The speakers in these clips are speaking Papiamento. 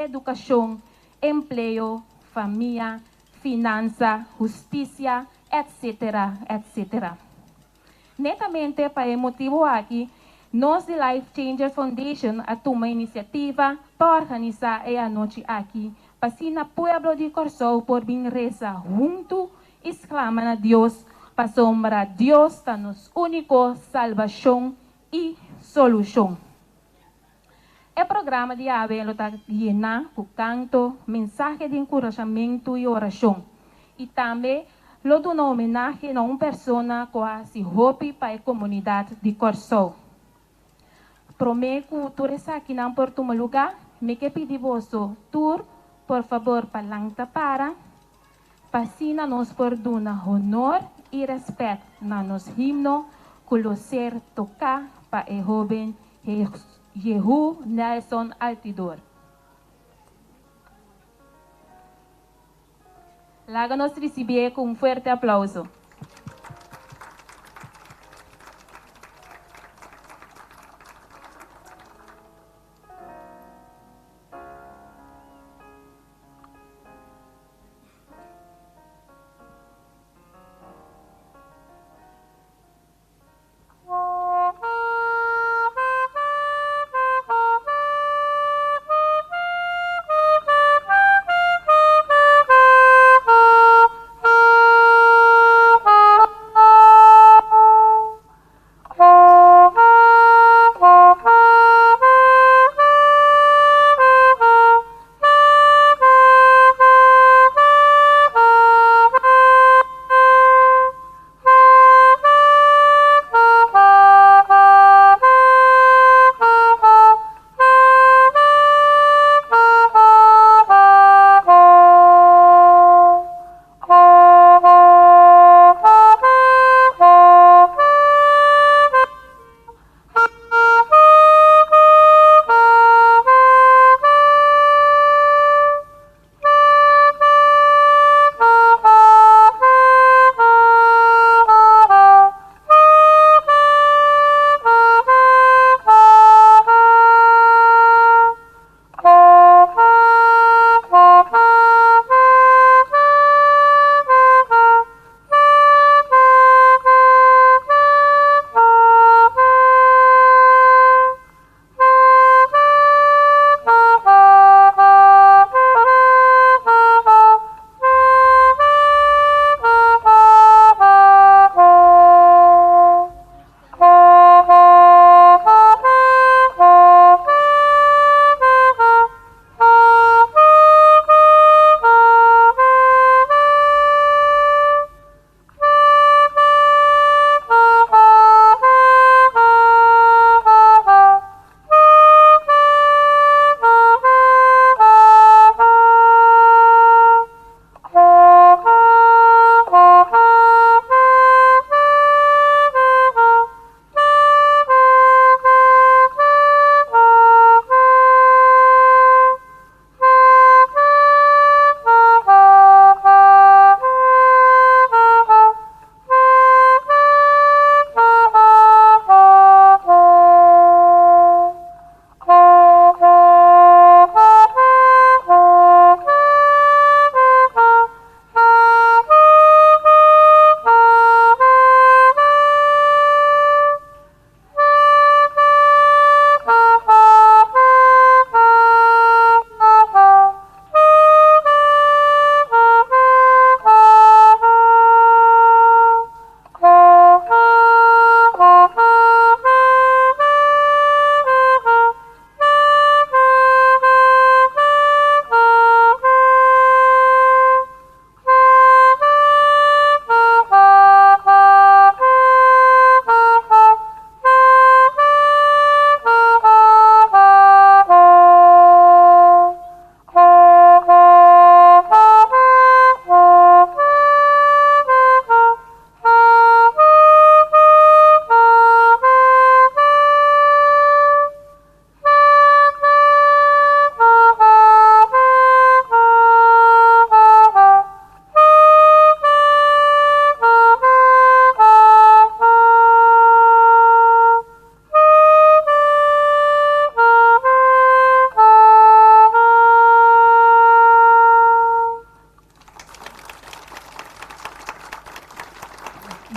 Edukashon, empleo, famia, finansa, hustisia, etc. Etc. Netamente pa e motibu aki, nos di Life Changer Foundation a tuma inisiativa pa organisá e anochi aki, pa asina pueblo di Kòrsou por bin resa huntu i sklama na Dios, pasobra Dios ta nos úniko salbashon i solushon. E programa di awe lo ta yená ku kanto, mensahe di enkurashamentu i orashon, i tambe lo duna homenahe na un persona ku a hasi hopi pa e komunidat di Kòrsou. Promé ku tur esakinan por tuma lugá, mi ke pidi boso tur por fabor pa lanta para, pa asina nos por duna honor i rèspèt na nos himno ku lo ser toká pa e hóben Jehu Nelson Altidor. Laga nos risibié ku un fuerte aplauso.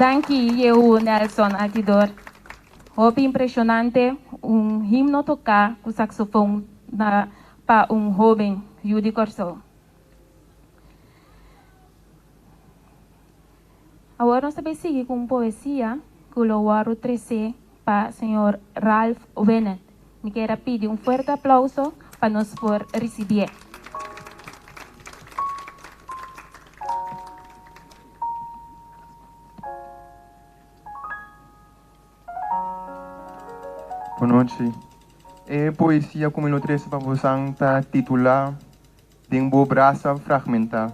Danki Yehu Nelson Altidor. Hopi impreshonante un himno toká ku saksofon na pa un hóben yu di Kòrsou. Awor nos ta bay sigui ku un poesia ku lo wòrdu tresé pa señor Ralph Winnet. Mi kier a pidi un fuerte aplauso pa nos por risibié. Bonochi. E poesia ku mi lo trese pa bosan ta titulá Den bo brasa fragmentá.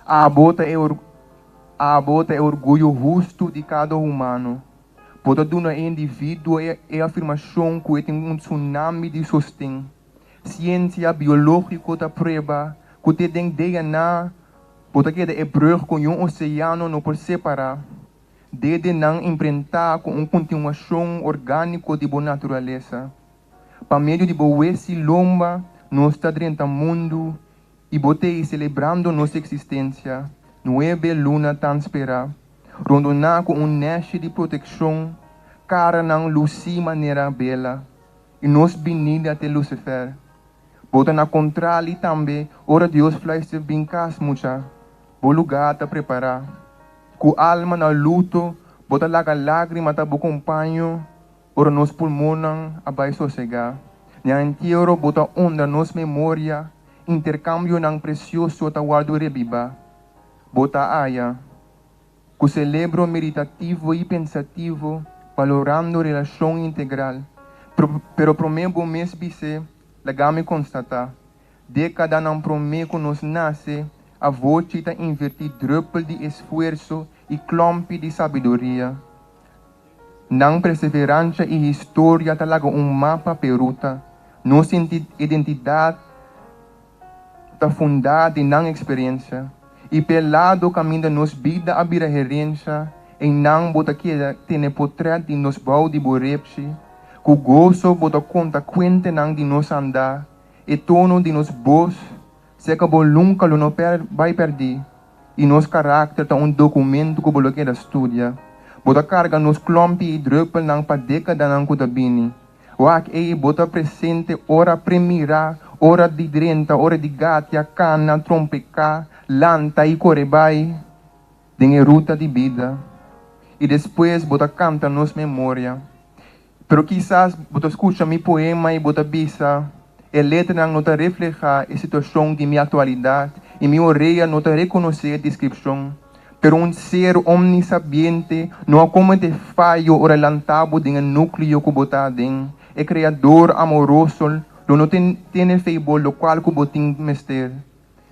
Abo ta e Abo ta e orguyo hustu di kada humano. Bo ta duna e individuo e afirmashon ku e tin un tsunami di sosten. Siensia biológiko ta prueba ku te den DNA bo ta keda e brùg ku niun oseano no por separá. Dede nan imprentá ku un kontinuashon orgániko di bo naturalesa. Pa medio di bo wes i lomba nos ta drenta mundu i bo t'ei selebrando nos eksistensia, nuebe luna tan sperá, rondoná ku un nèshi di protekshon, karanan lusí manera bela, i nos binida te Lucifer. Bo ta na kontrali tambe ora Dios fluister bin kas mucha, bo lugá ta prepará. Ku alma na luto bo ta laga lágrima ta bo kompaño ora nos pulmonnan a bai sosegá. Na entiero bo ta honra nos memoria, interkambionan presioso ta wòrdu rebibá. Bo ta aya. Ku selebro meditativo i pensativo, balorando relashon integral. Pero promé bo mes bis'é, laga mi konstatá, dékadanan promé ku nos nase, avochi ta invertí drùpel di esfuerso i klòmpi di sabiduria. Nan perseveransha i historia ta laga un mapa p'e ruta. Nos identidat ta fundá den nan eksperensia. I p'e lado kaminda nos bida a bira herensha, einan bo ta keda tene potrèt di nos bou di bo repshi. Ku goso bo ta konta kuentenan di nos andá, e tono di nos bos seka bo nunka lo no bai pèrdí. I nos karakter ta un dokumentu ku bo lo keda studia. Bo ta karga nos klòmpi i drùpelnan pa dékadanan ku ta bini. Wak ei bo ta presente ora premirá, ora di drenta, ora di gatia, kana, trompeká, lanta i kore bai den e ruta di bida. I despues bo ta kanta nos memoria. Pero kisas bo ta skucha mi poema i bo ta bisa, E letranan no ta reflehá e situashon di mi aktualidat i mi orea no ta rekonosé e deskripshon. Pero un ser omnisabiente no a kometé fayo ora lanta bo den e núkleo ku bo ta aden. E Kreador amoroso lo no tene fe bo lokual ku bo tin mester.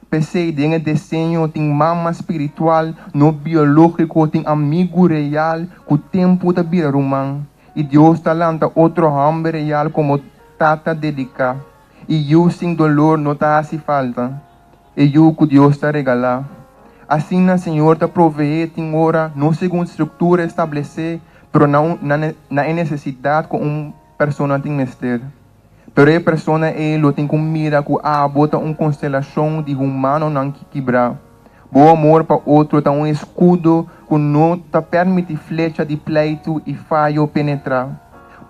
P'esei den e deseño tin mama spiritual, no biológiko, tin amigu real ku tempu ta bira ruman. I Dios ta lanta otro hòmber real komo tata dediká. I yu sin dolor no ta hasi falta. E yu ku Dios ta regalá. Asina Señor ta proveé tin ora no segun struktura establesé, pero na un na e nesesidat ku un persona tin mester. Pero e persona ei lo tin ku mira ku abo ta un konstelashon di humanonan ki kibrá. Bo amor pa otro ta un eskudo ku no ta permití flecha di pleitu i fayo penetrá.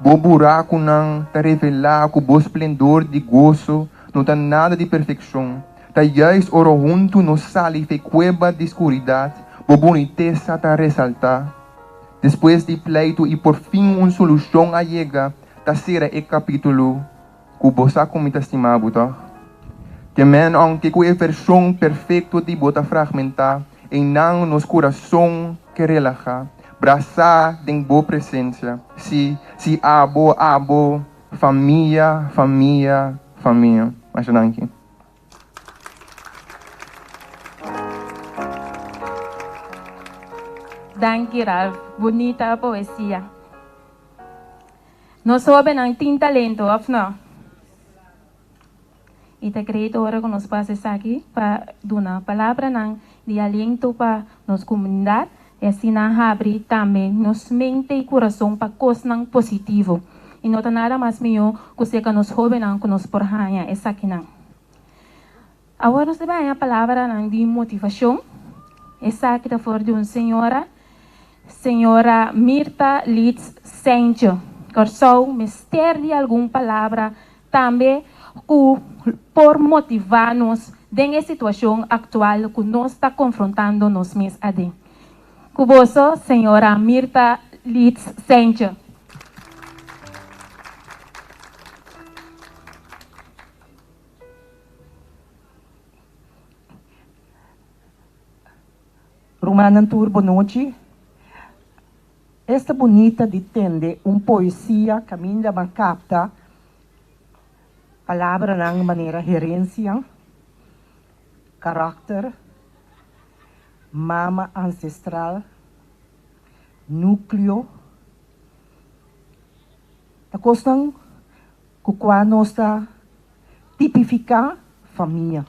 Bo burakunan ta revelá ku bo splendor di goso no ta nada di perfekshon. Ta juist ora huntu nos sali f'e kueba di skuridat, bo bunitesa ta resaltá. Despues di pleitu i por fin un solushon a yega, ta sera e kapítulo ku bo sa ku mi ta stima bo tòg. Ke men ounke ku e vershon perfekto di bo ta fragmentá, einan nos kurason ke relahá, brasá den bo presensia. Sí, sí abo, abo, famia, famia, famia. Masha danki. Danki Ralph, bunita poesia. Nos hobennan tin talento, of no? I ta great ora ku nos pasa esaki pa duna palabranan di aliento pa nos komunidat i asina habri tambe nos mente i kurason pa kosnan positivo. I no ta nada mas mihó ku seka nos hobennan ku nos por haña esakinan. Awor nos ta bai haña palabranan di motivashon. Esaki ta for di un señora, señora Mirta Leeds Seintje. Kòrsou mester di algun palabra tambe ku por motivá nos den e situashon aktual ku nos ta konfrontando nos mes aden. Ku boso, señora Mirta Leeds Seintje. Rumannan tur bonochi. Esta bunita di tende un poesia kaminda bo a kapta palabranan manera herensia, karakter, mama ansestral, núkleo. Ta kosnan ku kua nos ta tipifiká famia.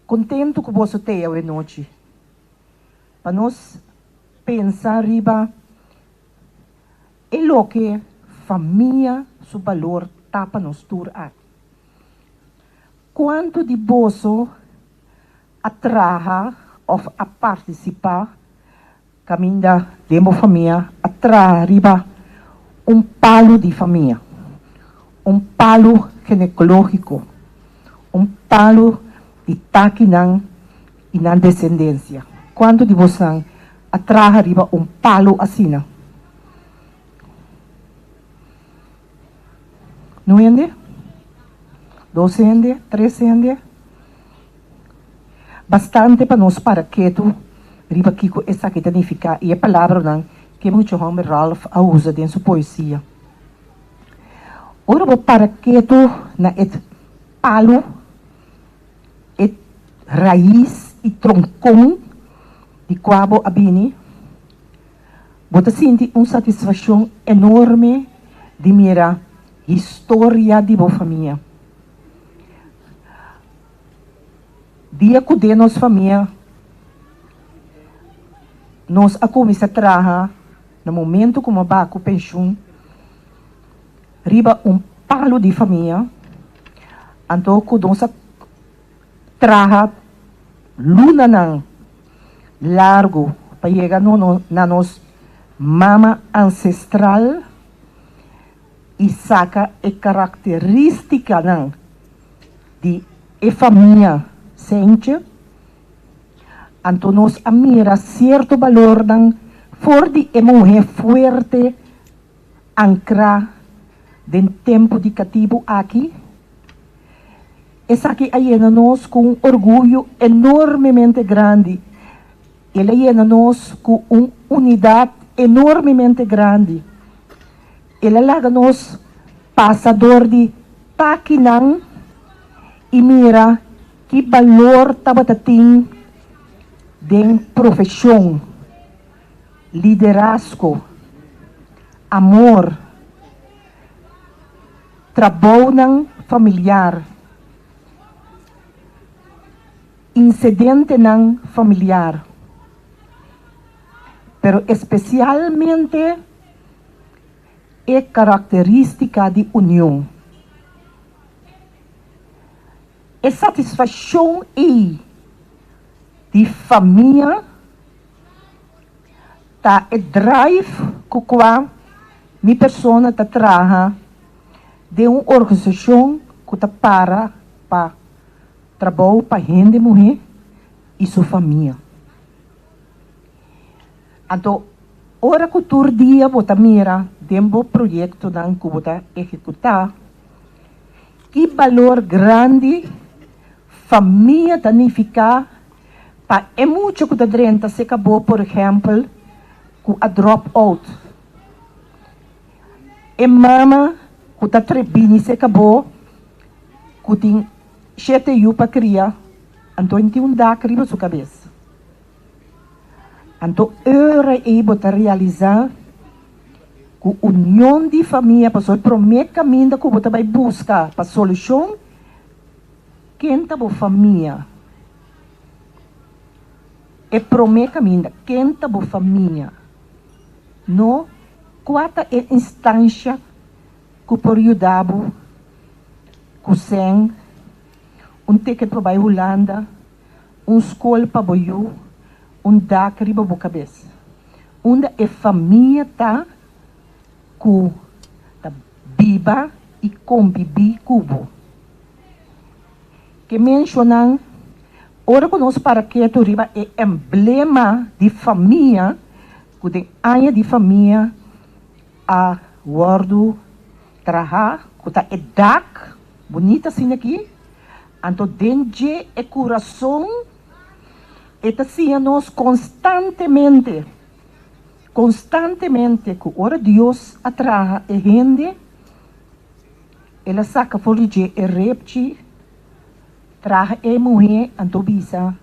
Kontentu ku boso t'ei awenochi pa nos pensa riba e loke famia su balor ta pa nos tur aki. Kuantu di boso a traha òf a partisipá kaminda den bo famia a traha riba un palu di famia, un palu genekológiko, un palu di takinan i nan desendensia? Kuantu di bosnan a traha riba un palu asina? Un hende? Dos hende? Tres hende? Bastante pa nos para ketu riba kiko esaki ta nifiká i e palabranan ku e mucha hòmber Ralph a usa den su poesia. Ora bo para ketu na e palu, e rais i tronkon di kua bo a bini, bo ta sinti un satisfakshon enorme di mira historia di bo famia. Dia ku den nos famia nos a kuminsá traha na momentu ku mi a baha ku penshun riba un palu di famia, anto ku nos a traha lunanan largu pa yega na nos mama ansestral i saka e karakterístikanan di e famia Sentje, anto nos a mira sierto balornan for di e muhé fuerte ankrá den tempu di katibu aki. Esaki a yena nos ku un orguyo enormemente grandi. El a yena nos ku un unidat enormemente grandi. El a laga nos pasa dor di takinan i mira ki balor tabata tin den profeshon, liderazgo, amor, trabounan familiar, insidentenan familiar, pero espesialmente e karakterístika di union. E satisfakshon ei di famia ta e drive ku kua mi persona ta traha den un organisashon ku ta para pa trabou pa hende muhé i su famia. Anto ora ku tur dia bo ta mira den bo proyektonan ku bo ta ehekutá, ki balor grandi famia ta nifiká pa e mucha ku ta drenta serka bo, por ehèmpel, ku a drop out, e mama ku ta bini serka bo ku tin shete yu pa kria, anto e tin un dak riba su kabes. Anto ora ei bo ta realisá ku union di famia pasobra e promé kaminda ku bo ta bai buska pa solushon, ken ta bo famia? E promé kaminda, ken ta bo famia? No kua ta e instansha ku por yuda bo ku sèn, un ticket pa bai Hulanda? Un skol pa bo yu, un dak riba bo kabes. Unda e famia ta ku ta biba i kombibí ku bo. Ke menshonan, ora ku nos para ketu riba e emblema di famia ku den Aña di Famia a wòrdu trahá, ku ta e dak bunita asina aki, anto den dje e kurason e ta siña nos konstantemente, konstantemente ku ora Dios a traha e hende, El a saka for di dje e repchi, traha e muhé, anto bisa,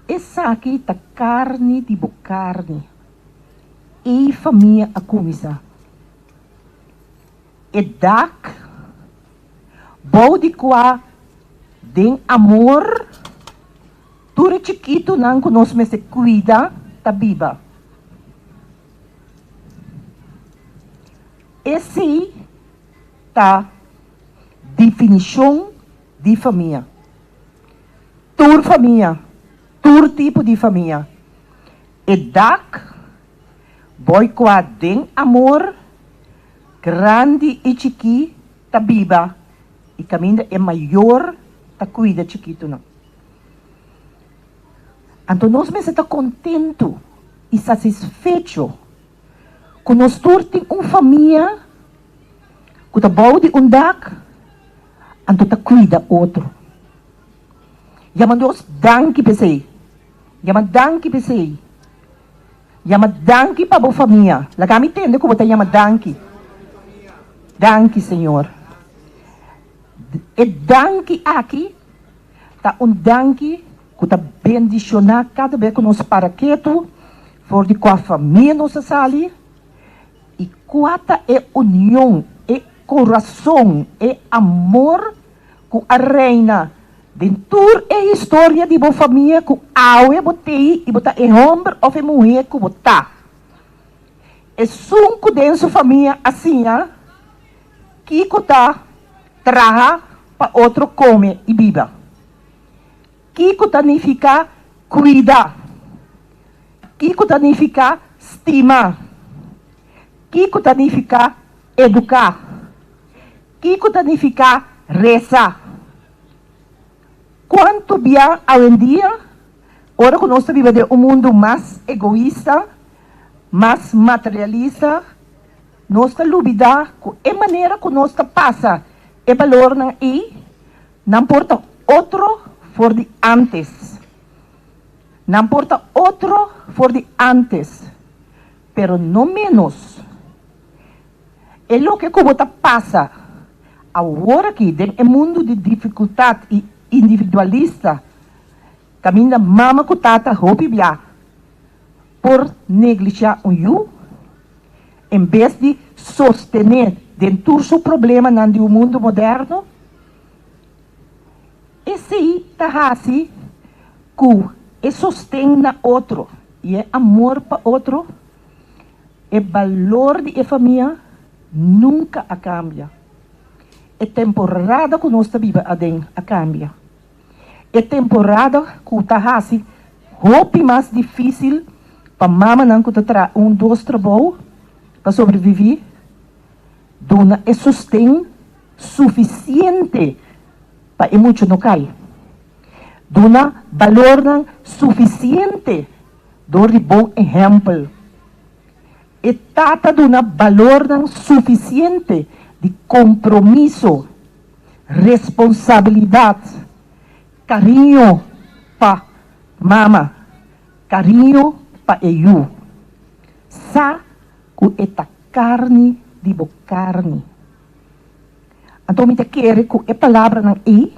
Esaki ta karni di bo karni. Ei famia a kuminsá. E dak bou di kua den amor tur e chikitunan ku nos mester kuida ta biba. Esei ta definishon di famia. Tur famia, tur tipo di famia. E dak boi kua den amor, grandi i chikí ta biba i kaminda e mayor ta kuida chikitunan. Anto nos mester ta kontentu i satisfecho ku nos tur tin un famia ku ta bou di un dak, anto ta kuida otro. Yama Dios danki p'esei. Yama danki p'esei. Yama danki pa bo famia. Laga mi tende ku bo ta yama danki. Danki, Señor. E danki aki ta un danki ku ta bendishoná kada bes ku nos para ketu for di kua famia nos a sali i kua ta e union, e kurason, e amor ku a reina den tur e historia di bo famia ku awe bo tei i bo ta e hòmber òf e muhé ku bo ta. Esun ku den su famia a siña kiko ta traha pa otro kome i biba. Kiko ta nifiká kuida? Kiko ta nifiká stima? Kiko ta nifiká eduká? Kiko ta nifiká resa? Kuantu bia awendia, ora ku nos ta biba den un mundu mas egoista, mas materialista, nos ta lubidá ku e manera ku nos ta pasa e balornan ei Nan por ta otro for di antes. Nan por ta otro for di antes, pero no menos. E loke ku bo ta pasa awor aki den e mundu di difikultat i individualista, kaminda mama ku tata hopi bia por neglishá un yu, en bes di sostené den tur su problemanan di un mundu moderno, Esei ta hasi ku e sosten na otro i e amor pa otro, e balor di e famia nunka a kambia. E temporada ku nos ta biba aden a kambia. E temporada ku ta hasi hopi mas difísil pa mamanan ku ta traha un dos trabou pa sobreviví, duna e sosten sufisiente pa e mucha no kai. Duna balornan sufisiente dor di bon ehèmpel. E tata duna balornan sufisiente di kompromiso, responsabilidat, kariño pa mama, kariño pa e yu. Sa ku e ta karni di bo karni. Anto mi ta kere ku e palabranan ei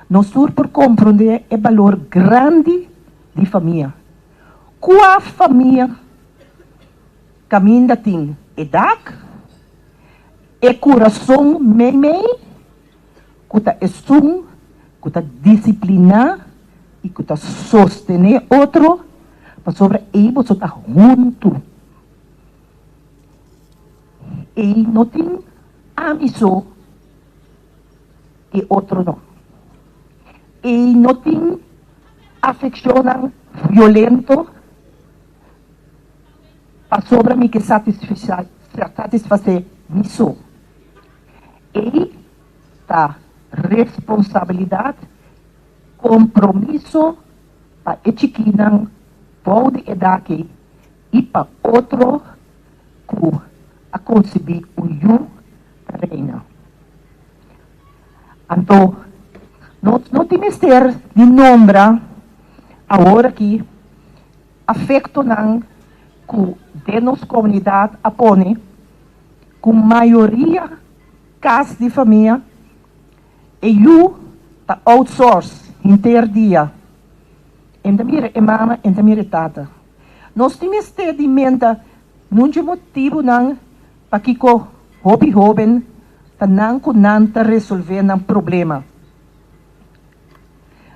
nos tur por komprondé e balor grandi di famia. Kua famia kaminda tin e dak, e kurason meimei ku ta esun ku ta disipliná i ku ta sostené otro pasobra ei boso ta huntu. Ei no tin ami so i otro no. Ei no tin. Afekshonnan violento pasobra mi ke satisfasé mi so. Ei ta responsabilidat, kompromiso pa e chikinan bou di edat ei i pa otro ku a konsibí un yu ta reina. Anto nos no tin mester di nombra awor aki afektonan ku den nos komunidat a pone ku mayoria kas di famia e yu ta outsource henter dia. En ta mira e mama, en ta mira e tata. Nos tin mester di menta nunchi motibunan pakiko hopi hoben ta nan ku nan ta resolvé nan problema.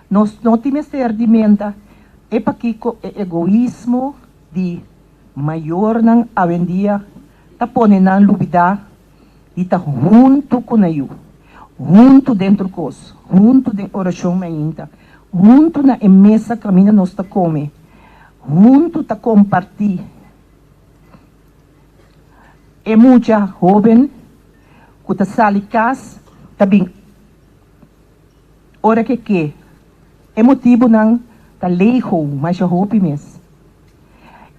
Nos no tin mester di menta e pakiko e egoismo di mayornan awendia ta pone nan lubidá di ta huntu ku nan yu, huntu den tur kos, huntu den orashon mainta, huntu na e mesa kaminda nos ta kome, huntu ta kompartí. E mucha hóben ku ta sali kas ta bin ora ke ke. E motibunan ta lego masha hopi mes.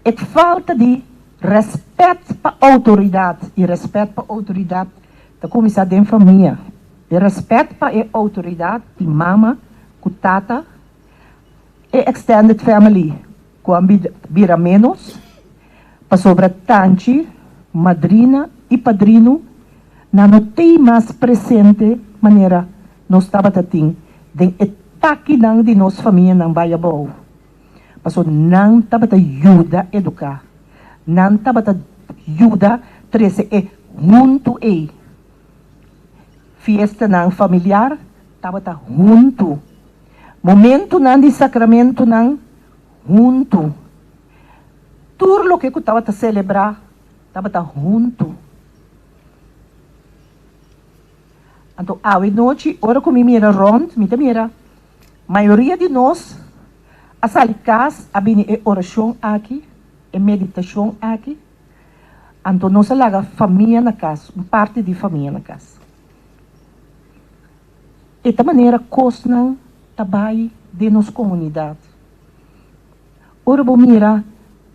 E falta di rèspèt pa outoridat, i rèspèt pa outoridat ta kuminsá den famia. E rèspèt pa e outoridat di mama ku tata, e extended family ku a bira ménos, pasobra tanchi, madrina i padrinu nan no tei mas presente manera nos tabata tin den e takinan di nos famianan bai abou. Pasobra nan tabata yuda eduká, nan tabata yuda trese e huntu ei. Fiestanan familiar tabata huntu, momentunan di sakramentunan huntu. Tur loke ku tabata selebrá tabata huntu. Anto awe nochi ora ku mi mira rònt, mi ta mira mayoria di nos a sali kas a bini e orashon aki, e meditashon aki. Anto nos a laga famia na kas, un parti di famia na kas. E ta manera kosnan ta bai den nos komunidat. Ora bo mira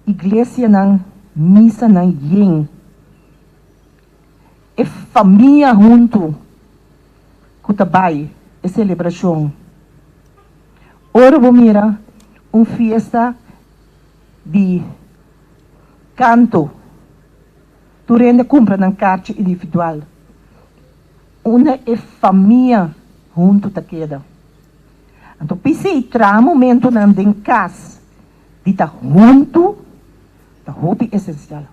iglesianan, misanan yen, e famia huntu ku ta bai e selebrashon. Ora bo mira un fiesta di kanto, tur hende kumpra nan karchi individual. Unda e famia huntu ta keda. Anto p'esei traha momentunan den kas di ta huntu ta hopi esensial.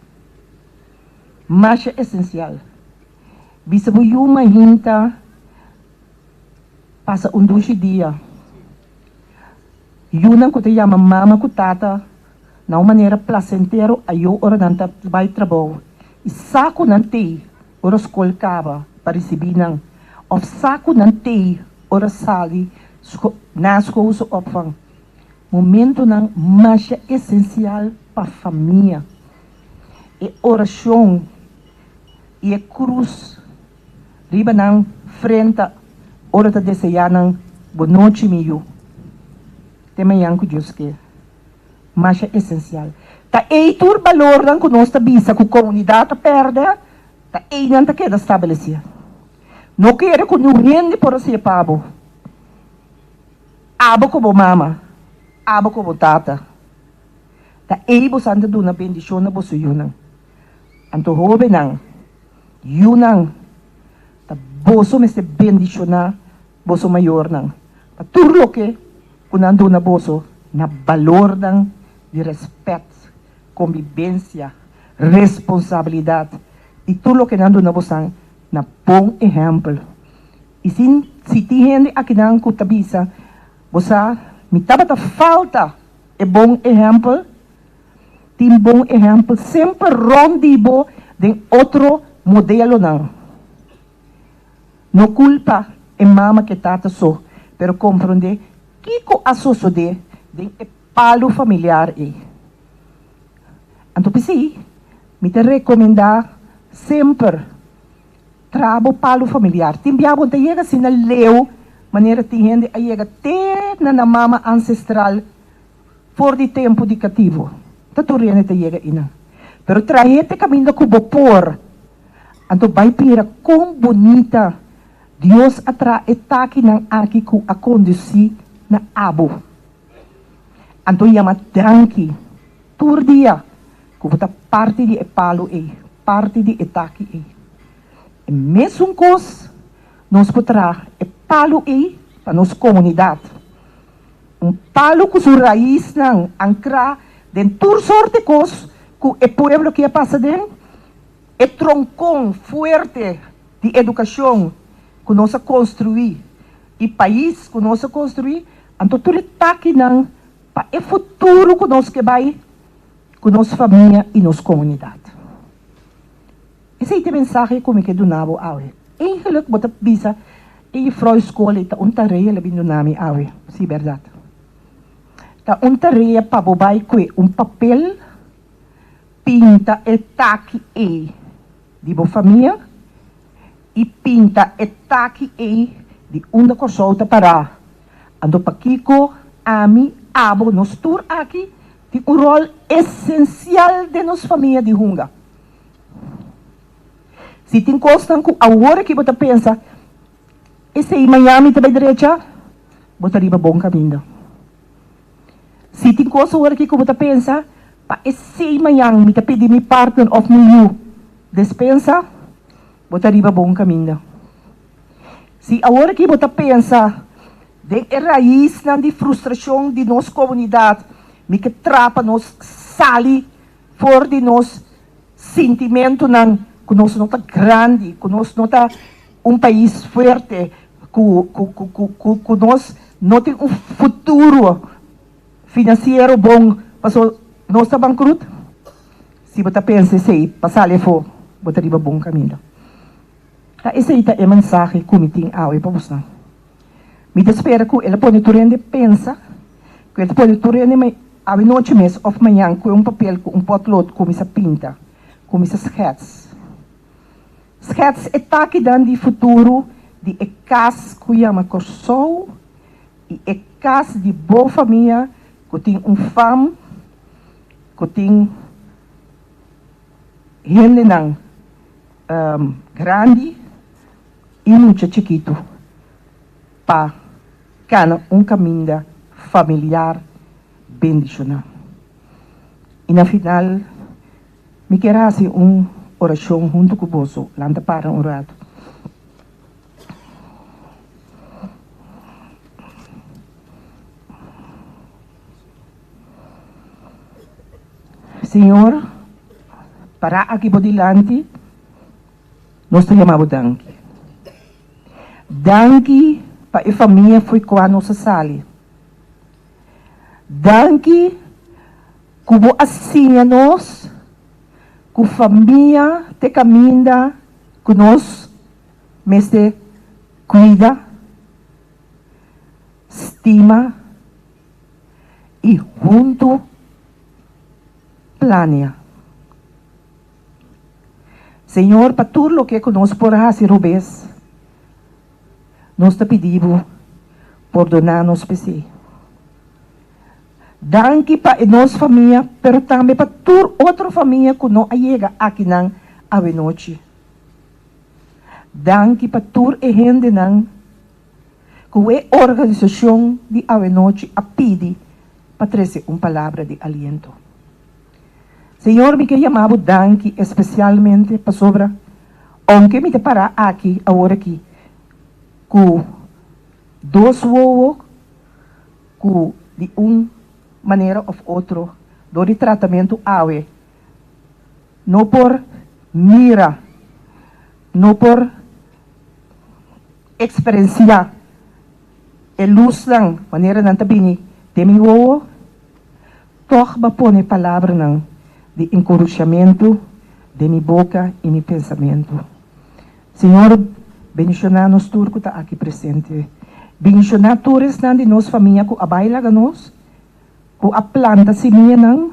Masha esensial. Bisa bo yu mainta pasa un dushi dia. Yunan ku ta yama mama ku tata na un manera plasentero ayo ora nan ta bai trabou i sa ku nan tei ora skol kaba pa risibí nan òf sa ku nan tei ora sali na schoolse opvang. Momentunan masha esensial pa famia. E orashon i e krus riba nan frenta ora ta deseá nan bonochi mi yu. Te mañan ku Dios ke. Masha esensial. Ta ei tur balornan ku nos ta bisa ku komunidat ta pèrdè, ta einan ta keda stablesé. No kere ku niun hende por hasié pa bo. Abo ku bo mama, abo ku bo tata. Ta ei bosan ta duna bendishon na boso yunan. Anto hóbennan, yunan, ta boso mester bendishoná boso mayornan pa tur loke ku nan duna boso na balornan di rèspèt, kombibensia, responsabilidat i tur loke nan duna bosan na bon ehèmpel. I si si tin hende akinan ku ta bisa, Bo sa, mi tabata falta e bon ehèmpel, tin bon ehèmpel semper rònt di bo den otro modelonan. No kulpa e mama ku e tata so, pero komprondé kiko a sosodé. den e palu familiar ei. Anto p'esei mi ta rekomendá semper traha bo palu familiar. Tin bia bo no ta yega asina leu manera tin hende a yega te na nan mama ansestral for di tempu di kativo. Ta tur hende ta yega einan. Pero trahe te kaminda ku bo por. Anto bai mira kon bunita Dios a traha e takinan aki ku a kondusí na abo. Anto yama danki tur dia ku bo ta parti di e palu ei, parti di e taki ei. E mesun kos nos por traha e palu ei pa nos komunidat. Un palu ku su raisnan ankrá den tur sorte kos ku e pueblo ki a pasa den, e tronkon fuerte di edukashon ku nos a konstruí i pais ku nos a konstruí, anto tur e takinan pa e futuro ku nos ke bai ku nos famia i nos komunidat. Esei ta e mensahe ku mi ke duna bo awe. Eigenlik bo ta bisa e jufrou skol ei ta un tarea el a bin duna mi awe. Si, bèrdat. Ta un tarea pa bo bai kue un papel, pinta e taki ei di bo famia i pinta e taki ei di unda Kòrsou ta pará. Anto pakiko ami, abo, nos tur aki tin un ròl esensial den nos famia di hunga. Si tin kosnan ku awor aki bo ta pensa, Esei mañan mi ta bai drecha, bo ta riba bon kaminda. Si tin kos awor aki ku bo ta pensa, Pa esei mañan mi ta pidi mi partner òf mi yu despensa, bo ta riba bon kaminda. Si awor aki bo ta pensa den e raisnan di frustrashon di nos komunidat, mi ke trapa nos sali for di nos sintimentunan ku nos no ta grandi, ku nos no ta un pais fuerte, ku ku nos no tin un futuro finansiero bon paso nos ta bankrut, si bo ta pensa esei pa sali afó bo ta riba bon kaminda. Ta esei ta e mensahe ku mi tin awe pa bosnan. Mi ta spera ku el a pone tur hende pensa, ku el ta pone tur hende awe nochi mes òf mañan ku e un papel ku un pòtlot kuminsá pinta, kuminsá skèts. Skèts e takinan di futuro di e kas ku yama Kòrsou i e kas di bo famia ku tin un fam, ku tin hendenan grandi i mucha chikitu pa kana un kaminda familiar bendishoná. I na final mi kier hasi un orashon huntu ku boso. Lanta para un ratu. Señor, para aki bo dilanti, nos ta yama bo danki. Danki pa e famia fo'i kua nos a sali. Danki ku bo a siña nos ku famia te kaminda ku nos mester kuida, stima i huntu plania. Señor, pa tur loke ku nos por hasi robes, nos ta pidi bo pordoná nos p'esei. Danki pa e nos famia, pero tambe pa tur otro famia ku no a yega akinan awenochi. Danki pa tur e hendenan ku e organisashon di awenochi a pidi pa trese un palabra di aliento. Señor, mi ke yama bo danki espesialmente pasobra ounke mi ta pará aki awor aki ku dos wowo ku di un manera òf otro dor di tratamentu awe no por mira, no por eksperensiá e lusnan manera nan ta bini den mi wowo, tòg b'a pone palabranan di enkurashamentu den mi boka i mi pensamentu. Señor, bendishoná nos tur ku ta aki presente. Bendishoná tur esnan di nos famia ku a bai laga nos. ku a planta simianan,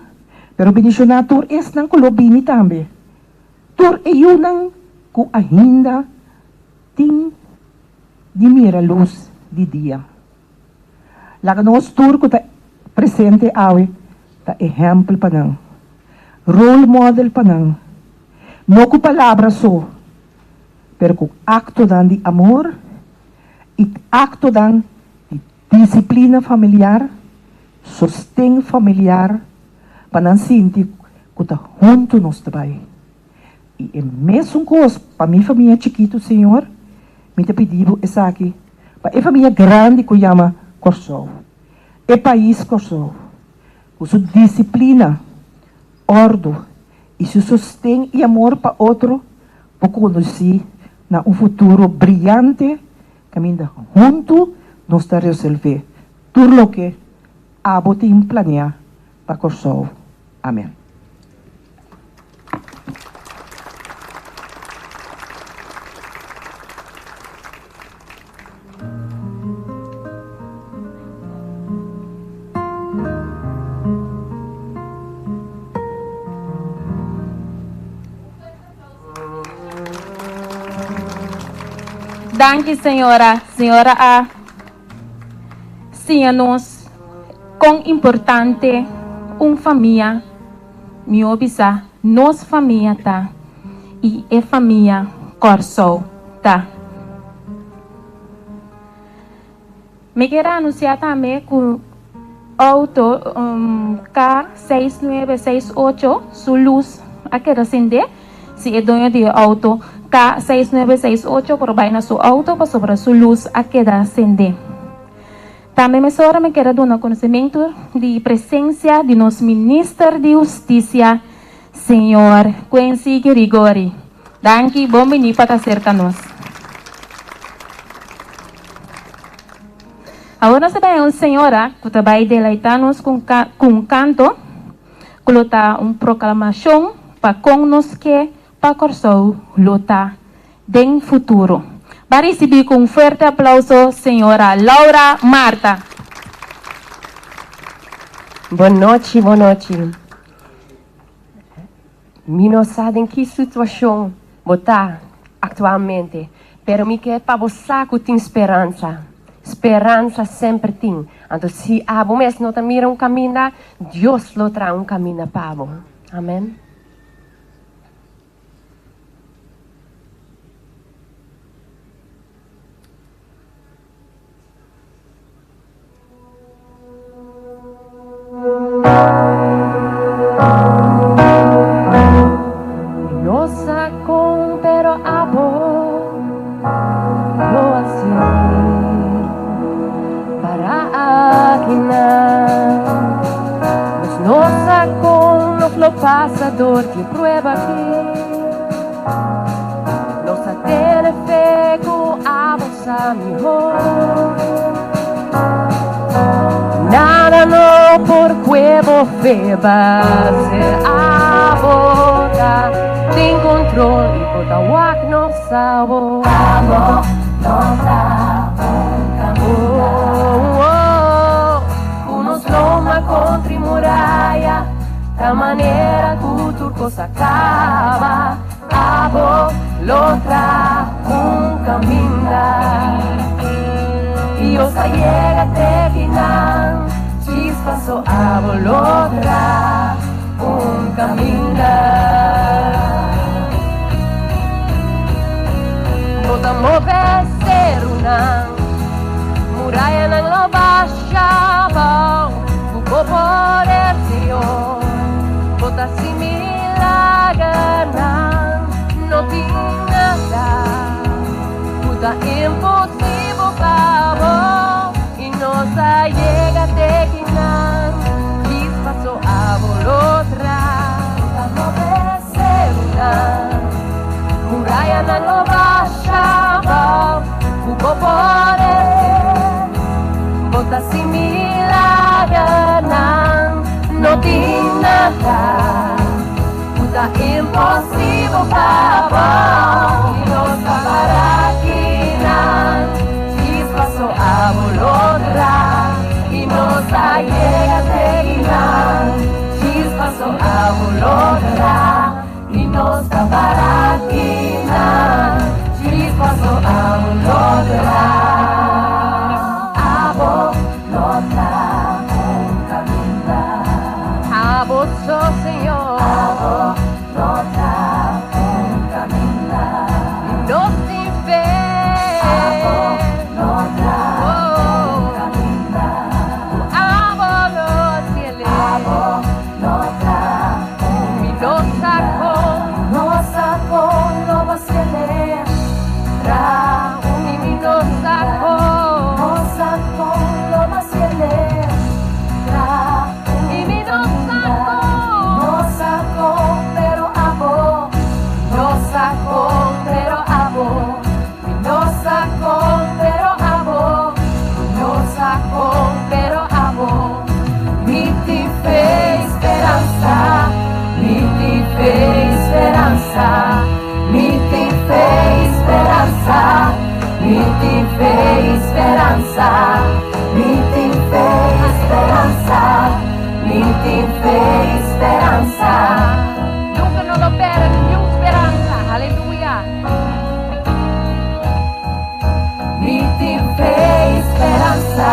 pero bendishoná tur esnan ku lo bini tambe, tur e yunan ku ainda tin di mira lus di dia. Laga nos tur ku ta presente awe ta ehèmpel pa nan, role model pa nan, no ku palabra so, pero ku aktonan di amor i aktonan di disiplina familiar, sosten familiar, pa nan sinti ku ta huntu nos ta bai. I e mesun kos pa mi famia chikitu, Señor, mi ta pidi Bo esaki pa e famia grandi ku yama Kòrsou, e pais Kòrsou, ku su disiplina, òrdu i su sosten i amor pa otro por kondusí na un futuro briante kaminda huntu nos ta resolvé tur loke Abo tin planeá pa Kòrsou. Amèn. Danki señora. Señora a siña nos kon importante un famia, mihó bisa nos famia ta i e famia Kòrsou ta. Mi kier a anunsiá tambe ku outo K 6968 su lus a keda sendé. Si e doño di e outo K 6968 por bai na su outo pasobra su lus a keda sendé. Tambe mesora mi kier a duna konosementu di presensia di nos Minister di Hustisia, Señor Quincy Girigorie. Danki, bon bini pa ta serka nos. Awor nos ta bai un señora ku ta bai deleitá nos ku un kanto ku lo ta un proklamashon pa kon nos ke pa Kòrsou lo ta den futuro. Ba risibí ku un fuerte aplauso señora Laura Martha. Bon nochi, bon nochi. Mi no sa den ki situashon bo ta aktualmente, pero mi ke pa bo sa ku tin speransa. Speransa semper tin. Anto si abo mes no ta mira un kaminda, Dios lo traha un kaminda pa bo. Amen. Mi no sa kon pero abo lo hasi para akinan. Nos no sa kon nos lo pasa dor di e prueba aki. Nos a tene fe ku abo sa mihó. Nada no por kue bo fe base abo ta den control y bo ta wak nos abo. Abo no ta un caminda. Oh, oh, cu nos loma contra y muraya ta manera cu tur cos a caba. Abo lo tra un caminda y os a yega te final. Chispa so abo lo tra un caminda. Bo ta move cerunan, murayanan lo basha abao cu bo poder, Señor. Bo ta simi. Milagernan no tin nada ku ta imposibel pa bo i nos a yega te kinan djis paso abo lo tra. Ta move serunan, murayanan lo basha abou ku bo poder. Bo ta sin milagernan no tin nada. Ku ta imposibel pa bo. I nos ta para akinan djis paso abo logra. I nos a yega te kinan. tin fe i speransa, mi tin fe i speransa, mi tin fe i speransa. Nunka no lo pèrdè niun speransa, aleluya. Mi tin fe i speransa.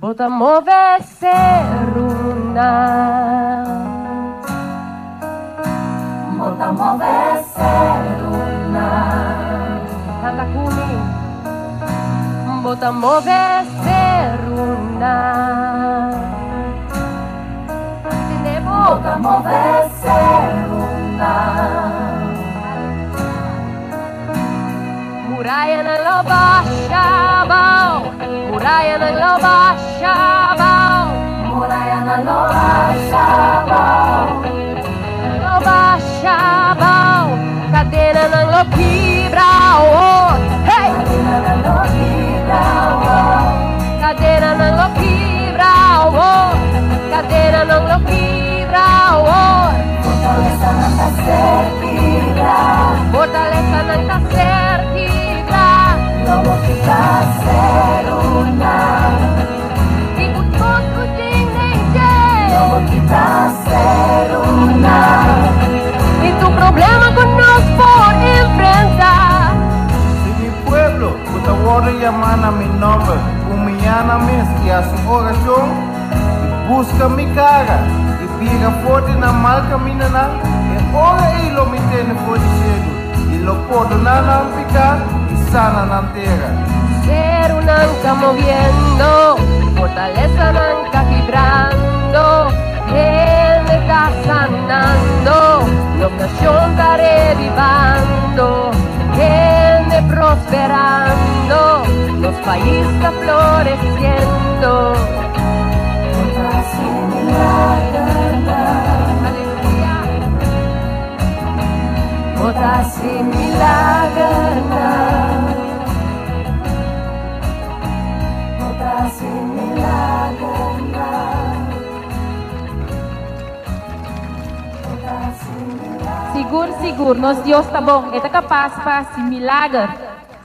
Bo ta move serunan. Bo ta move serunan. Kanta ku mi. Bo ta move serunan. Bo ta move serunan. Murayanan lo basha abou. Murayanan lo basha abou. Murayanan lo basha abou. Lo basha abou. Kadenanan lo kibra awor. Hey! Kadenanan lo kibra awor. Kadenanan lo kibra awor. Kadenanan lo kibra awor. Fortalesanan ta ser kibra. Fortalesanan ta ser kibra. Lo bo kita serunan. I ku tur ku tin den dje. Lo bo kita serunan. I tur problema ku nos por enfrenta. Si mi pueblo, ku ta wòrdu yamá na mi nòmber, humiyá nan mes i hasi orashon, i buska mi kara, i bira for di nan mal kamindanan, e ora ei lo mi tene for di shelu, i lo pordoná nan piká i sana nan tera. Serunan ta moviendo, fortalesanan ta kibrando, hende ta sanando, nos nashon ta revivando, hende prosperando, nos pais ta floreciendo. Bo ta hasi milagernan. Bo ta hasi milagernan. Bo ta hasi milagernan. Sigur sigur nos Dios ta bon, e ta kapas pa hasi milager.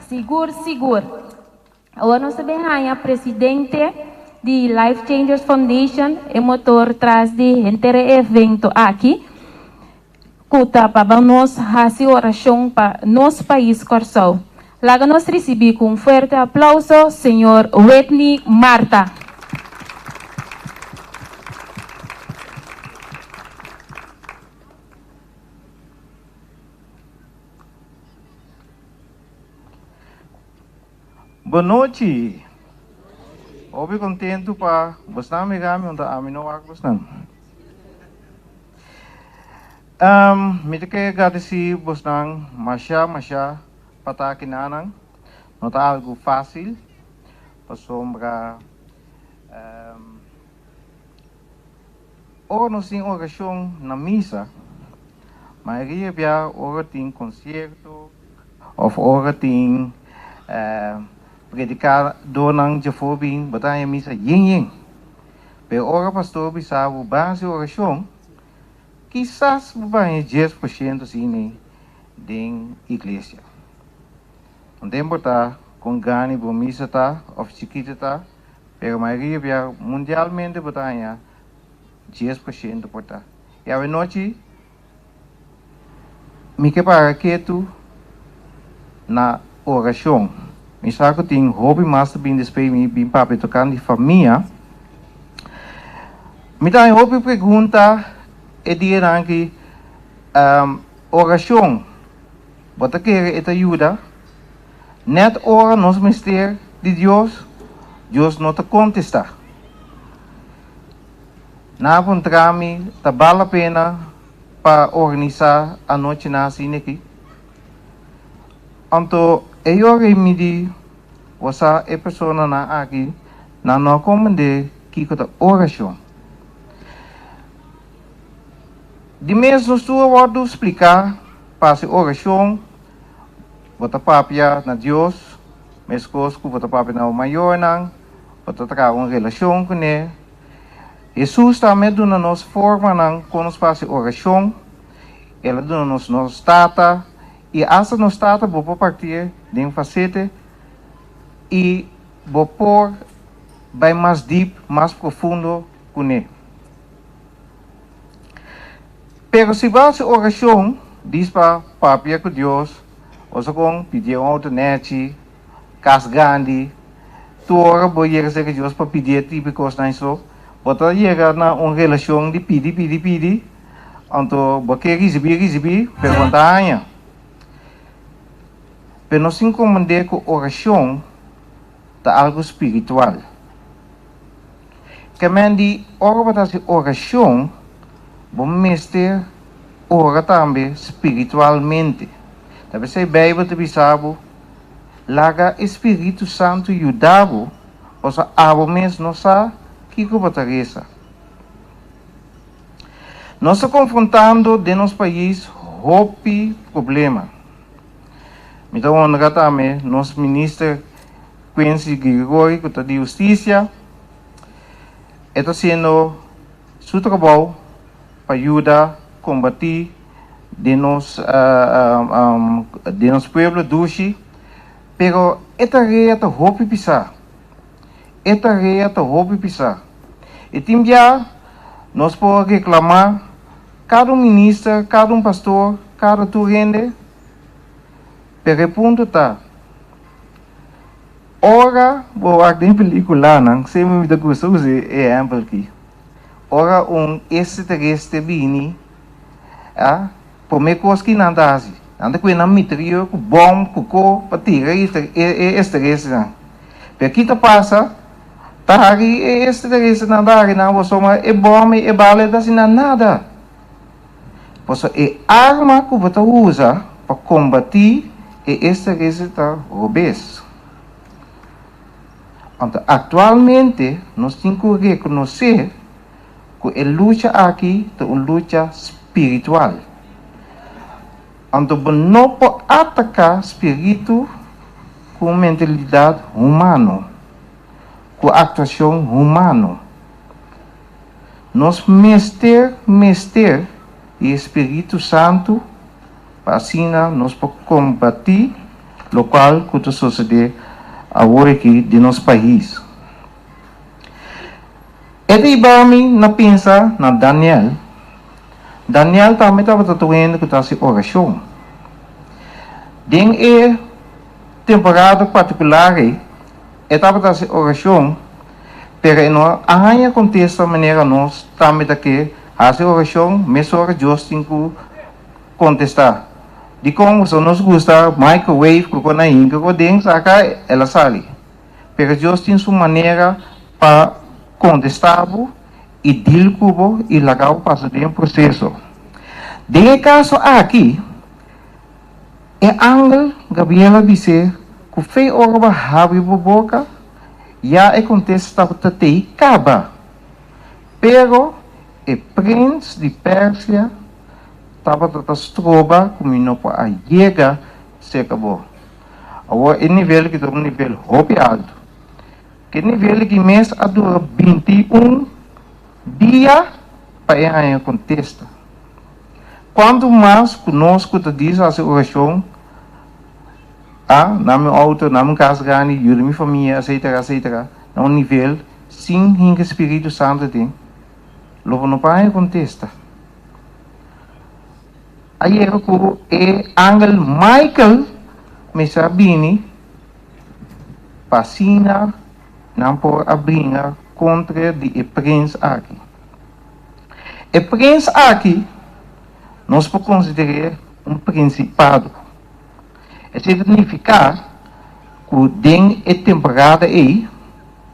Sigur sigur. Awor nos ta bin haña presidente di Life Changers Foundation, e motor tras di henter e evento aki, ku ta pa ban nos hasi orashon pa nos pais Kòrsou. Laga nos risibí ku un fuerte aplauso señor Whitney Martha. Bon nochi! Hopi kontentu pa bosnan mira mi unda ami no wak bosnan. Mi ta ke gradisí bosnan masha masha pa ta akinanan. No ta algu fásil pasobra ora nos tin orashon na misa, mayoria bia ora tin konsierto, Of ora tin predikadornan djafó bin, bo ta haña misa yen yen. Pero ora pastor bisa bo ban hasi orashon, kisas bo por haña 10% asina den iglesia. No ta importá kon grandi bo misa ta of chikito ta, pero mayoria bia mundialmente bo ta haña 10% por ta. I awenochi Mi ke para ketu na orashon. Mi sa ku tin hopi mas ta bin despues di mi bin papia tokante di famia. Mi ta haña hopi pregunta e dianan aki, Orashon, bo ta kere e ta yuda? Nèt ora nos mester di Dios, Dios no ta kontestá. Nan a puntra mi ta bal la pena pa organisá anochinan asina aki. Anto e yora ei mi di, Bo sa e personanan aki nan no a komprendé kiko ta orashon. Di mes nos tur a wòrdu spliká pa hasi orashon, bo ta papia na Dios meskos ku bo ta papia na bo mayornan. Bo ta traha un relashon kuné. Hesus tambe a duna nos formanan kon nos por hasi orashon. El a duna nos nos Tata, i asta nos Tata bo por partié den fasete i bo por bai mas dip, mas profundo kuné. Pero si bo hasi orashon dis pa papia ku Dios, osa kon pidié un outo nèchi, kas grandi, tur ora bo yega serka Dios pa pidié tipo kosnan so, bo ta yega na un relashon di pidi, pidi, pidi, anto bo ke risibí, risibí, pero bo no ta haña. Pero nos tin komprendé ku orashon ta algu spiritual. Kemen di ora bo ta hasi orashon, bo mester ora tambe spiritualmente. Ta p'esei Beibel ta bisa bo, Laga e spiritu santu yuda bo, pasobra abo mes no sa kiko bo ta resa. Nos ta konfrontando den nos pais hopi problema. Mi ta honra tambe nos minister Quincy Gregory ku ta di hustisia. E ta hasiendo su trabou pa yuda kombatí den nos den nos pueblo dushi, pero e tarea ta hopi pisá. E tarea ta hopi pisá. I tin bia nos por reklamá kada un minister, kada un pastor, kada tur hende, pero e punto ta, Ora bo wak den peliculanan, semper mi ta gusta usa e ehempel aki. Ora un extraterrestre bini, a, prome cos ki nan ta haci? Nan ta coge nan mitrayor cu bom, cu co, pa tira e extraterrestrenan. Pero ki ta pasa? Ta hari e extraterrestrenan ta hari nan pasobra e bom y e bala e ta haci nan nada. Pasobra e arma ku bo ta usa pa kombatí e extraterrestre ta robes. Anto aktualmente nos tin ku rekonosé ku e lucha aki ta un lucha spiritual. Anto bo no por ataká spiritu ku un mentalidat humano, ku aktuashon humano. Nos mester mester di e Spiritu Santu pa asina nos por kombatí lokual ku ta sosodé awor aki den nos pais. E ta hiba mi na pensa na Daniel. Daniel tambe tabata tur hende ku ta hasi orashon. Den e temporada partikular ei, E tabata hasi orashon, pero e no a haña kontesta manera nos tambe ta ke hasi orashon, mesora Dios tin ku kontestá. Dikon? Pasobra nos gusta microwave ku kon a hinka ku aden saka el a sali. Pero Dios tin su manera pa kontestá bo i deal ku bo i laga bo pasa den e proseso. Den e kaso aki, E angel Gabriel a bis'é ku fe ora bo a habri bo boka, ya e kontesta tabata tei kaba. Pero e prins di Persia tabata ta stroba ku mi no por a yega serka bo. Awor e nivel aki ta un nivel hopi altu. Ke nivel aki mes a dura 21 dia pa e haña kontesta. Cuanto mas cu nos cu ta dis haci oracion, a, na mi auto, na mi cas grandi, yuda mi famia, etcetera, etcetera, na un nivel sin hinca Spiritu Santo den, lo bo no por haña contesta. A yega cu e angel Michael mester a bini pa asina nan por a bringa contra di e prins aki. E prins aki nos por konsider'é un prinsipado. Esei ta nifiká ku den e temporada ei,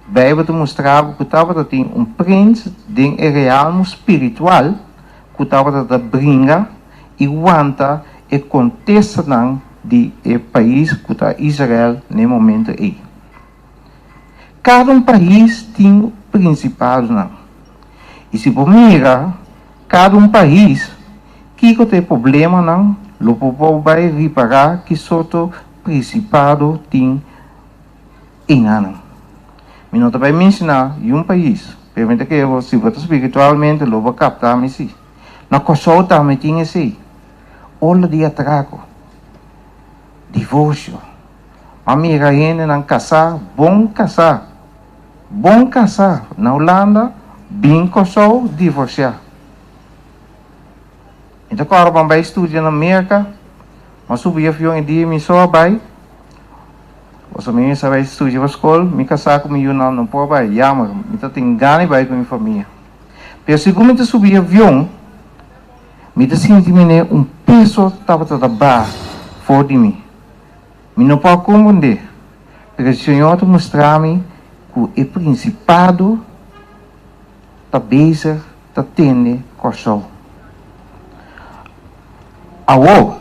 Beibel ta mustra bo ku tabata tin un prins den e realmo spiritual ku tabata ta bringa i wanta e kontestanan di e pais ku ta Israel na e momento ei. Kada un pais tin prinsipadonan. I si bo mira kada un pais, kiko ta e problemanan, lo bo por bai ripará ki sorto prinsipado tin enanan. Mi no ta bai menshoná yun pais, pero mi ta kere bo si bo ta spiritualmente lo bo kapta mi si. Na Kòrsou tambe tin esei. Ola di atrako, divorsio. M'a mira hendenan kasá, bon kasá, bon kasá na Hulanda bin Kòrsou divorsiá. Mi ta kòrda pa mi bai studia na Merka, m'a subi avion e dia mi so a bai. Pasobra mi mester bai studia pa skol, mi kasá ku mi yunan no por bai. Jammer, mi ta tin gana di bai ku mi famia. Pero segun mi ta subi avion, mi ta sinti manera un peso tabata ta baha for di mi. Mi no por a komprendé, pero e Señor ta mustra mi ku e prinsipado ta bezig ta tende Kòrsou. Awor,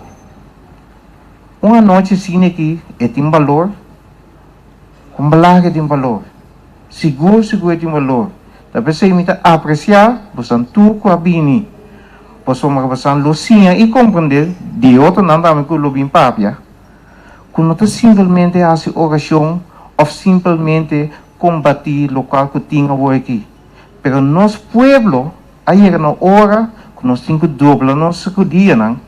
un anochi asina aki e tin balor? Kon balaga e tin balor? Sigur sigur e tin balor. Ta p'esei mi ta apresiá bosan tur ku a bini, pasobra bosan lo siña i komprendé di e otronan tambe ku lo bin papia, ku no ta simpelmente hasi orashon òf simpelmente kombatí lokual ku tin awor aki. Pero nos pueblo a yega na ora ku nos tin ku dobla nos rudianan,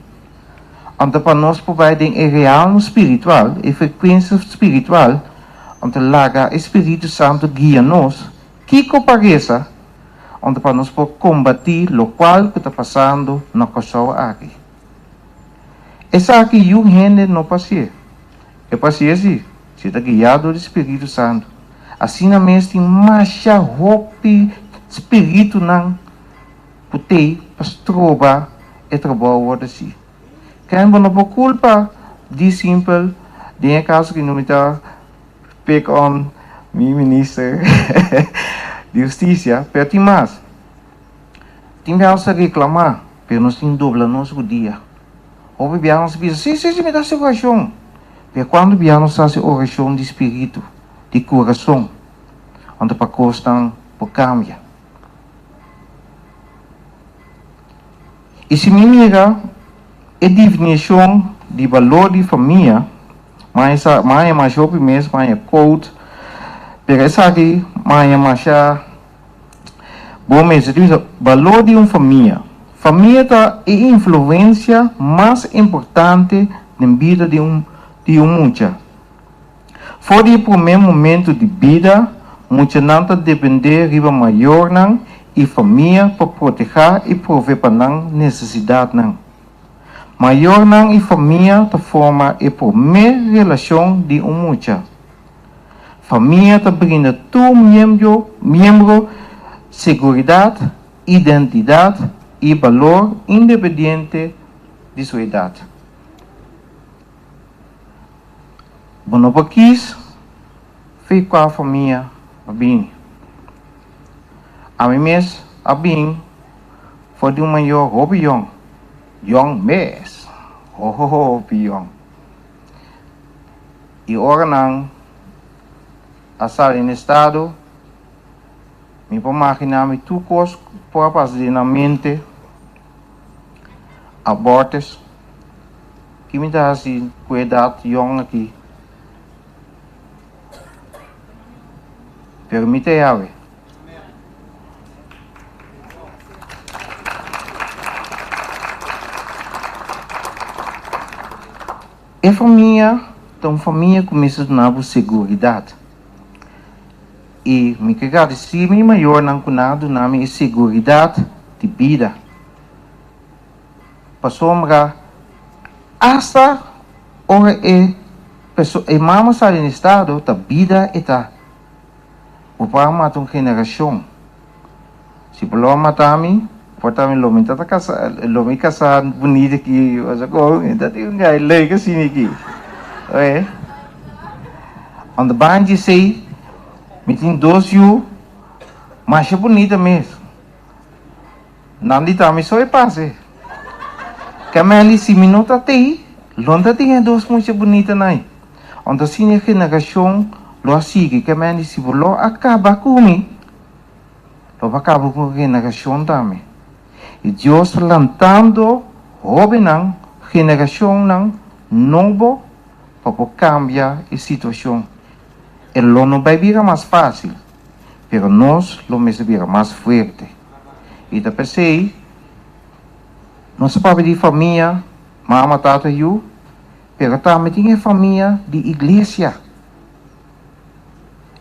anto pa nos por bai den e realmo spiritual, e frekuensia spiritual, anto laga e Spiritu Santu guia nos kiko pa resa, anto pa nos por kombatí lokual ku ta pasando na Kòrsou aki. Esaki yu hende no por hasié. E por hasié si, si e ta guiá dor di Spiritu Santu. Asina mes tin masha hopi spiritunan ku t'ei pa stroba e trabou wòrdu hasi. Ken bo no por kulpa di simpel den e kaso ki no mi ta pick on mi minister di hustisia, pero tin mas. Tin biaha nos ta reklamá, pero nos tin dobla nos rudia. Hopi biaha nos ta bisa, Sí, sí, sí, mi ta hasi orashon. Pero kuantu biaha nos ta hasi orashon di spiritu, di kurason, anto pa kosnan por kambia? I si mi mira e definishon di balor di famia, m'a haña masha hopi mes, m'a haña quote, pero esaki m'a haña masha. Bo mester tin bisa balor di un famia. Famia ta e influensia mas importante den bida di un di un mucha. For di e promé momento di bida, muchanan ta dependé riba mayornan i famia pa protehá i prove pa nan nesesidatnan. Mayornan i famia ta forma e promé relashon di un mucha. Famia ta brinda tur miembro seguridat, identidat i balor independiente di su edat. Bo no por kis fi kua famia bo bini. Ami mes a bin for di un mayor hopi yong, yong mes, hopi yong. I ora nan a sali na estado, mi por maginá mi tur kos ku por a pasa den nan mente, abortus, ki mi ta hasi ku e edat yòn aki? Pero mi ta yawe. E famia ta un famia ku mester duna bo seguridat. I mi ke gradisí mi mayornan ku nan a duna mi e seguridat di bida. Pasobra asta ora e perso e mama sali na estado ta bida e ta. Bo por a mata un generashon. Si bo lo a mata mi, por ta mi lo mi ta ta kasa, lo mi kasa bunita aki, pasobra ku mi ta tin un guy leuk asina aki. Oe. On the band di esei, mi tin dos yu masha bunita mes. Nan di ta mi so e pase. Kemeli, si mi no ta tei, lo no ta tin e dos mucha bunitanan ei. Anto asina e generashon lo a sigui. Kemeli, si bo lo a kaba ku mi, lo bo a kaba ku generashon tambe. I Dios ta lantando hóbennan, generashonnan nobo pa por kambia e situashon. E lo no bai bira mas fásil. Pero nos lo mester bira mas fuerte. I ta p'esei nos ta papia di famia, mama, tata, yu, pero tambe tin e famia di iglesia.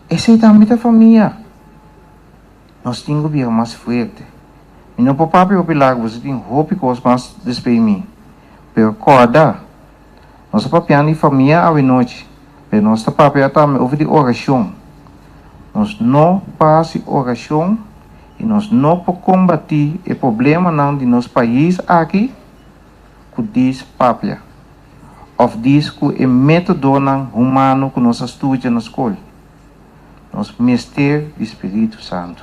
Esei tambe ta famia. Nos tin ku bira mas fuerte. Mi no por papia hopi largu pasobra tin hopi kos mas despues di mi. Pero kòrda, nos ta papiando di famia awenochi, pero nos ta papia tambe over di orashon. Nos no por hasi orashon i nos no por kombatí e problemanan di nos pais aki ku dis papia òf dis ku e métodonan humano ku nos a studia na skol. Nos mester di Spiritu Santu.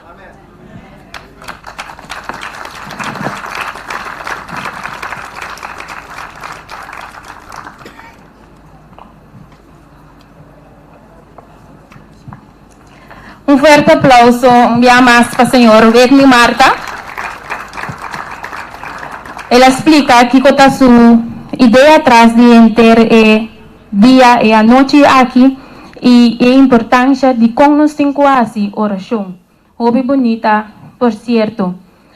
Un fuerte aplauso un bia mas pa señor Whitney Martha. El a splica kico ta su idea tras di henter e dia e anochi aki y e importancia di con nos tin cu haci oracion. Hopi bunita por cierto.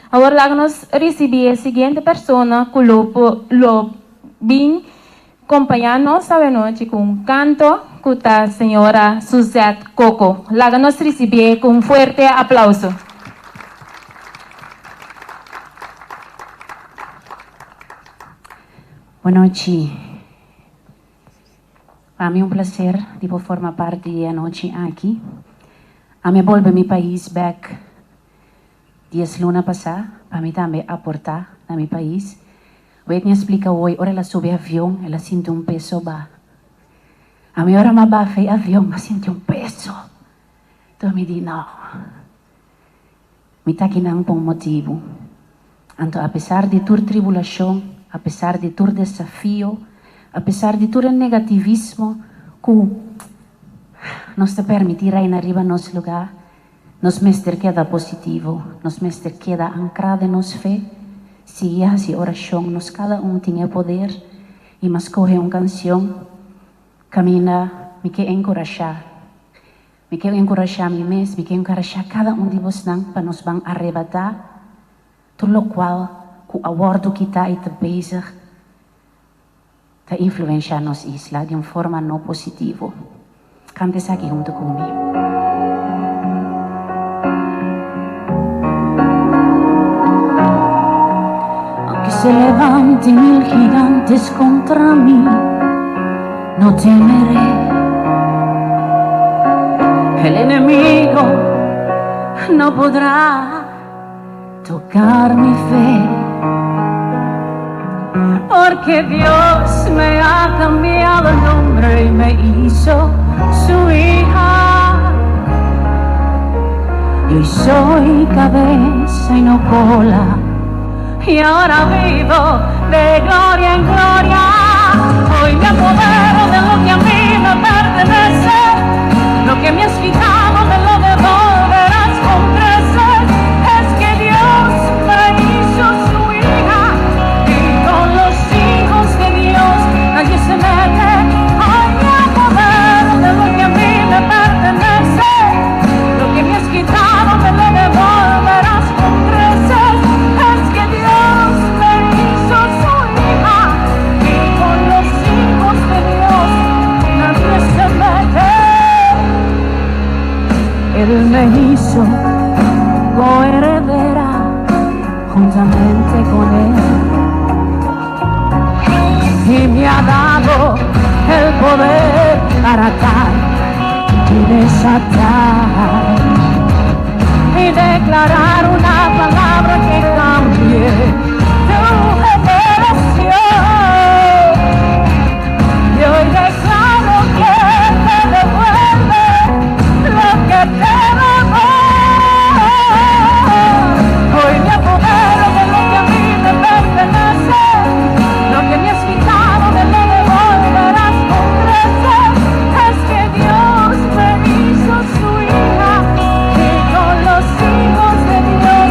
Awor laga nos ricibi e siguiente persona cu lo lo bin compaña nos awe anochi cu un canto cu ta señora Suzette Coco. Laga nos ricibié cu un fuerte aplauso. Bonochi. Pa mi un placer di por forma parti di e anochi aki. Ami a bolbe mi pais bek dies luna pasa pa mi tambe aporta na mi pais. Whitney a splica hoy ora el a subi avion el a sinti un peso ba. Ami ora mi a bafa e avion mi a sinti un peso. Enton mi di no. Mi ta akinan pa un motibu. Anto apesar di tur tribulashon, apesar di tur desafio, apesar di tur e negativismo ku nos ta permití reina riba nos lugá, nos mester keda positivo, nos mester keda ankrá den nos fe, sigui hasi orashon, nos kada un tin e poder i mas kohe un kansion kaminda mi ke enkurashá. Mi ke enkurashá mi mes, mi ke enkurashá kada un di bosnan pa nos ban arebatá tur lokual ku a wòrdu kitá i ta bezig ta influenshá nos isla di un forma no positivo. Kanta esaki huntu ku mi. Aunke se levanten mil gigantes kontra mi. No temeré. El enemigo no podrá tocar mi fe. Porque Dios me ha cambiado el nombre y me hizo su hija. Y hoy soy cabeza y no cola. Y ahora vivo de gloria en gloria. Hoy me apodero de lo que a mí me pertenece. Lo que me has quitado me lo devolverás con creces. Es que Dios me hizo su hija. Y con los hijos de Dios nadie se mete. Hoy me apodero de lo que a mí me pertenece. Lo que me has quitado me lo devolverás con creces. Es que Dios me hizo su hija. Y con los hijos de Dios nadie se mete. Él me hizo coheredera juntamente con él. Y me ha dado el poder para atar y desatar y declarar una palabra que cambie tu generación. Y hoy declaro que te devuelve lo que te robó. Hoy me apodero de lo que a mí me pertenece. Lo que me has quitado me lo devolverás con creces. Es que Dios me hizo su hija y con los hijos de Dios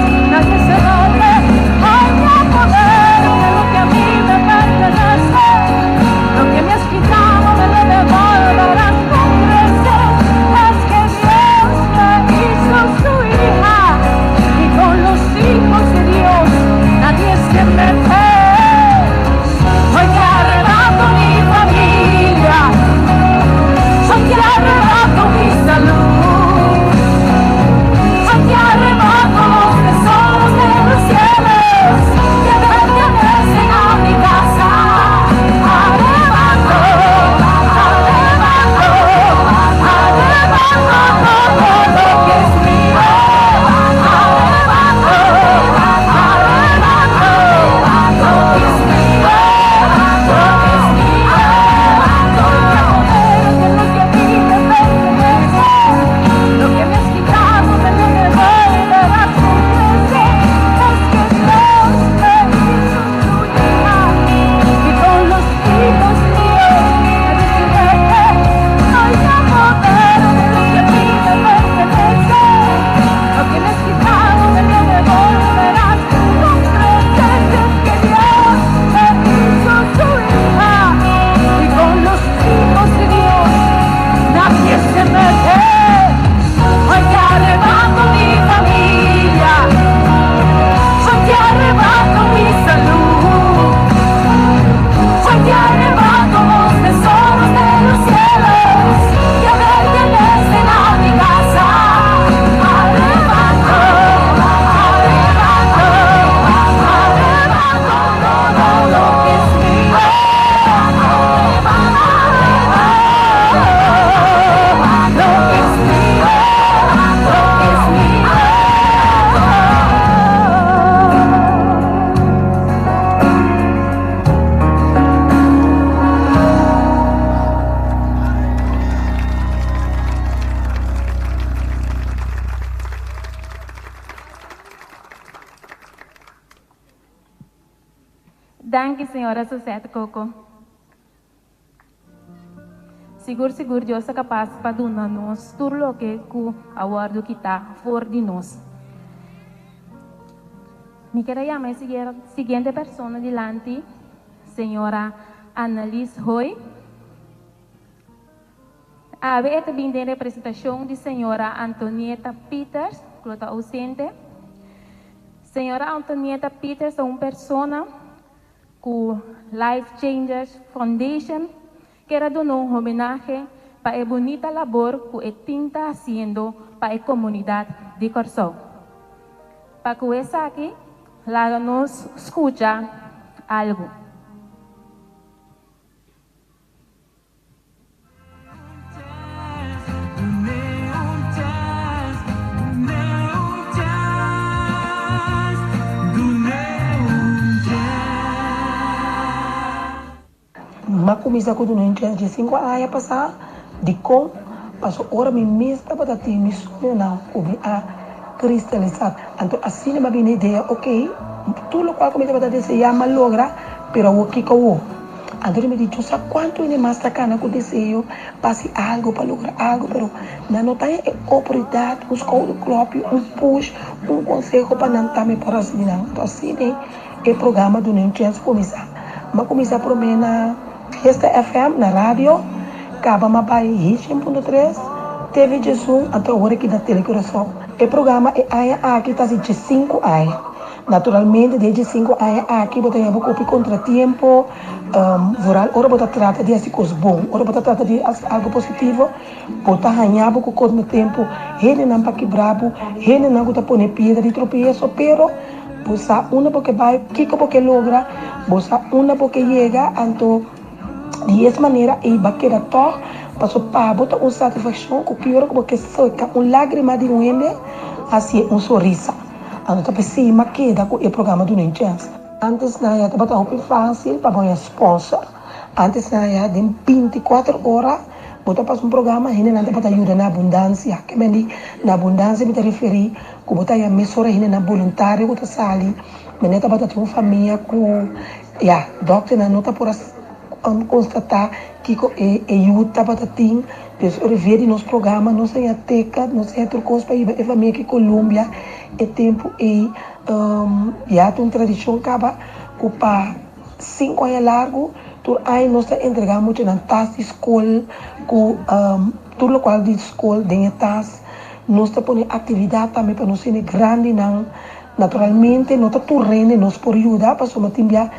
Danki señora Suzette Coco. Sigur sigur Dios ta kapas pa duna nos tur loke ku a wòrdu kitá for di nos. Mi ker a yama e siguiente persona dilanti, señora Annelies Hoy. Awe e ta bin den representashon di señora Antonieta Pieters, ku lo ta ousente. Señora Antonieta Pieters ta un persona ku Life Changers Foundation ker a duna un homenahe pa e bunita labor ku e tin ta hasiendo pa e komunidat di Kòrsou. Pa ku esaki laga nos skucha algu. M'a kuminsá ku duna un chèns dje sinku aña pasá. Dikon? Pasobra ora mi mes tabata tin mi soñonan ku mi a kristalisá. Anto asina m'a bini idea, okey, tur lokual ku mi tabata deseá m'a logra, pero awor kiko awor? Anto mi di, Dios sa cuanto hende mas ta cana cu deseo pa haci algo, pa logra algo, pero nan no ta haña e oportunidad, un schouderklopje, un push, un conseho pa nan tambe por haci di nan. Anto asina e programa duna un chance cuminsa. Mi a cuminsa prome na Fiesta FM, na radio, caba mi a bay Hit 100.3, TV Djesun, anto awor aki na Tele Curaçao. E programa e aña aki ta haci djesinku aña. Naturalmente den dje sinku aña aki bo ta yaba kopi kontratiempo, vooral ora bo ta trata di hasi kos bon, ora bo ta trata di hasi algo positivo, bo ta haña bo ku kontratempo, hendenan pa kibra bo, hendenan ku ta pone piedra di tropieso, pero bo sa unda bo ke bai, kiko bo ke logra, bo sa unda bo ke yega, anto di es manera ei bo a keda tòg, pasobra pa bo ta un satisfakshon ku ki ora ku bo ke seka un lágrima di un hende, hasié un sonrisa. Anto ta p'esei m'a keda ku e programa Duna un Chèns. Antes nan ya tabata hopi fásil pa bo haña sponsor. Antes nan ya den binti kuater ora bo ta pasa un programa hendenan tabata yuda na abundansia. Ke men di na abundansia mi ta referí ku bo ta haña mesora hendenan boluntario ku ta sali. Mene tabata tin un famia ku ya dòkternan no ta por a konstatá kiko e yu tabata tin. Pues ora via di nos programa nos a haña teka, nos a haña tur kos pa hiba e famia aki Colombia. E tempu ei ya ta un tradishon kaba ku pa sinku aña largu tur aña nos ta entregá muchanan tas di skol ku tur lokual di skol den e tas. Nos ta pone aktividat tambe pa nos hende grandinan. Naturalmente no ta tur rende nos por yuda pasobra tin bia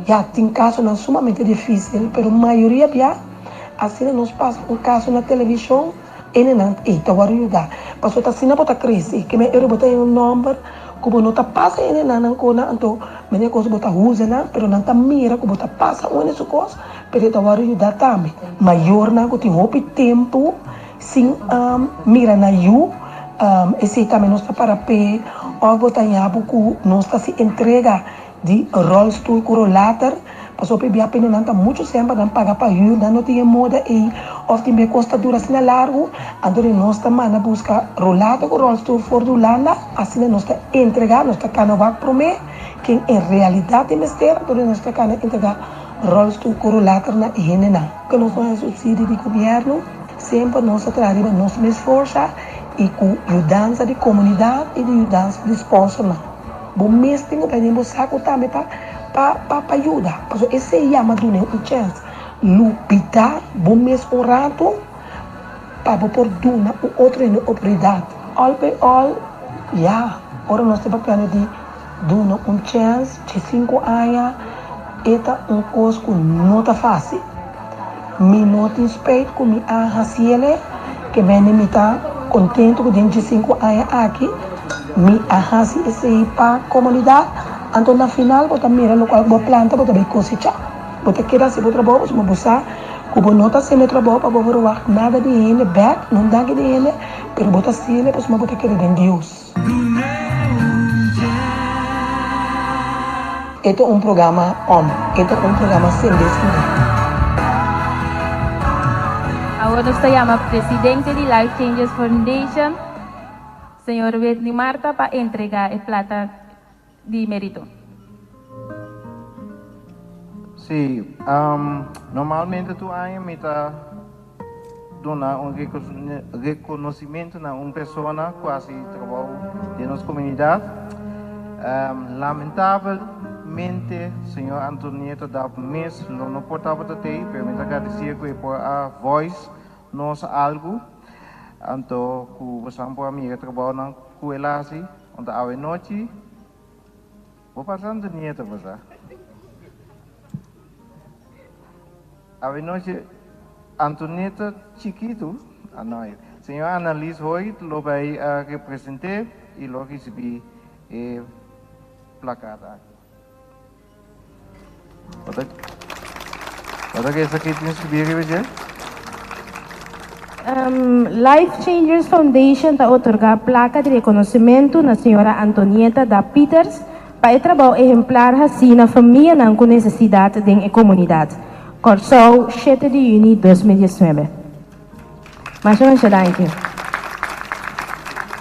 ya tin kasonan sumamente difísil, pero mayoria bia asina nos pasa un kaso na televishon enenan ei ta wòrdu yuda. Pasobra ta asina bo ta krese, ke men ora bo ta haña un nòmber ku bo no ta pasa enenan nan kona anto mene kos bo ta usa nan pero nan ta mira ku bo ta pasa un ene su kos pero e ta wòrdu yuda tambe. Mayornan ku tin hopi tempu Sin mira na yu, esei tambe nos ta para p'e. Òf bo ta haña bo ku nos ta hasi entrega di ròlstul ku rolater, pasobra p'e bia p'e nan ta muchu semper nan paga pa hür, nan no tin e moda ei, òf tin bia kos ta dura asina largu, anto di nos ta manda buska rolater ku ròlstul for di Hulanda, asina nos ta entregá, nos ta kana wak promé ken en realidat tin mester, anto di nos ta kana entregá ròlstul ku rolater na e hendenan. Ku nos no haña supsidio di gobièrnu. Semper nos ta traha riba nos mes forsa i ku yudansa di komunidat i di yudansa di sponsornan. Bo mes tin ku bai den bo saku tambe pa pa pa yuda. Pasobra esei yama dun'é un chèns. Lubidá bo mes un ratu pa bo por duna un otro hende oportunidat. Òl p'e òl, ya, ora nos ta papiando di duna un chèns dje sinku aña, e ta un kos ku no ta fásil. Mi no tin spijt ku mi a hasiele, ke bende mi ta kontentu ku den djesinku aña aki mi a hasi esei pa komunidat. Anto na final bo ta mira lokual ku bo a planta bo ta bai kosechá. Bo ta keda hasi bo trabou pasobra bo sa ku bo no ta hasiendo e trabou pa bo verwagt nada di hende bèk, no un danki di hende, pero bo ta hasiele pasobra bo ta kere den Dios. E ta un programa om. E ta un programa sende sende. Awor nos ta yama presidente di Life Changers Foundation, señor Wedney Martha pa entrega e plata di merito. Sí, normalmente tur aña mi ta duna un reconocimento na un persona cu haci trabou den nos comunidad. Lamentabelmente señor Antonieta Dap mes lo no por tabata tey, pero mi ta agradeci cu e por a voice nos algo, anto cu bosan por a mira trabounan cu el a haci. Anto awe nochi. Bo pasa Antonieta bo sa. Awenochi Antonieta chikitu, ah no, señor Annalies Hoyt lo bay a represent'é y lo ricibi e plakat aki. Bo ta bo ta kere esaki tin subi riba dje? Life Changers Foundation ta otorgá plaka di rekonosementu na señora Antonieta Da Pieters pa e trabou ehemplar hasí na famianan ku nesesidat den e komunidat. Kòrsou, shete di yüni 2019. Masha masha danki.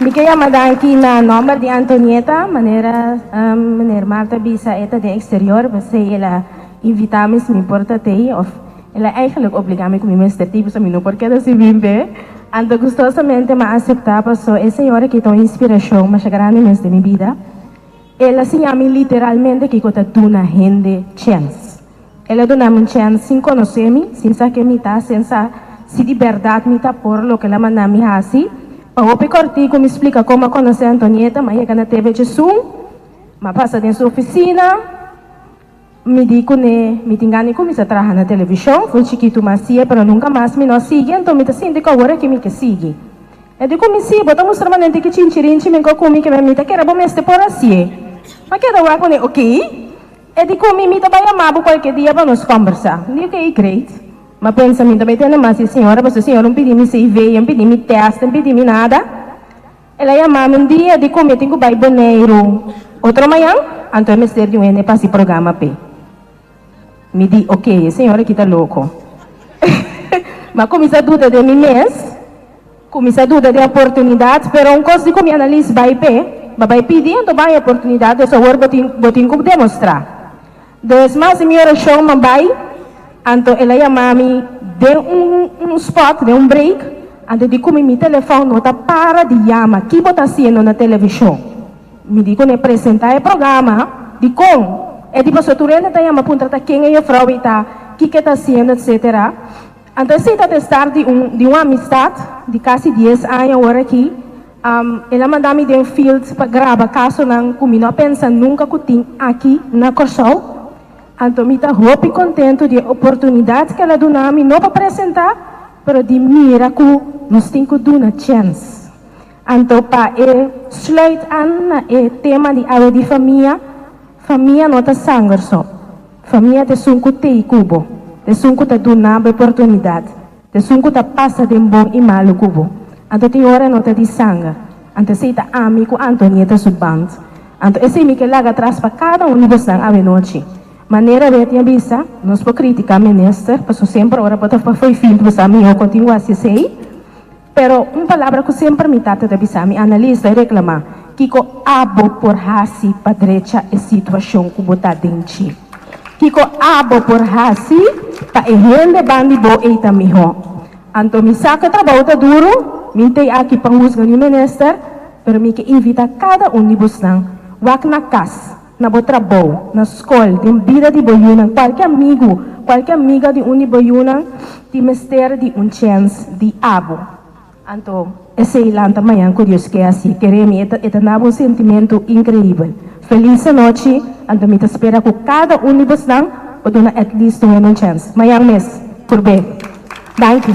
Mi ke yama danki na nòmber di Antonieta, manera meneer Marta bisa e ta den eksterior, p'esei el a invitá mi si mi por ta tei òf El a eigenlijk obligá mi ku mi mester tin, pasobra mi no por keda sin bin p'e. Anto gustosamente m'a aseptá, paso e señor aki ta un inspirashon masha grandi mes den mi bida. El a siña mi literalmente kiko ta duna hende chèns. El a duna mi un chèns sin konosé mi, sin sa ken mi ta, sin sa si di bèrdat mi ta por loke el a manda mi hasi. Pa hopi kòrtiku mi splika kon m'a konosé Antonieta, m'a yega na TV Djesun, m'a pasa den su ofisina. Mi di kuné, Mi tin gana di kuminsá traha na televishon. Foi chikitu mi a si'e, pero nunka mas mi no a sigui, anto mi ta sinti ku awor aki mi ke sigui. E di ku mi, Sí, bo ta mustra manera ki chinchirinchi mi ko ku mi ke mi ta kere bo mester por hasié. Mi a keda wak kuné, Oké. E di ku mi, Mi ta bai yama bo kualke dia pa nos kòmbersá. Mi di, Oké, great. Mi a pensa, Mi ta bai tende mas di e señora, pasobra e señora no pidi mi CV, no pidi mi tèst, no pidi mi nada. El a yama mi un dia di ku mi tin ku bai Boneiru otro mañan, anto e mester di un hende pa hasi programa p'e. Mi di, Oké, e señor aki ta loko. Mi a kuminsá duda den mi mes, kuminsá duda den oportunidat, pero un kos di ku mi analis bai p'e, bo bai pidi anto bo haña oportunidat, dus awor bo tin bo tin ku demostrá. Dus mas di mi orashon mi a bai, anto el a yama mi den un un spot, den un break, anto di ku mi mi telefòn no ta para di yama, ki bo ta hasiendo na televishon? Mi di ku ne presentá e programa, dikon? E di pasobra tur hende ta yama puntra ta ken e jufrou ei ta, kiko e ta hasiendo etcetera. Anto esei ta testar di un di un amistat di kasi dies aña awor aki. El a manda mi den field pa graba kasonan ku mi no a pensa nunka ku tin aki na Kòrsou. Anto mi ta hopi kontentu di e oportunidat ku el a duna mi, no pa presentá, pero di mira ku nos tin ku duna chèns. Anto pa e sluit an na e tema di awe di famia, famia no ta sanger so. Famia ta esun ku tei ku bo, ta esun ku ta duna bo e oportunidat. Esun ku ta pasa den bon i malu ku bo. Anto tin ora no ta di sanger. Anto esei ta ami ku Antonieta su band. Anto esei mi ke laga tras pa kada un di bosnan awenochi. Manera Betty a bisa, nos por kritika minister, paso semper ora bo ta fo'i field bo sa mihó kon tin ku hasi esei. Pero un palabra ku semper mi tata ta bisa mi, Annelies, ta reklamá, Kiko abo por hasi pa drecha e situashon ku bo ta den dje? Kiko abo por hasi pa e hende ban di bo ei ta mihó? Anto mi sa ku e trabou ta duru, mi n'tei aki pa husga niun minister, pero mi ke invitá kada un di bosnan wak na kas, na bo trabou, na skol, den bida di bo yunan, kualke amigu, kualke amiga di un di bo yunan tin mester di un chèns di abo. Anto, esei lanta mañan ku Dios ke hasi. Kere mi, e ta e ta na bo un sentimentu inkreibel. Felis anochi, anto mi ta spera ku kada un di bosnan por duna at least un hende un chèns. Mañan mes, purb'é. Danki.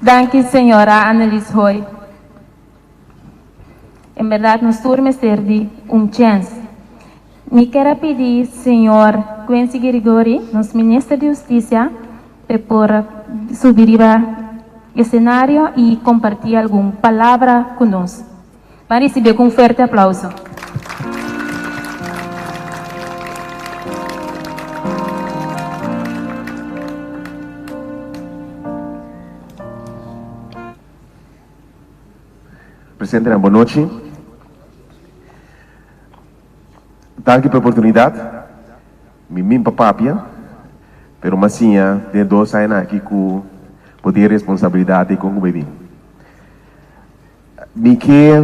Danki señora Annelies Hoy. En berdad nos tur mester di un chens. Mi kier a pidi señor Quincy Girigorie, nos minister di Husticia, p'e por subi riba escenario y comparti algun palabra cu nos. Ban ricibié cu un fuerte aplauso. Presentenan bon nochi. Danki pa e oportunidat. Mi min pa papia, pero m'a siña den e dos añanan aki ku bo tin e responsabilidat i kon ku bo e bin. Mi ke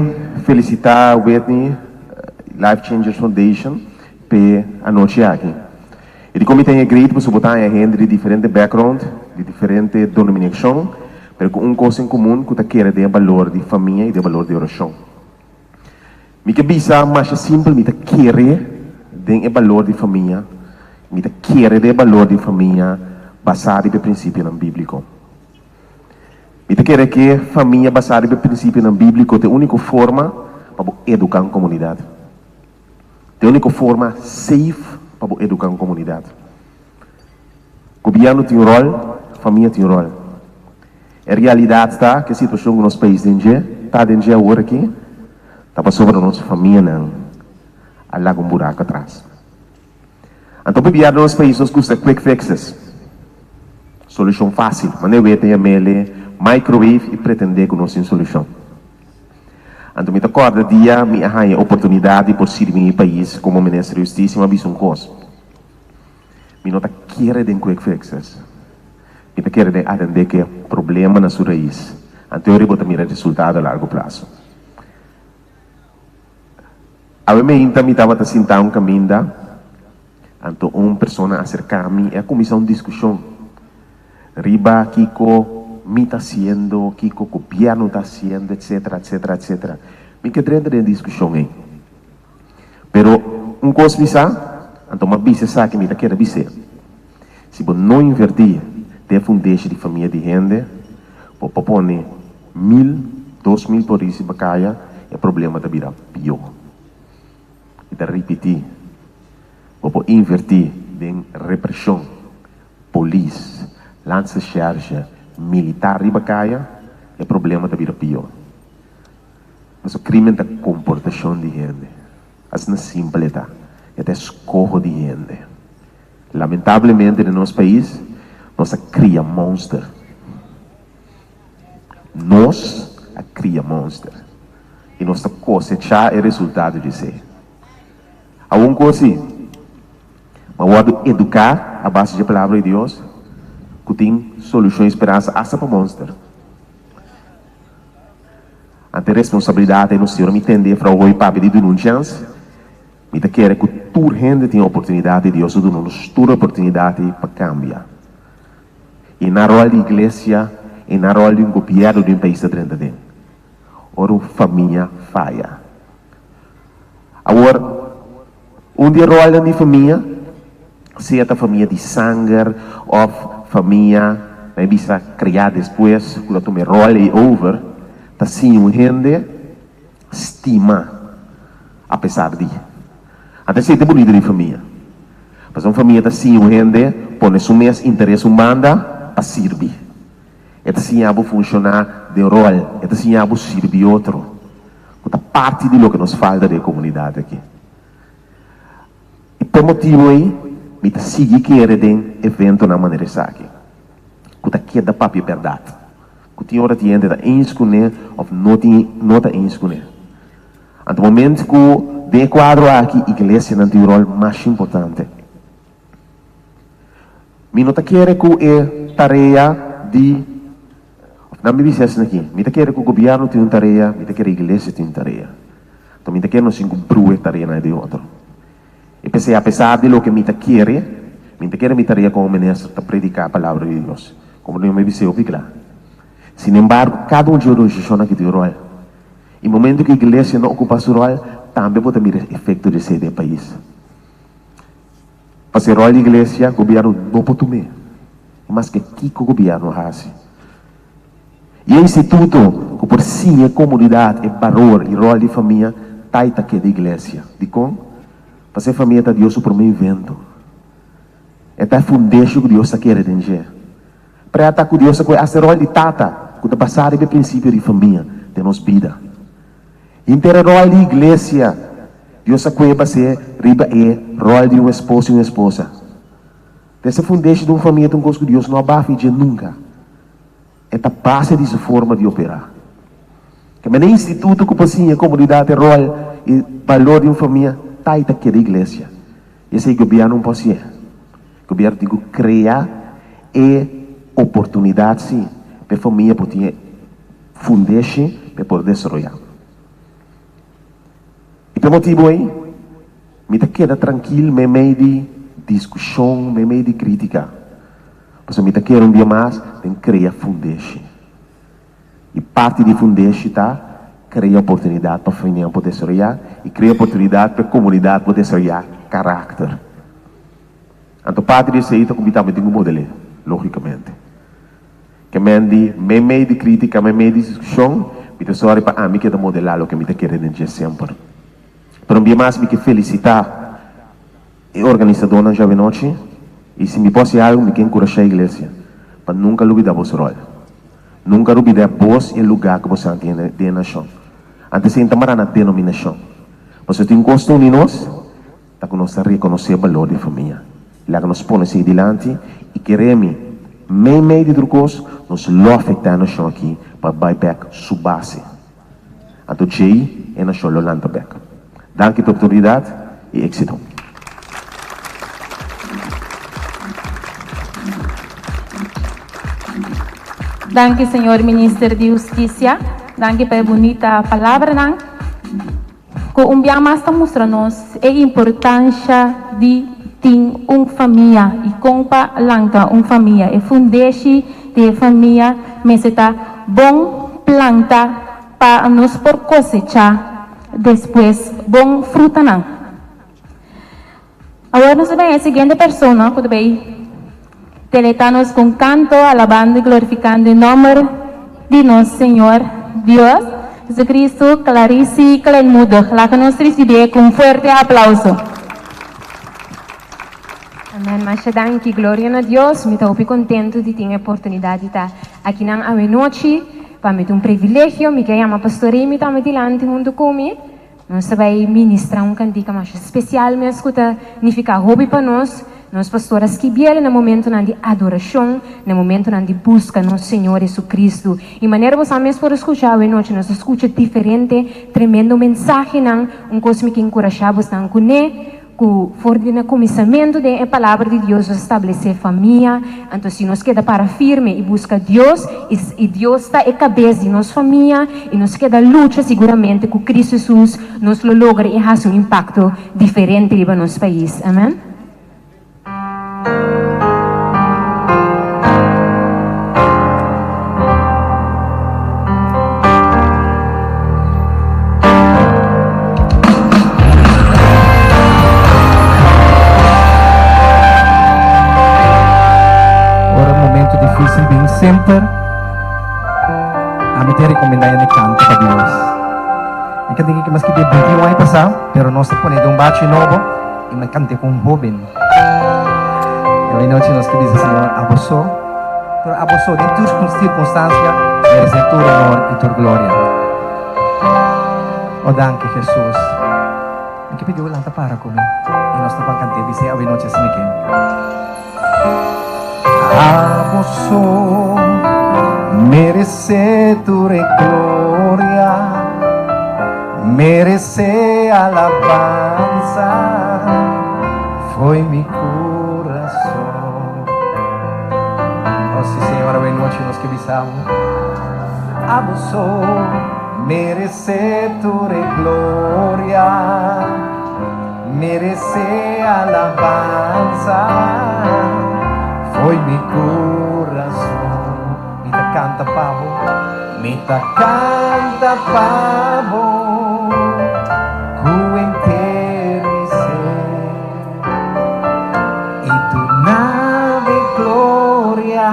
felisitá Whitney Life Changers Foundation p'e anochi aki. E dikon mi ta haña great pasobra bo ta haña hende di diferente background, di diferente denominashon, pero ku un kos en komun ku ta kere den e balor di famia i den e balor di orashon. Mi ke bisa masha simpel, mi ta kere den e balor di famia, mi ta kere den e balor di famia basá riba e prinsipionan bíbliko. Mi ta kere ke famia basá riba e prinsipionan bíbliko ta e úniko forma pa bo eduká un komunidat. Ta e úniko forma safe pa bo eduká un komunidat. Gobièrnu tin un ròl, famia tin un ròl. E realidat ta ku e situashon ku nos pais den dje, ta den dje awor aki, ta pasobra nos famianan a laga un buraku atras. Anto pabia nos pais nos gusta quick fixes, solushon fásil, manera wete yam'ele microwave i pretendé ku nos tin solushon. Anto mi ta kòrda dia mi a haña e oportunidat di por sirbi mi pais komo Minister di Hustisia, mi a bisa un kos. Mi no ta kere den quick fixes. Mi ta kere den atendé ku e problema na su rais. Anto ora bo ta mira resultado a largo plaso. Awe meinta mi tabata sintá un kaminda, anto un persona a aserká mi i a kuminsá un diskushon riba kiko mi ta hasiendo, kiko gobièrnu ta hasiendo, etsetera, etsetera, etsetera. Mi ke drenta den e diskushon ei. Pero un kos mi sa, anto m'a bisa esaki mi ta keda bis'é, si bo no invertí den e fundeshi di famia di hende, bo por pone mil, 2000 polis riba kaya, e problema ta bira pió. Mi ta ripití, bo por invertí den represhon, polis, landsrecherche, militar riba kaya, e problema ta bira pió. Pasobra crimen ta comportacion di hende. Asina simpel e ta. E ta escoho di hende. Lamentablemente den nos pais nos a cria monster. Nos a cria monster. Y nos ta cosecha e resultado di esey. Awor un cos si, mi a wordo educa a base dje palabra di Dios cu tin solucion y speransa hasta pa monster. Ante responsabilidat ei nos tin ora mi tende Frou Hoy papia di duna un chèns, mi ta kere ku tur hende tin oportunidat i Dios a duna nos tur oportunidat ei pa kambia. I na ròl di iglesia i na ròl di un gobièrnu di un pais ta drenta den ora un famia faya. Awor, un di e ròlnan di famia, sea ta famia di sanger òf famia nan e bisa kriá despues ku ta tuma e ròl ei over, ta siña un hende stima apesar di. Anto esei ta e bunita di famia. Pasobra un famia ta siña un hende pone su mes interes un banda pa sirbi. E ta siña bo funshoná den ròl, e ta siña bo sirbi otro. Ku ta parti di loke nos falta den e komunidat aki. I p'e motibu ei mi ta sigui kere den eventonan manera esaki, ku ta keda papia bèrdat, ku tin ora tin hende ta eens kuné òf no tin no ta eens kuné. Anto moment ku den e kuadro aki iglesianan tin un ròl masha importante. Mi no ta kere ku e tarea di, òf nan mi bisa esaki aki, mi ta kere ku gobièrnu tin un tarea, mi ta kere iglesia tin un tarea. Anto mi ta kere nos tin ku brua e tareanan di otro. I p'esei apesar di loke mi ta kere, mi ta kere mi tarea komo minister ta prediká palabra di Dios, komo mi bisa hopi kla. Sinembargo, kada un dje organisashonnan aki tin un ròl. I momento ku iglesia no okupá su ròl, tambe bo ta mira e efekto di esei den e pais. Pasobra e ròl di iglesia, gobièrnu no por tum'é, maske kiko gobièrnu hasi. I e instituto ku por siña e komunidat e balor i ròl di famia ta i ta keda iglesia. Dikon? Pasobra e famia ta Dios su promé invento. E ta e fundesho ku Dios ta kere den dje. Preta ku Dios a kohe hasta e ròl di tata ku ta basá riba e prinsipio di famia den nos bida. Henter e ròl di iglesia Dios a kohe bas'é riba e ròl di un esposo i un esposa. Dese fundesho di un famia ta un kos ku Dios no a bafi dje nunka. E ta base di su forma di operá. Ke mene instituto ku por siña komunidat e ròl i balor di un famia. ta i ta keda iglesia. I esei gobièrnu no por hasié. Gobièrnu tin ku krea e oportunidat sí pa e famia por tin e fundeshi pa e por desaroyá. I pa e motibu ei mi ta keda trankil meimei di diskushon, meimei di krítika, pasobra mi ta kere un dia mas den krea fundeshi. I parti di fundeshi ta krea oportunidat pa famianan por desaroyá i krea oportunidat pa e komunidat por desaroyá karakter. Anto parti di esei ta ku mi tambe tin ku model'é, lógikamente. Ke men di meimei di krítika, meimei di diskushon, mi ta sòri pa ami keda modelá loke mi ta kere den dje semper. Pero un bia mas mi ke felisitá e organisadónan djawe nochi i si mi por hasi algu mi ke enkurashá iglesia pa nunka lubidá boso ròl. Nunka lubidá bos i e lugá ku boso tin den e nashon. Antes esei no ta mará na denominashon. Pasobra tin un kos ta uni nos, ta ku nos ta rekonosé balor di famia. I laga nos pone esei dilanti i kere mi, mei mei di tur kos, nos lo afektá e nashon aki pa bai bèk su base. Anto djei e nashon lo lanta bèk. Danki pa e oportunidat i éksito. Danki señor Minister di Husticia. Danki pa e bunita palabranan cu un bia mas ta mustra nos e importancia di tin un famia y con pa lanta un famia. E fundeshi di e famia mester ta bon planta pa nos por cosecha despues bon frutanan. Awor nos ta bay e siguiente persona cu ta bay deleita nos cu un canto alabando y glorificando e nomber di nos Señor Dios Jesucristo, Clarice Kleinmoedig. Laga nos ricibié cu un fuerte aplauso. Amen masha danki gloria na Dios mi ta hopi contento di tin e oportunidad di ta akinan awe nochi pa mi ta un privilegio mi ke yama pastor Remy tambe dilanti hunto cu mi nos ta bay ministra un cantica masha special mes cu ta nifica hopi pa nos nos pastor a skibiel na momentonan di adoracion na momentonan di busca nos Señor Jesucristo y manera bo sa mes por a scucha awe nochi nos a scucha diferente tremendo mensahenan un cos mi ke encurasha bosnan cune Ku for di na kuminsamentu den e Palabra di Dios nos a stablesé famia, anto si nos keda para firme i buska Dios, i i Dios ta e kabes di nos famia, i nos keda lucha siguramente ku Kristu Hesus nos lo logra i hasi un impakto diferente riba nos pais. Amen. Ora momento difícil bin semper ami ta recomenda hende canta pa Dios. Mi canta ki mas ki bia 21 aña pasa, pero nos ta pone den un bachi nobo y mi canta cu un hoben. Y hoy nochi nos ke bisa Señor abo so, pero abo so den tur circunstancia merece tur honor y tur gloria. O danki Jesus. Mi ke pidi bo lanta para ku mi i nos ta ban kant'é bis'é awe nochi asina ke. Abo so meresé tur e gloria, meresé alabansa, fo'i mi kurason. O si Señor awe nochi nos ke bisa bo. Abo so Meresé tur e gloria, meresé alabansa, fo'i mi kurason. Mi ta kanta pa bo. Mi ta kanta pa bo ku henter mi ser i duna bo e gloria.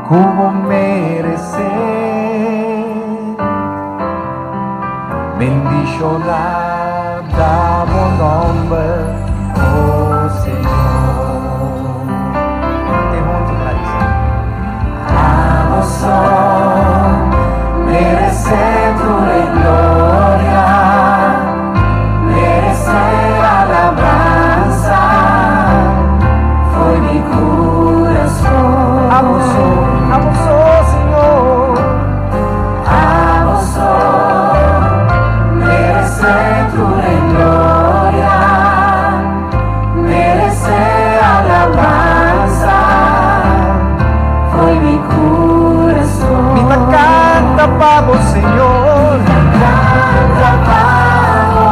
Ku bo meresé. Bendishoná ta bo nòmber, o Señor. Te huntu, Clarissa. Abo so meresé tur e gloria, meresé alabansa. Foi mi kurason. Abo so, abo so, Señor. Abo so, meresé tur e gloria. canta pa bo, Señor. Canta pa bo,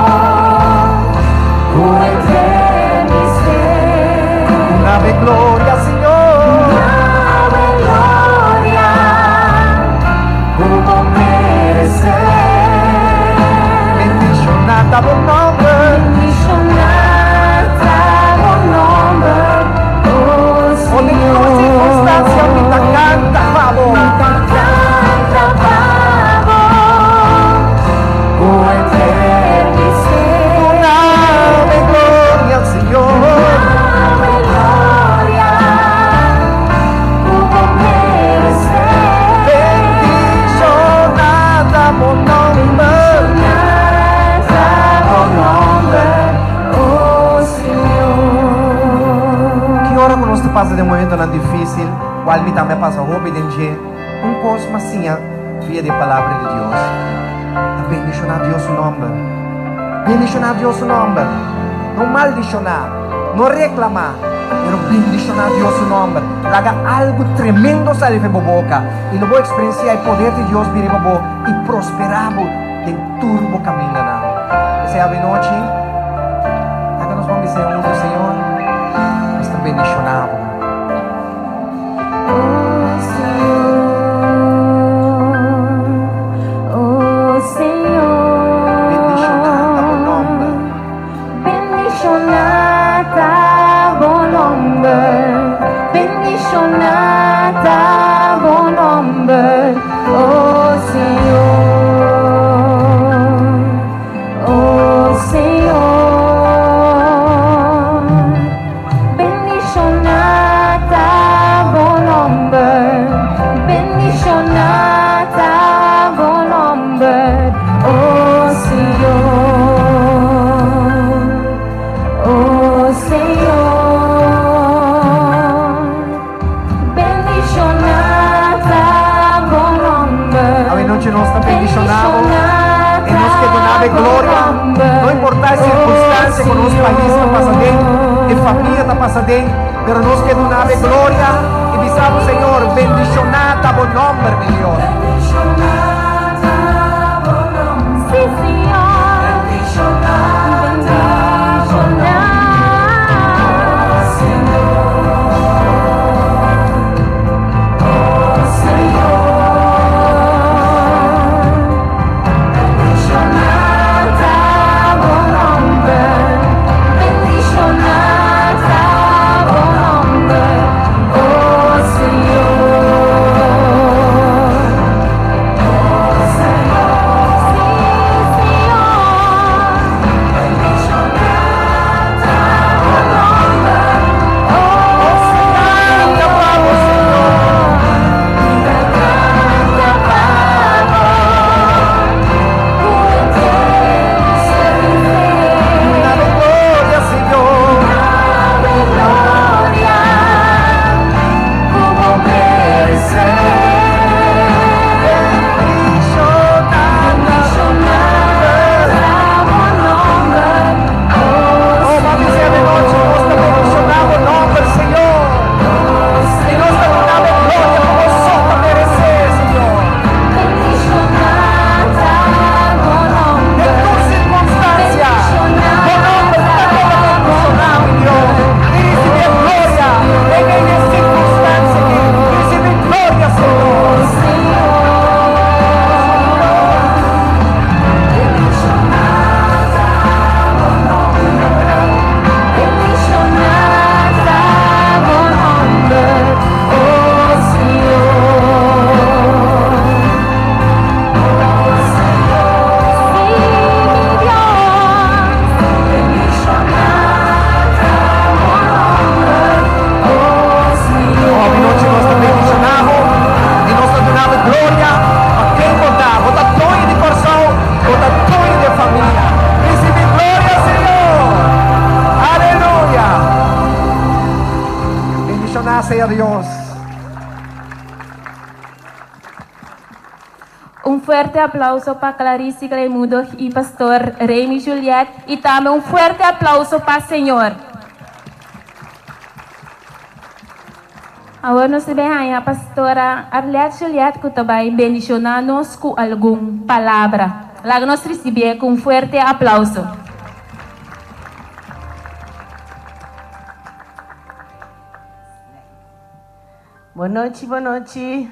ku henter mi ser. Duna bo gloria, Señor. Duna bo gloria, ku bo meresé. Bendishoná ta bo nòmber. Bendishoná ta bo nòmber, oh Oh, den tur sirkunstansia mi ta kanta pa bo. Mi ta kanta pa bo, ku henter mi ser. Duna bo gloria, Señor. Duna bo gloria, ku bo meresé. Bendishoná ta bo nòmber. Bendishoná ta bo nòmber, oh Señor. Ki ora ku nos ta pasa den momentonan difísil, kual mi tambe a pasa hopi den dje, un kos m'a siña via di e Palabra di Dios, ta bendishoná Dios su nòmber. Bendishoná Dios su nòmber. No maldishoná, no reklamá, pero bendishoná Dios su nòmber. Laga algu tremendo sali for bo boka, i lo bo eksperensiá e poder di Dios bini riba bo i prosperá bo den tur bo kamindanan. P'esei avenochi, laga nos ban bis'é huntu, Señor, nos ta bendishoná bo. Oh Señor, oh Señor. Bendishoná ta bo nòmber. Bendishoná ta bo nòmber. Bendishoná ta bo nòmber, oh Señor, oh Señor. Bendishoná ta bo nòmber. Bendishoná ta bo nòmber, oh Señor, oh Señor. Bendishoná ta bo nòmber. Avenochi nos ta bendishoná bo i nos ke duna bo gloria. No importá e sirkunstansia ku nos pais ta pasa den, e famia ta pasa den, pero nos ke duna bo gloria i bisa bo, Señor, bendishoná ta bo nòmber, mi Dios. Sí, Señor. Bendishoná. Bendishoná. Oh Señor. Bendishoná ta bo nòmber. Bendishoná ta bo nòmber. Oh Señor. Oh Señor. Sí, Señor. Bendishoná ta bo nòmber. Oh Canta pa bo, Señor. Canta pa bo, ku henter mi ser. Duna bo gloria, Señor. Duna bo gloria, ku bo meresé. Bendishoná Bendishoná ta bo nòmber, oh Oh, ban bisa avenochi, nos ta bendishoná bo nòmber, Señor. I nos ta duna bo gloria ku bo so ta meresé, Señor. Bendishoná ta bo Den nòmber. tur sirkunstansia, bo nòmber ta keda bendishoná, mi Dios. I risibí gloria den e sirkunstansia aki. Risibí gloria, Señor. Señor. Bendishoná ta bo nòmber. Bendishoná ta bo nòmber, oh Señor. Oh Señor. Sí, mi Dios. Bendishoná ta bo nòmber, oh Señor. Oh, avenochi nos ta bendishoná bo i nos ta duna bo gloria. Pa ken bo ta? Bo ta doño di Kòrsou, bo ta doño di famia. Risibí gloria, Señor. Aleluya. Bendishoná sea Dios. Un fuerte aplauso pa Clarice Claymudo i Pastor Remy Juliet i tambe un fuerte aplauso pa Señor. Awor nos ta bin haña Pastora Arlette Juliet ku ta bai bendishoná nos ku algun palabra. Laga nos risibié ku un fuerte aplauso. Bon nochi, bon nochi.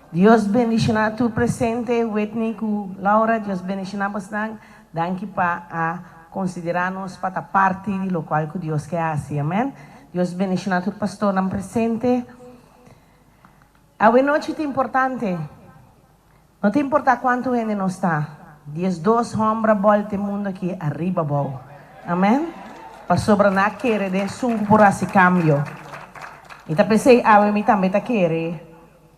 Dios bendishoná tur presente, Whitney ku Laura, Dios bendishoná bosnan. Danki pa a konsiderá nos pa ta parti di lokual ku Dios ke hasi. Amen. Dios bendishoná tur pastornan presente. Awe nochi ta importante. No ta importá kuantu hende nos ta, 12 hòmber a bòlta e mundu akí ariba abou. Amèn. Pasobra nan a kere den esun ku por hasi kambio. I ta p'esei awe mi tambe ta kere,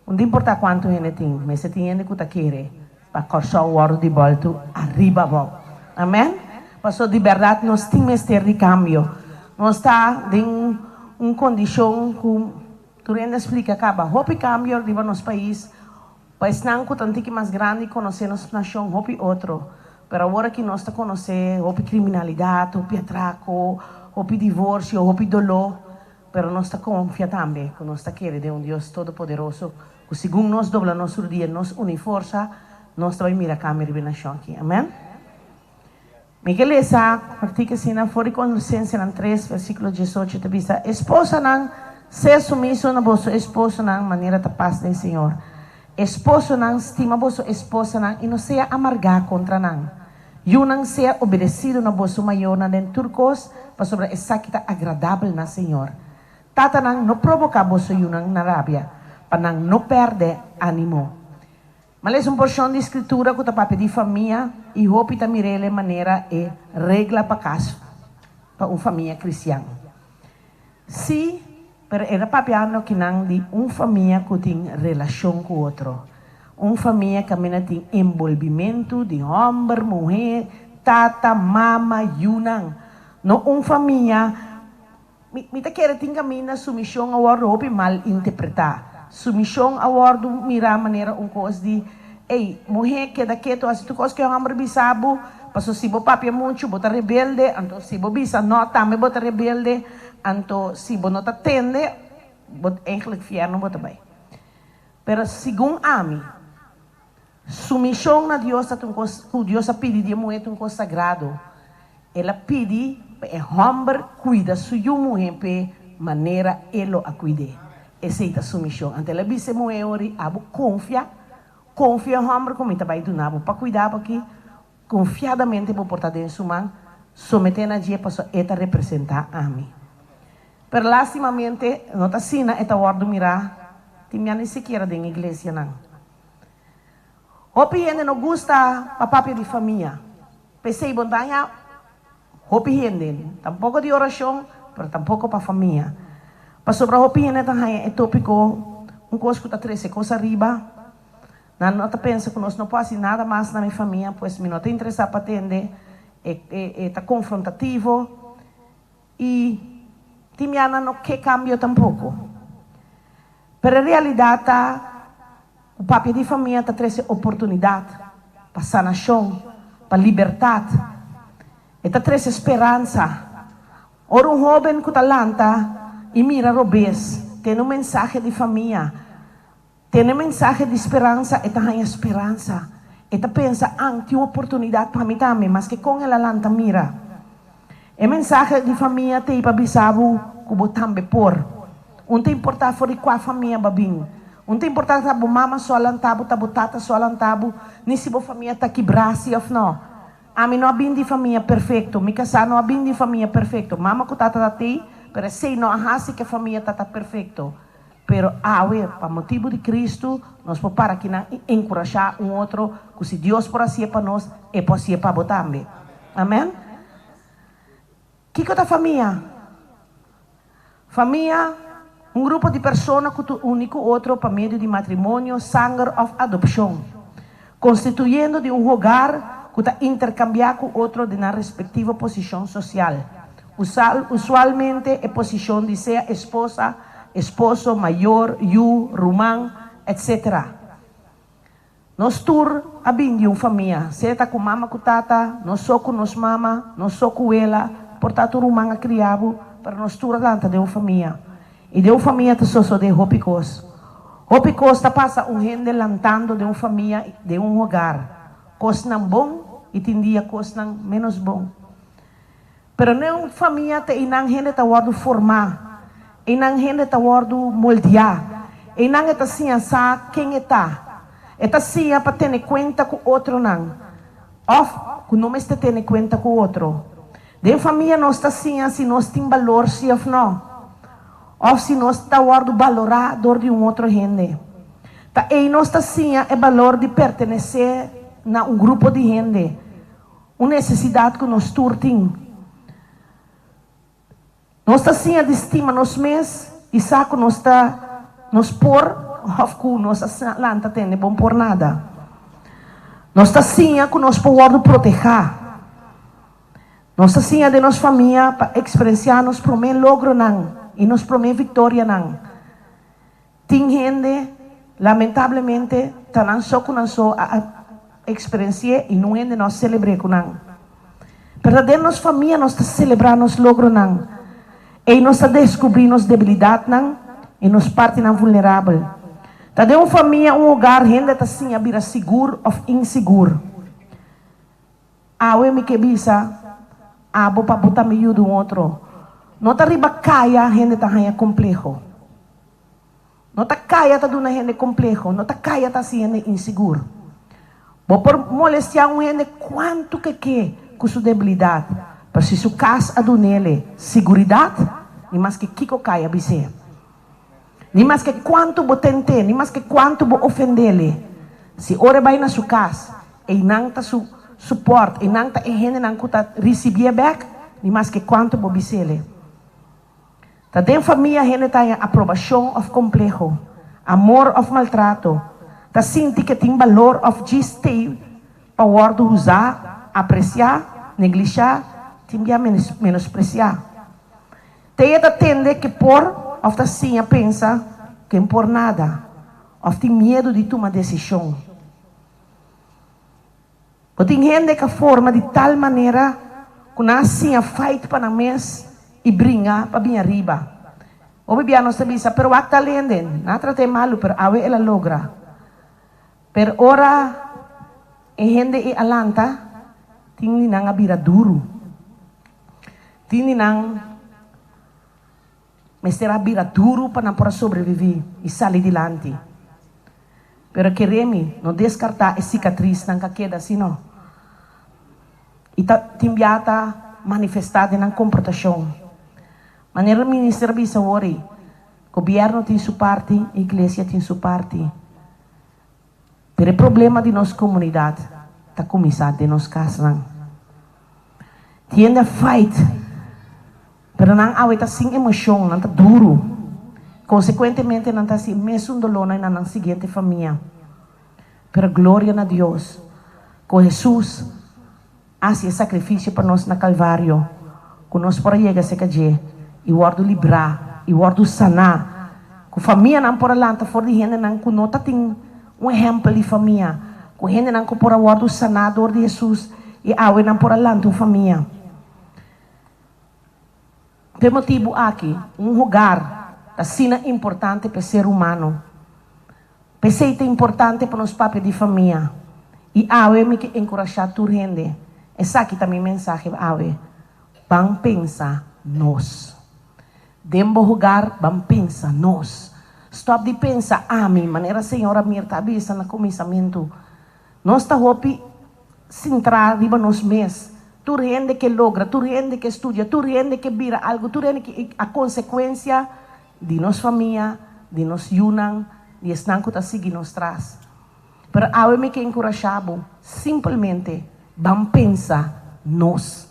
no ta importá kuantu hende tin, mester tin hende ku ta kere pa Kòrsou wòrdu di bòltu ariba abou. Amèn. Pasobra di bèrdat nos tin mester di kambio. Nos ta den un kondishon ku tur hende a splika kaba hopi kambio riba nos pais. Pa esnan ku ta un tiki mas grandi konosé nos nashon hopi otro, pero awor aki nos ta konosé hopi kriminalidat, hopi atrako, hopi divorsio, hopi doló, pero nos ta konfia tambe ku nos ta kere den un Dios Todopoderoso ku segun nos dobla nos rudia, nos uni forsa, nos ta bai mira kambio riba e nashon aki. Amen. Mi ke lesa artíkulo asina for di Kolosensenan tres, versíkulo 18 ta bisa, Esposanan, sea sumiso na boso esposonan manera ta pas den Señor. Esposonan, stima boso esposanan i no sea amargá kontra nan. Yunan, sea obedesido na boso mayornan den tur kos, pasobra esaki ta agradabel na Señor. Tatanan, no proboká boso yunan na rabia, pa nan no pèrdè ánimo. Ma lesa un porshon di Skritura ku ta papia di famia i hopi ta mir'el e manera e regla pa kas pa un famia kristian. Sí, pero e ta papiando kinan di un famia ku tin relashon ku otro, un famia kaminda tin enbolbimentu di hòmber, muhé, tata, mama, yunan. No un famia Mi, mi ta kere tin kaminda sumishon a wòrdu hopi mal interpretá. Sumishon a wòrdu mirá manera un kos di, Ey, muhé, keda ketu, hasi tur kos ku e hòmber bisa bo, paso si bo papia muchu, bo ta rebelde, anto si bo bisa nò, tambe bo ta rebelde, anto si bo no ta tende, bo eigenlijk fièrnu bo ta bai. Pero segun ami, Sumishon na Dios ta un kos ku Dios a pidi di e muhé ta un kos sagrado. El a pidi pa e hòmber kuida su yu muhé p'e manera e lo a kuid'é. Esei ta sumishon. Anto el a bisa e muhé ori, Abo konfia, konfia e hòmber ku mi ta bai duna bo pa kuida bo aki. Konfiadamente bo por ta den su man, someté na dje pasobra e ta representá ami. Pero lástimamente no ta asina e ta wòrdu mirá tin bia ni sikiera den iglesianan. Hopi hende no gusta pa papia di famia. P'esei bo daña hopi hende, tampoko di orashon, pero tampoko pa famia. Pasobra hopi hende ta haña e topiko un kos ku ta trese kos ariba. Nan no ta pensa ku nos no por hasi nada mas na mi famia, pues mi no ta interesá pa tende, e e ta konfrontativo. I tin bianan no ke kambio tampoko. Pero e realidat ta ku papia di famia ta trese oportunidat pa sanashon, pa libertat. E ta trese speransa. Ora un hóben ku ta lanta i mira robes tene un mensahe di famia, tene mensahe di speransa, e ta haña speransa. E ta pensa, An, tin un oportunidat pa mi tambe, maske kon el a lanta mira. E mensahe di famia t'ei pa bisa bo ku bo tambe por. Un ta importá for di kua famia bo a bin. Un ta importá ta bo mama so a lanta bo, ta bo tata so a lanta bo, ni si bo famia ta kibrá si òf nò. Ami no a bin di famia perfekto, mi kasá no a bin di famia perfekto. Mama ku tata ta t'ei, pero esei no a hasi ku e famia ta ta perfekto. Pero awe, pa motibu di Kristu, nos por para kinan i enkurashá un otro ku si Dios por hasié pa nos, E por hasié pa bo tambe. Amèn. Kiko ta famia? Famia, un grupo di persona ku ta uni ku otro pa medio di matrimonio, sanger òf adopshon, konstituyendo di un hogar ku ta interkambiá ku otro den nan respektivo posishon sosial. Usualmente e posishon di sea esposa, esposo, mayor, yu, ruman, etc. Nos tur a bin di un famia, sea ta ku mama ku tata, nos so ku nos mama, nos so ku wela, por ta tur ruman a kria bo, pero nos tur a lanta den un famia. I den un famia ta sosodé hopi kos. Hopi kos ta pasa un hende lantando den un famia, den un hogar. Kosnan bon i tin dia kosnan ménos bon. Pero den un famia ta einan hende ta wòrdu formá, einan hende ta wòrdu moldiá, einan e ta siña sa ken e ta. E ta siña pa tene kuenta ku otronan òf ku no mester tene kuenta ku otro. Den famia nos ta siña si nos tin balor si òf nò, òf si nos ta wòrdu balorá dor di un otro hende. Ta ei nos ta siña e balor di pertenesé na un grupo di hende, un nesesidat ku nos tur tin. Nos ta siña di stima nos mes i sa ku nos ta nos por òf ku nos a lanta tende bon por nada. Nos ta siña ku nos por wòrdu protehá. Nos ta siña den nos famia pa eksperensiá nos promé logronan i nos promé viktorianan. Tin hende, lamentablemente, ta nan so ku nan so a eksperensi'é i nun hende no a selebr'é ku nan. Pero ta den nos famia nos ta selebrá nos logronan. Ei nos ta deskubrí nos debilidatnan i nos partinan vulnerabel. Ta den un famia, un hogar, hende ta siña bira sigur òf insigur. Awe mi ke bisa abo pa bo tambe yuda un otro. No ta riba kaya hende ta haña kompleho. No ta kaya ta duna hende kompleho, no ta kaya ta hasi hende insigur. Bo por molestiá un hende kuantu ke ke ku su debilidat, pero si su kas a dun'ele siguridat, ni maske kiko kaya bis'é. Ni maske kuantu bo tent'é, ni maske kuantu bo ofend'ele, si ora e bai na su kas, einan ta su supòrt, einan ta e hendenan ku ta risibié bèk, ni maske kuantu bo bis'ele. Ta den famia hende ta haña aprobashon òf kompleho, amor òf maltrato, ta sinti ke tin balor òf djis t'ei pa wòrdu usá, apresiá, neglishá, tin bia menospresiá. T'ei e ta tende ke por òf ta siña pensa ke n por nada òf tin miedu di tuma desishon. Bo tin hende ka forma di tal manera ku nan a siña fight pa nan mes i bringa pa bin ariba. Hopi bia nos ta bisa, pero wak tal hende, nan a trat'é malu, pero awe el a logra. Pero ora e hende ei a lanta, tin di nan a bira duru. Tin di nan mester a bira duru pa nan por a sobreviví i sali dilanti. Pero kere mi, no deskartá e sikatrisnan ku a keda así no. I ta tin bia ta manifestá den nan komportashon. Manera minister a bisa awor ei, gobièrnu tin su parti, iglesia tin su parti. Pero e problema di nos komunidat ta kuminsá den nos kasnan. Tiende a fight, pero nan awe ta sin emoshon, nan ta duru. Konsekuentemente nan ta hasi e mesun dolónan na nan siguiente famia. Pero gloria na Dios ku Hesus a hasi e sakrifisio pa nos na Kalvario, ku nos por a yega serka dje i wòrdu librá i wòrdu saná, ku famianan por a lanta for di hendenan ku no ta tin un ehèmpel di famia, ku hendenan ku por a wòrdu saná dor di Hesus i awe nan por a lanta un famia. P'e motibu aki, un hogar ta asina importante p'e ser humano. P'esei ta importante pa nos papia di famia. I awe mi ke enkurashá tur hende. Esaki ta mi mensahe awe, Ban pensa nos. Den bo hogar, ban pensa nos. Stòp di pensa ami, manera señora Mirta a bisa na kuminsamentu. Nos ta hopi sintrá riba nos mes. Tur hende ke logra, tur hende ke studia, tur hende ke bira algu, tur hende ke a konsekuensia di nos famia, di nos yunan, di esnan ku ta sigui nos tras. Pero awe mi ke enkurashá bo, simpelmente ban pensa nos.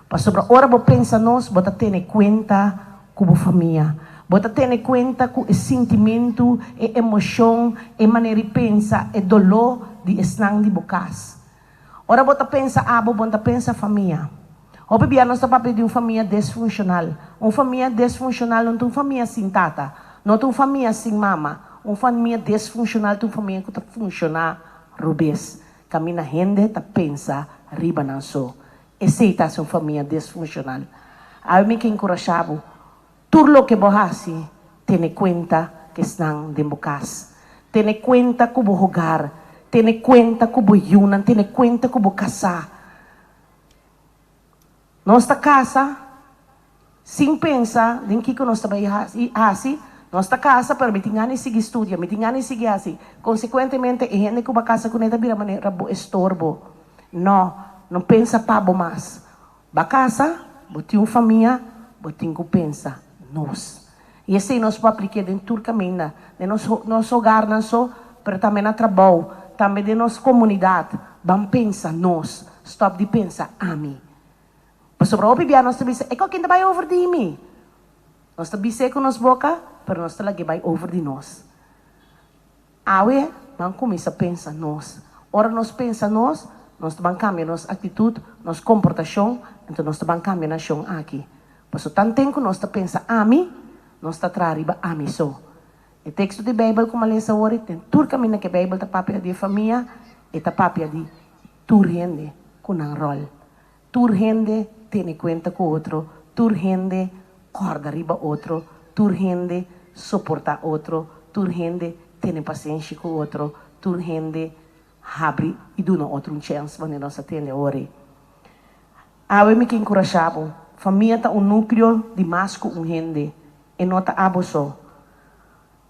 Pasobra ora bo pensa nos, bo ta tene kuenta ku bo famia. Bo ta tene kuenta ku e sintimentu, e emoshon, e manera di pensa, e doló di esnan di bo kas. Ora bo ta pensa abo, bo no ta pensa famia. Hopi bia nos ta papia di un famia desfunshonal. Un famia desfunshonal no ta un famia sin tata, no ta un famia sin mama. Un famia desfunshonal ta un famia ku ta funshoná robes, kaminda hende ta pensa riba nan so. Esei ta hasi un famia desfunshonal. Awe mi ke enkurashá bo, tur loke bo hasi. Tene kuenta ku esnan den bo kas. Tene kuenta ku bo hogar. Tene kuenta ku bo yunan. Tene kuenta ku bo kasá. Nos ta kasa sin pensa den kiko nos ta bai hasi. Nos ta kasa pero mi tin gana di sigui studia, mi tin gana di sigui hasi. Konsekuentemente e hende ku bo a kasa kuné ta bira manera bo estorbo. No, no pensa pa bo mas. Bo a kasa, bo tin un famia, bo tin ku pensa nos. I esei nos por aplik'é den tur kaminda, den nos nos hogarnan so, pero tambe na trabou, tambe den nos komunidat. Ban pensa nos, stòp di pensa ami. Pasobra hopi bia nos ta bisa, e kokin ta bai over di mi. Nos ta bis'é ku nos boka, pero nos ta lag'é bai over di nos. Awe, ban kuminsá pensa nos. Ora nos pensa nos, nos ta ban kambia nos aktitut, nos komportashon, anto nos ta ban kambia nashon aki. Pasobra tanten ku nos ta pensa ami, nos ta traha riba ami so. E teksto di Beibel ku mi a lesa awor ei, den tur kaminda ku e Beibel ta papia di e famia, e ta papia di tur hende ku nan ròl. Tur hende tene kuenta ku otro, tur hende kòrda riba otro, tur hende soportá otro, tur hende tene pasenshi ku otro, tur hende habri i duna otro un chèns manera nos a tende awor ei. Awe mi ke enkurashá bo, famia ta un núkleo di mas ku un hende, e no ta abo so.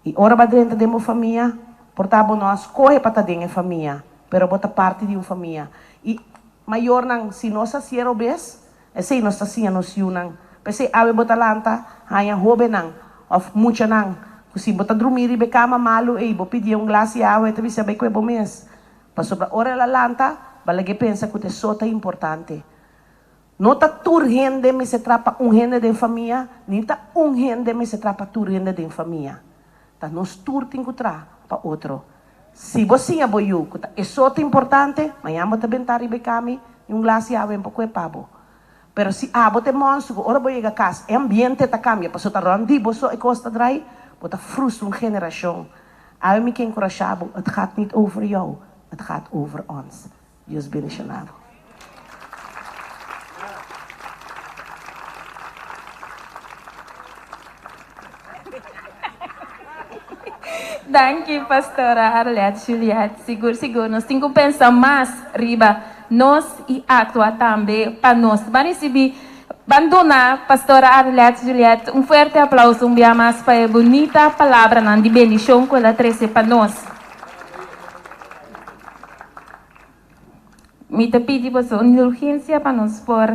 I ora bo a drenta den bo famia, por ta bo no a skohe pa ta den e famia, pero bo ta parti di un famia. I mayornan, si nos hasié robes, esei nos ta siña nos yunan. P'esei awe bo ta lanta haña hóbennan òf muchanan ku si bo ta drumí riba e kama malu ei, bo pidié un glas di awa, e ta bisa bai kue bo mes. Pasobra ora el a lanta, bo a lag'é pensa ku ta e so ta importante. No ta tur hende mester tra pa un hende den famia, ni ta un hende mester tra pa tur hende den famia. Ta nos tur tin ku tra pa otro. Si bo siña bo yu ku ta eso ta importante, mañan bo ta benta riba e kami i un glas di awa en poko e pa bo. Pero si abo ta e mònster ku ora bo yega kas e ambiente ta kambia pasobra ta rònt di bo so e kos ta drai, bo ta frustra un generashon. Awe mi ke enkurashá bo, het gaat niet over jou, het gaat over ons. Dios bendiciona bo. Danki Pastora Arlette Juliet. Sigur sigur nos tin ku pensa mas riba nos i aktua tambe pa nos. Ban risibi, ban duna Pastora Arlette Juliet un fuerte aplauso un bia mas pa e bunita palabranan di bendishon ku el a trese pa nos. Mi ta pidi boso indulgensia pa nos por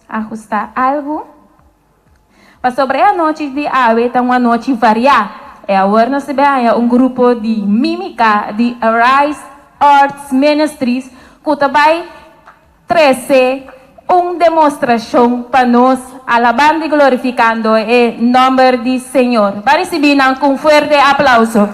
ahustá algu. Pasobra e anochi di awe ta un anochi variá. E awor nos ta bin haña un grupo di mímika di Arise Arts Ministries ku ta bai trese un demostrashon pa nos alabando i glorifikando e nòmber di Señor. Ba risibí nan ku un fuerte aplauso.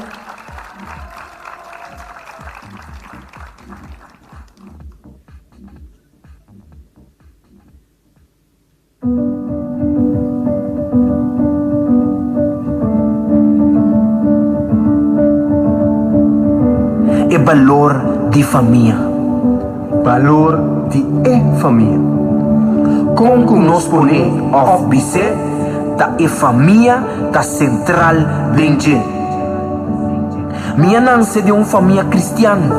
E balor di famia. Balor di e famia. Kon ku nos pone òf bis'é, ta e famia ta sentral den dje. Mi a nanse den un famia kristian.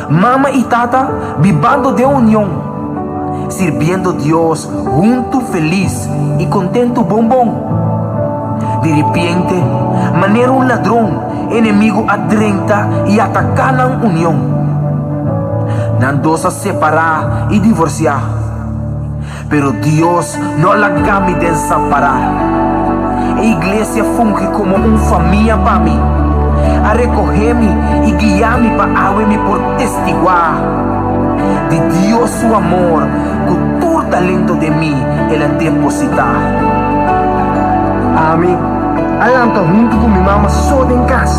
Mama i tata bibando den union, sirbiendo Dios huntu felis i kontentu bon bon. Di ripiente, manera un ladron, enemigu a drenta i ataká nan union. Nan dos a separá i divorsiá. Pero Dios no a laga mi desampará. E iglesia fungi komo un famia pa mi. A rekohé mi i guia mi pa awe mi por testiguá di Dios su amor ku tur talento den mi el a depositá. Ami a lanta huntu ku mi mama so den kas.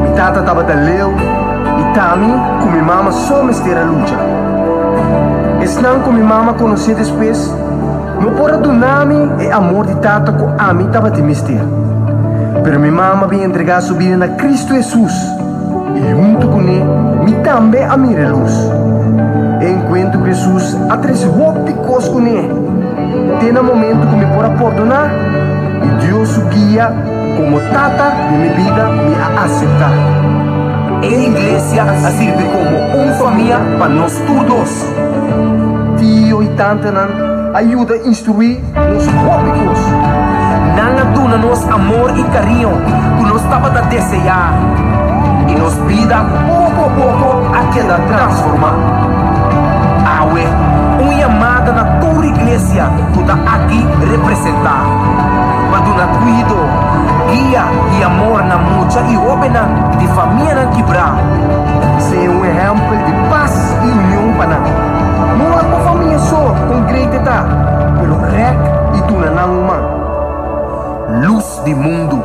Mi tata tabata leu i t'ami ku mi mama so mester a lucha. Esnan ku mi mama konosé despues no por a duna mi e amor di tata ku ami tabatin mester. Pero mi mama bin entregá su bida na Kristu Hesus i huntu kuné mi tambe a mira e lus. E enkuentro ku Hesus a trese hopi kos kuné te na momentu ku mi por a pordoná i Dios su guia. Komo Tata di mi bida mi a aseptá. E iglesia a sirbi komo un famia pa nos tur dos. Tio i tantanan a yuda instruí nos hopi kos. Nan a duna nos amor i kariño ku nos tabata deseá, i nos bida poko a poko a keda transformá. Awe, un yamada na tur iglesia ku ta aki representá, pa duna kuido, guia i amor na mucha i hóbennan di famianan kibrá. Sea un ehèmpel di pas i union pa nan. No wak bo famia so kon great e ta, pero rèk i duna nan un man. Lus di mundu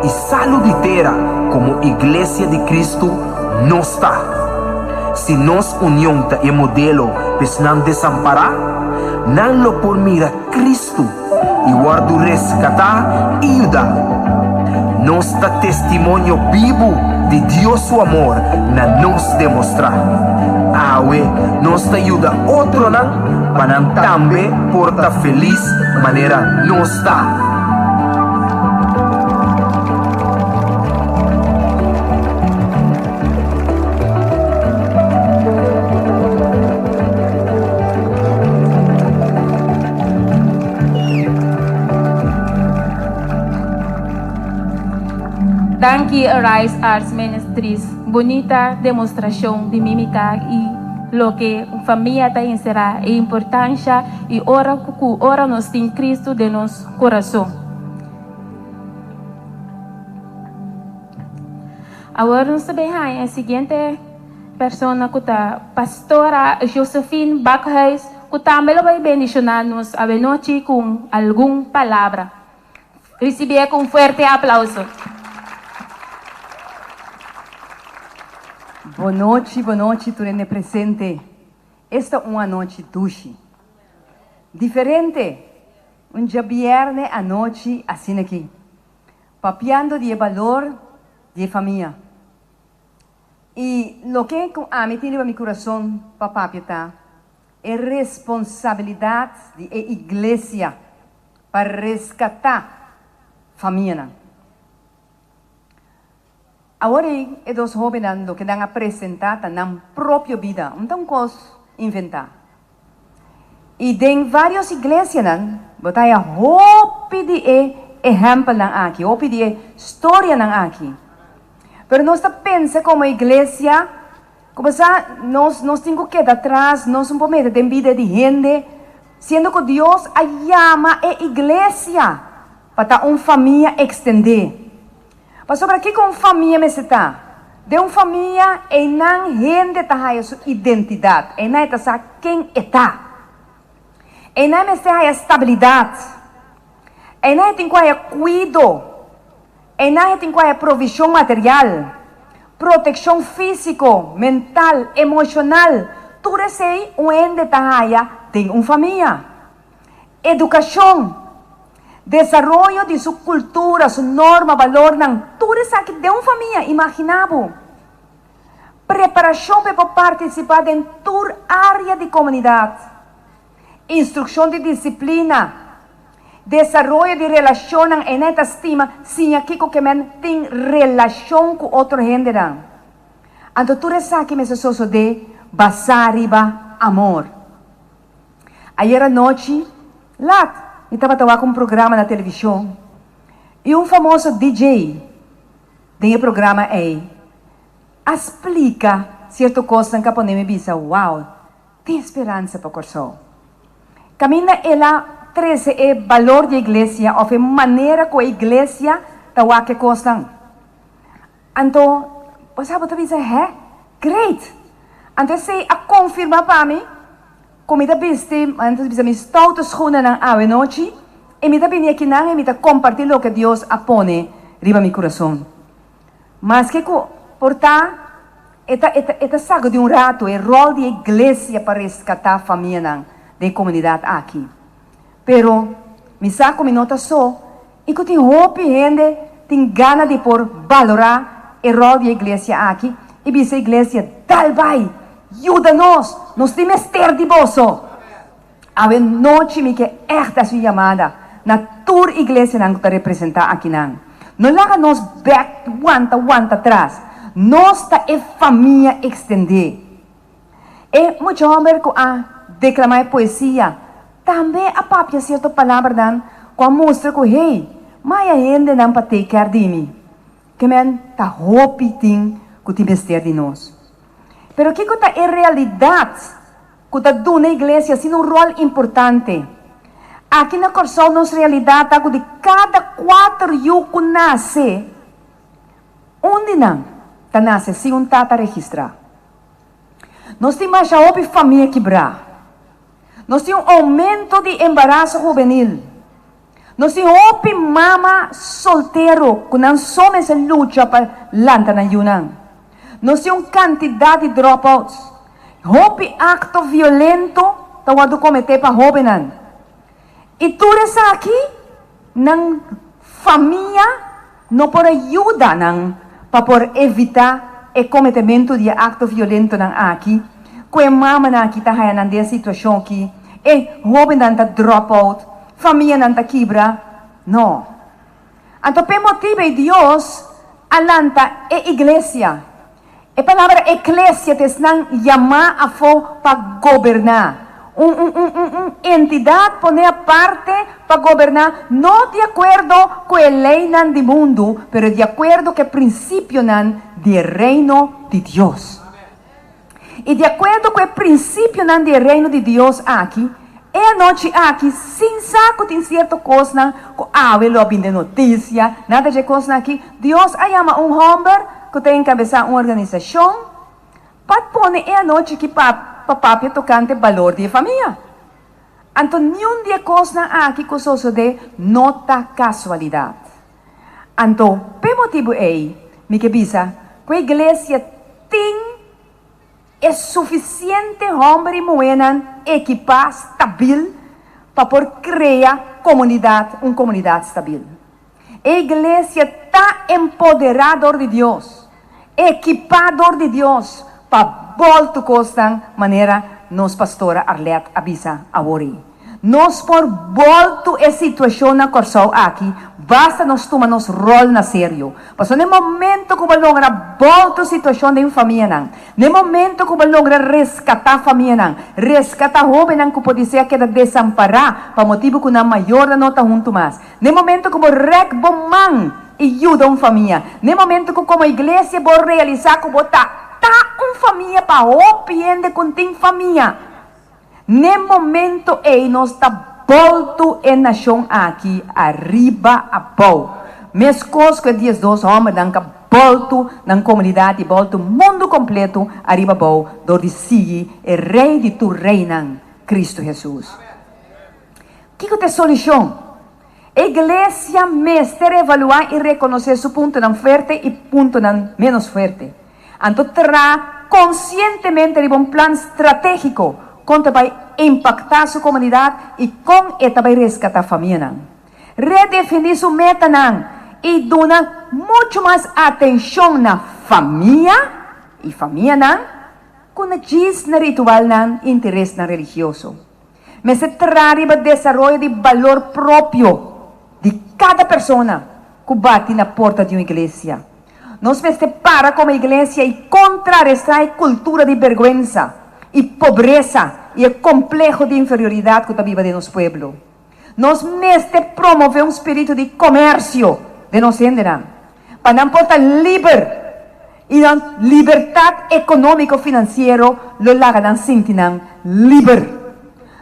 i salu di tera komo Iglesia di Kristu nos ta. Si nos union ta e modelo p'esnan desampará, nan lo por mira Kristu i wòrdu reskatá i yudá. Nos ta testimonio bibu di Dios su amor na nos demostrá. Awe nos ta yuda otronan pa nan tambe por ta felis manera nos ta. Danki Arise Arts Ministries, bunita demostrashon di mímika i loke un famia ta enserá, e importansha i ora ku ora nos tin Kristu den nos kurason. Awor nos ta bin haña e siguiente persona ku ta Pastora Josephine Bakhuis ku tambe lo bai bendishoná nos awenochi ku algun palabra. Risibié ku un fuerte aplauso. Bonochi, bonochi tur hende presente. Esta un anochi dushi. Diferente. Un djabierne anochi asina aki. Papiando di e balor di e famia. I loke ku ami tin riba mi kurason pa papia ta e responsabilidat di e iglesia pa reskatá famianan. Awor ei e dos hóbennan loke nan a presentá ta nan propio bida, un ta un kos inventá. I den vários iglesianan bo ta haña hopi di e ehèmpelnan aki, hopi di e storianan aki. Pero nos ta pensa komo iglesia ku bo sa nos nos tin ku keda atras, nos no por mete den bida di hende, siendo ku Dios a yama e iglesia pa ta un famia ekstendé. Pasobra kiko un famia mester ta? Den un famia einan hende ta haya su identidat, einan e ta sa ken e ta. Einan e mester haya stabilidat, einan e tin ku haya kuido, einan e tin ku haya provishon material, protekshon físiko, mental, emoshonal, tur esei un hende ta haya den un famia. Edukashon, desaroyo di su kultura, su norma, balornan, tur esaki den un famia, imaginá bo. Preparashon pa e por partisipá den tur área di komunidat, instrukshon di disiplina, desaroyo di relashonnan, e nan ta stima siña kiko ke men tin relashon ku otro hendenan. Anto tur esaki mester sosodé basá riba amor. Ayer anochi lat mi tabata wak un programa na televishon i un famoso DJ den e programa ei a splika sierto kosnan ku a pone mi bisa, wow, tin speransa pa Kòrsou. Kaminda el a trese e balor di e iglesia òf e manera ku e iglesia ta wak e kosnan. Anto, bo sa bo ta bisa, Hè? Great! Anto esei a konfirmá pa mi ku mi ta bisti, nan ta bisa mi stoute schoenennan awe nochi, i mi ta bini akinan i mi ta kompartí loke Dios a pone riba mi kurason. Maske ku por ta e ta e ta e ta saku di un ratu e ròl di e iglesia pa reskatá famianan den e komunidat aki. Pero mi sa ku mi no ta so I ku tin hopi hende tin gana di por balorá e ròl di e iglesia aki i bisa e iglesia, Dal bai! Yuda nos! Nos tin mester di boso! Awe nochi mi ke ègt hasi un yamada na tur iglesianan ku ta representá akinan. No laga nos bèk wanta wanta tras. Nos ta e famia ekstendé. E mucha hòmber ku a deklamá e poesia tambe a papia sierto palabranan ku a mustra ku hey, maya hendenan pa take care di mi. Ke men ta hopi tin ku tin mester di nos. Pero kiko ta e realidat ku ta duna iglesia asina un ròl importante? Aki na Kòrsou nos realidat ta ku di kada kuater yu ku nase, un di nan ta nase sin un tata registrá. Nos tin masha hopi famia kibrá. Nos tin un oumento di embaraso hubenil. Nos tin hopi mama soltero ku nan so mester lucha pa lanta nan yunan. Nos tin un kantidat di dropouts. Hopi akto violento ta wòrdu kometé pa hóbennan. I tur esaki nan famia no por a yuda nan pa por evitá e kometementu di e akto violentonan aki ku e mamanan aki ta haña nan den e situashon aki, e hóbennan ta drop out, famianan ta kibra. No. Anto p'e motibu ei Dios a lanta e iglesia. E palabra eklesia ta esnan yamá afó pa goberná. Un, un, un, un, un entidat poné aparte pa goberná, no di akuerdo ku e leinan di mundu, pero di akuerdo ku e prinsipionan di e Reino di Dios. I di akuerdo ku e prinsipionan di e Reino di Dios aki, e anochi aki, sin sa ku tin sierto kosnan ku awe lo a bin den notisia, nada dje kosnan aki, Dios a yama un hòmber ku ta enkabesá un organisashon pa pone e anochi aki pa pa papia tokante balor di e famia. Anto niun di e kosnan aki ku sosodé no ta kasualidat. Anto, p'e motibu ei, mi ke bisa ku e iglesia tin e sufisiente hòmber i muhénan ekipá stabil pa por krea komunidat, un komunidat stabil. E iglesia ta empoderá dor di Dios, ekipá dor di Dios pa bòltu kosnan manera nos pastora Arlette a bisa awor ei. Nos por bòltu e situashon na Kòrsou aki basta nos tuma nos ròl na serio. Pasobra na e momento ku bo logra bòltu situashon den famianan, na e momento ku bo logra reskatá famianan, reskatá hóbennan ku podisé a keda desampará pa motibu ku nan mayornan no ta huntu mas, na e momento ku bo rèk bo man i yuda un famia, na e momento ku komo iglesia bo realisá ku bo ta ta un famia pa hopi hende ku tin famia. N'e momento ei nos ta boltu e nashon aki ariba abou, meskos ku e diesdos hòmbernan ka boltu nan komunidat i boltu mundu kompletu ariba abou dor di sigui e Rei di tur reinan, Kristu Hesus. Kiko ta e solushon? E iglesia mester evaluá i rekonosé su puntonan fuerte i puntonan ménos fuerte. Anto traha konsientemente riba un plan stratégiko kon ta bai impaktá su komunidat i kon e ta bai reskatá famianan. Redefiní su metanan i duna muchu mas atenshon na famia i famianan ku na djis na ritualnan i interesnan religioso. Mester traha riba desaroyo di balor propio di kada persona ku bati na porta di un iglesia. Nos mester para komo iglesia i kontrarestá e kultura di bergwensa i pobresa i e kompleho di inferioridat ku ta biba den nos pueblo. Nos mester promové un spiritu di komersio den nos hendenan pa nan por ta liber i nan libertat ekonómiko finansiero lo laga nan sinti nan liber.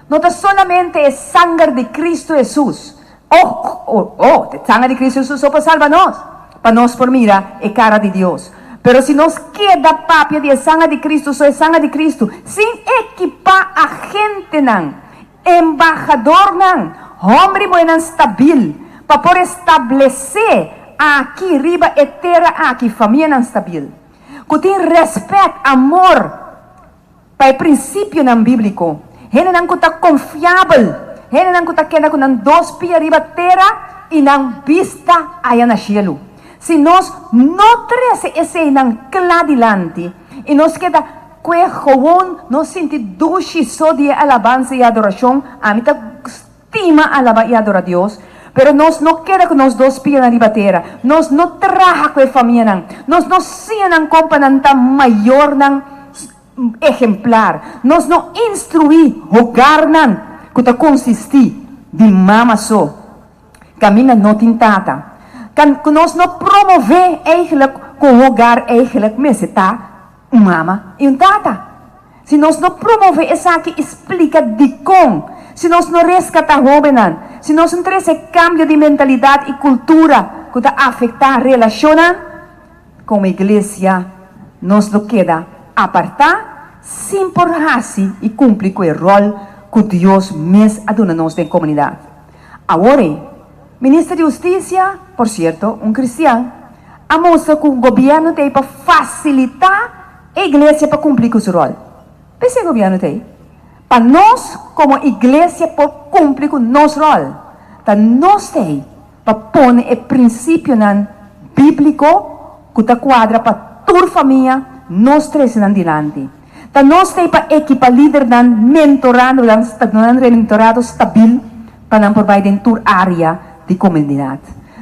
No ta solamente e sanger di Kristu Hesus, oh, oh, oh, e sanger di Kristu Hesus so por salba nos, pa nos por mira e kara di Dios. Pero si nos keda papia di e sanger di Kristu so, e sanger di Kristu, sin ekipá agentenan, Embahadornan, homber i muhernan stabil pa por establesé aki riba e tera aki famianan stabil, ku tin rèspèt, amor pa e prinsipionan bíbliko, hendenan ku ta konfiabel, hendenan ku ta keda ku nan dos pia riba tera i nan bista aya na shelu. Si nos no trese eseinan kla dilanti i nos keda Kue gewoon no sinti dushi so di e alabansa i adorashon, ami ta stima alaba i adora Dios, Pero nos no keda ku nos dos pianan riba tera. Nos no traha ku e famianan. Nos no siña nan kon pa nan ta mayornan ehemplar. Nos no instruí hogarnan ku ta konsistí di mama so, kaminda no tin tata. Kan ku nos no promové eigenlijk ku un hogar eigenlijk mester ta un mama i un tata. Si nos no promové esaki i splika dikon, si nos no reskatá hóbennan, si nos no trese kambio di mentalidat i kultura ku ta afektá relashonnan, komo iglesia nos lo keda apartá sin por hasi i kumpli ku e ròl ku Dios mes a duna nos den komunidat. Awor ei, Minister di Hustisia, por sierto un kristian, a mustra ku gobièrnu ta ei pa fasilitá e iglesia pa kumpli ku su ròl. P'esei gobièrnu ta ei. Pa nos komo iglesia por kumpli ku nos ròl, ta nos ta ei pa pone e prinsipionan bíbliko ku ta kuadra pa tur famia, nos trese nan dilanti. Ta nos ta ei pa ekipá lidernan, mentorando nan, duna nan mentorado stabil pa nan por bai den tur área di komunidat.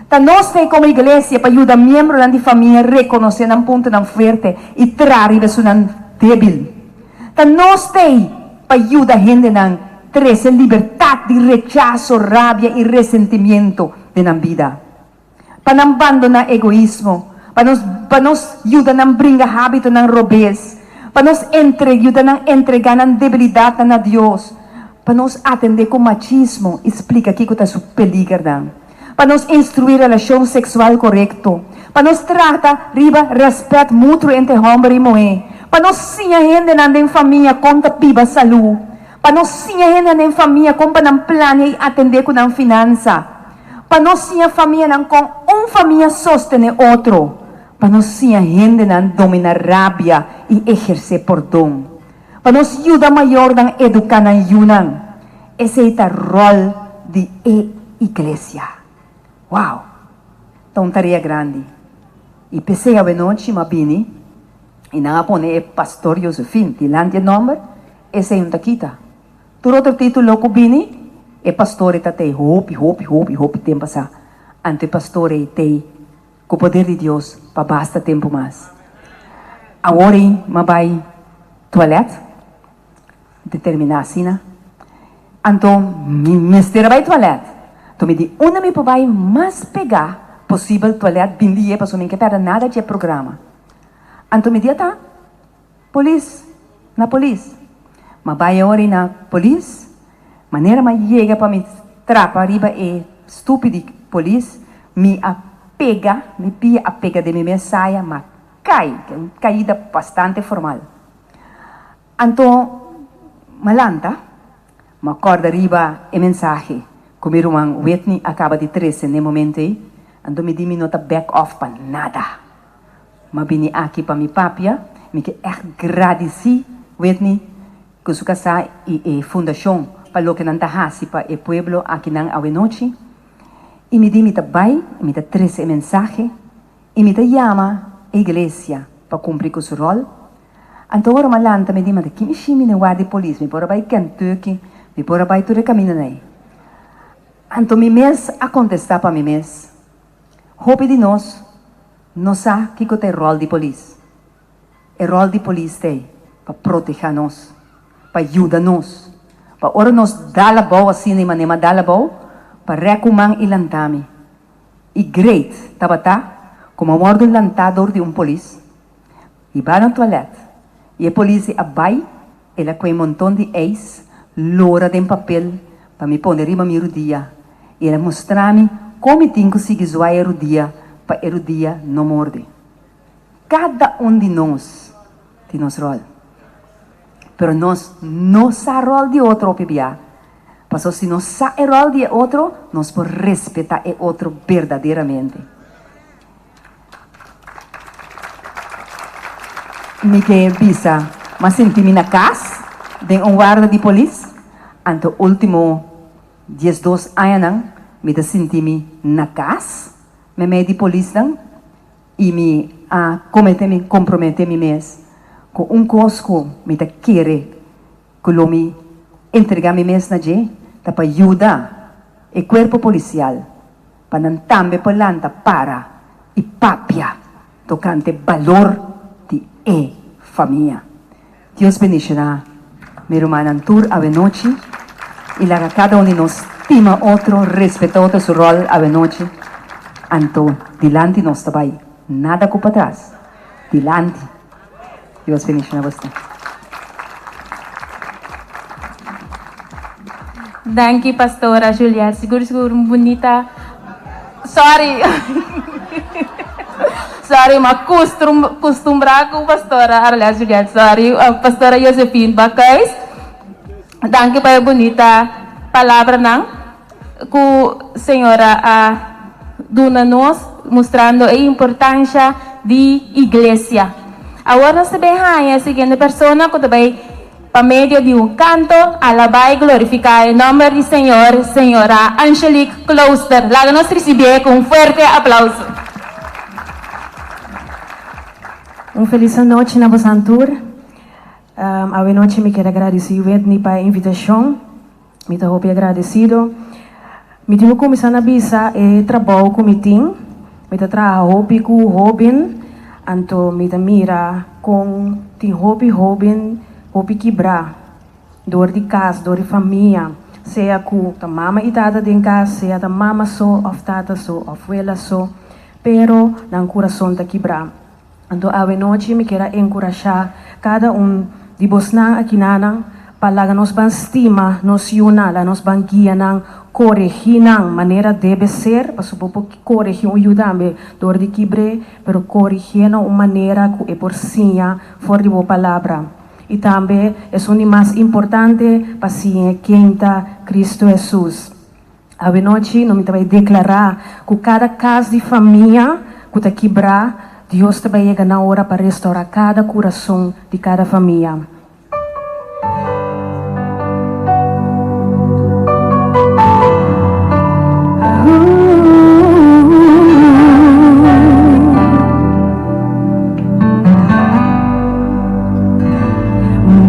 Ta nos ta ei komo iglesia pa yuda miembronan di famia rekonosé nan puntonan fuerte i traha riba esunnan débil. Ta nos ta ei pa yuda hendenan trese libertat di rechaso, rabia i resentimiento den nan bida. Pa nan bandoná egoismo, pa nos pa nos yuda nan bringa hábitonan robes, pa nos entre yuda nan entregá nan debilidatnan na Dios, pa nos atendé ku machismo i splika kiko ta su peligernan, pa nos instruí relashon seksual korekto, pa nos trata riba rèspèt mutuo entre hòmber i muhé, pa nos siña hendenan den famia kon ta biba salú, pa nos siña hendenan den famia kon pa nan plania i atendé ku nan finansa, pa nos siña famianan kon un famia sostené otro, pa nos siña hendenan dominá rabia i ehersé pordon, pa nos yuda mayornan eduká nan yunan. Esei ta ròl di e iglesia. Wow! Ta un tarea grandi. I p'esei awenochi m'a bini i nan a pone e Pastor Josephine dilanti e nòmber, esei un ta kita. Tur otro título ku bini, e pastor ei ta tei hopi, hopi, hopi, hopi tempu pasá. Anto e pastor ei tei ku poder di Dios pa basta tempu mas. Awor ei m'a bai tualèt. Determiná asina. Anto mi mester a bai tualèt. Anto mi di unda mi por bai mas pegá posibel tualèt bin lié pasobra mi no ke pèrdè nada dje programa. Anto mi di a ta polis, na polis. Ma bai awor ei na polis, manera mi a yega pa mi trapa riba e stupi di polis, mi a pega, mi pia a pega den mi mes saya, m'a kai, un kaida bastante formal. Anto m'a lanta, m'a kòrda riba e mensahe ku mi ruman Whitney a kaba di trese n'e momento ei, anto mi di mi no ta back off pa nada. M'a bini aki pa mi papia, mi ke ègt gradisí Whitney ku su kasá i e fundashon pa loke nan ta hasi pa e pueblo akinan awenochi. I mi di mi ta bai i mi ta trese e mensahe i mi ta yama e iglesia pa kumpli ku su ròl. Anto ora m'a lanta mi di, ma ta ki mi shimi n'e warda di polis? Mi por a bai Kentucky, mi por a bai tur e kamindanan ei. Anto mi mes a kontestá pa mi mes, Hopi di nos no sa kiko ta e ròl di polis. E ròl di polis ta ei pa protehá nos, pa yuda nos, pa ora nos dal abou asina i manera m'a dal abou, pa rèk un man i lanta mi. I great tabata ku m'a wòrdu lantá dor di un polis. I ba na toilet i e polisi a bai, el a koe monton di ijs lora den papel pa mi pone riba mi rudia i el a mustra mi kon mi tin ku sigui zwaai e rudia pa e rudia no morde. Kada un di nos tin nos ròl, pero nos no sa ròl di otro hopi bia, pasobra si nos sa e ròl di e otro nos por respetá e otro berdaderamente. Mi ke bisa m'a sinti mi na kas den un warda di polis, anto ultimo 12 añanan mi ta sinti mi na kas meimei di polisnan i mi a komete mi kompromete mi mes ku un kos ku mi ta kere ku lo mi entrega mi mes na dje ta pa yuda e kuerpo polisial. pa nan tambe por lanta para i papia tokante balor di e famia. Dios bendishoná mi rumannan tur awenochi i laga kada un di nos stima otro, respetá otro su ròl awenochi. Anto dilanti nos ta bai, nada ku patras, dilanti. Dios bendishoná boso. Danki Pastora Juliet, sigur sigur un bunita sorry sorry ma custrum custumbra cu Pastora Arlette Juliet sorry Pastora Josephine Bakhuis danki pa e bunita palabranan cu señora a duna nos mustrando e importancia di iglesia. Awor nos ta bay haña e siguiente persona cu ta bay Pa medio di un kanto, alabá i glorifiká e nòmber di Señor, Señora Angelique Klooster. Laga nos risibié ku un fuerte aplauso. Un felis anochi na bosan tur. Awenochi mi kier a gradisí Whitney pa e invitashon. Mi ta hopi agradesido. Mi tin ku kuminsá na bisa e trabou ku mi tin. Mi ta traha hopi ku hóben, anto mi ta mira kon tin hopi hóben hopi kibrá dor di kas, dor di famia, sea ku ta mama i tata den kas, sea ta mama so òf tata so òf wela so, pero nan kurason ta kibrá. Anto awe nochi mi kier a enkurashá kada un di bosnan akinanan pa laga nos ban stima nos yunan, laga nos ban guia nan, koregí nan manera debe ser, pasobra bo por koregí un yu tambe dor di kibr'é, pero korigié na un manera ku e por siña for di bo palabra. I tambe esun di mas importante pa siñ'é ken ta Kristu Hesus. Awe nochi no mi ta bai deklará ku kada kas di famia ku ta kibrá, Dios ta bai yega na ora pa restourá kada kurason di kada famia.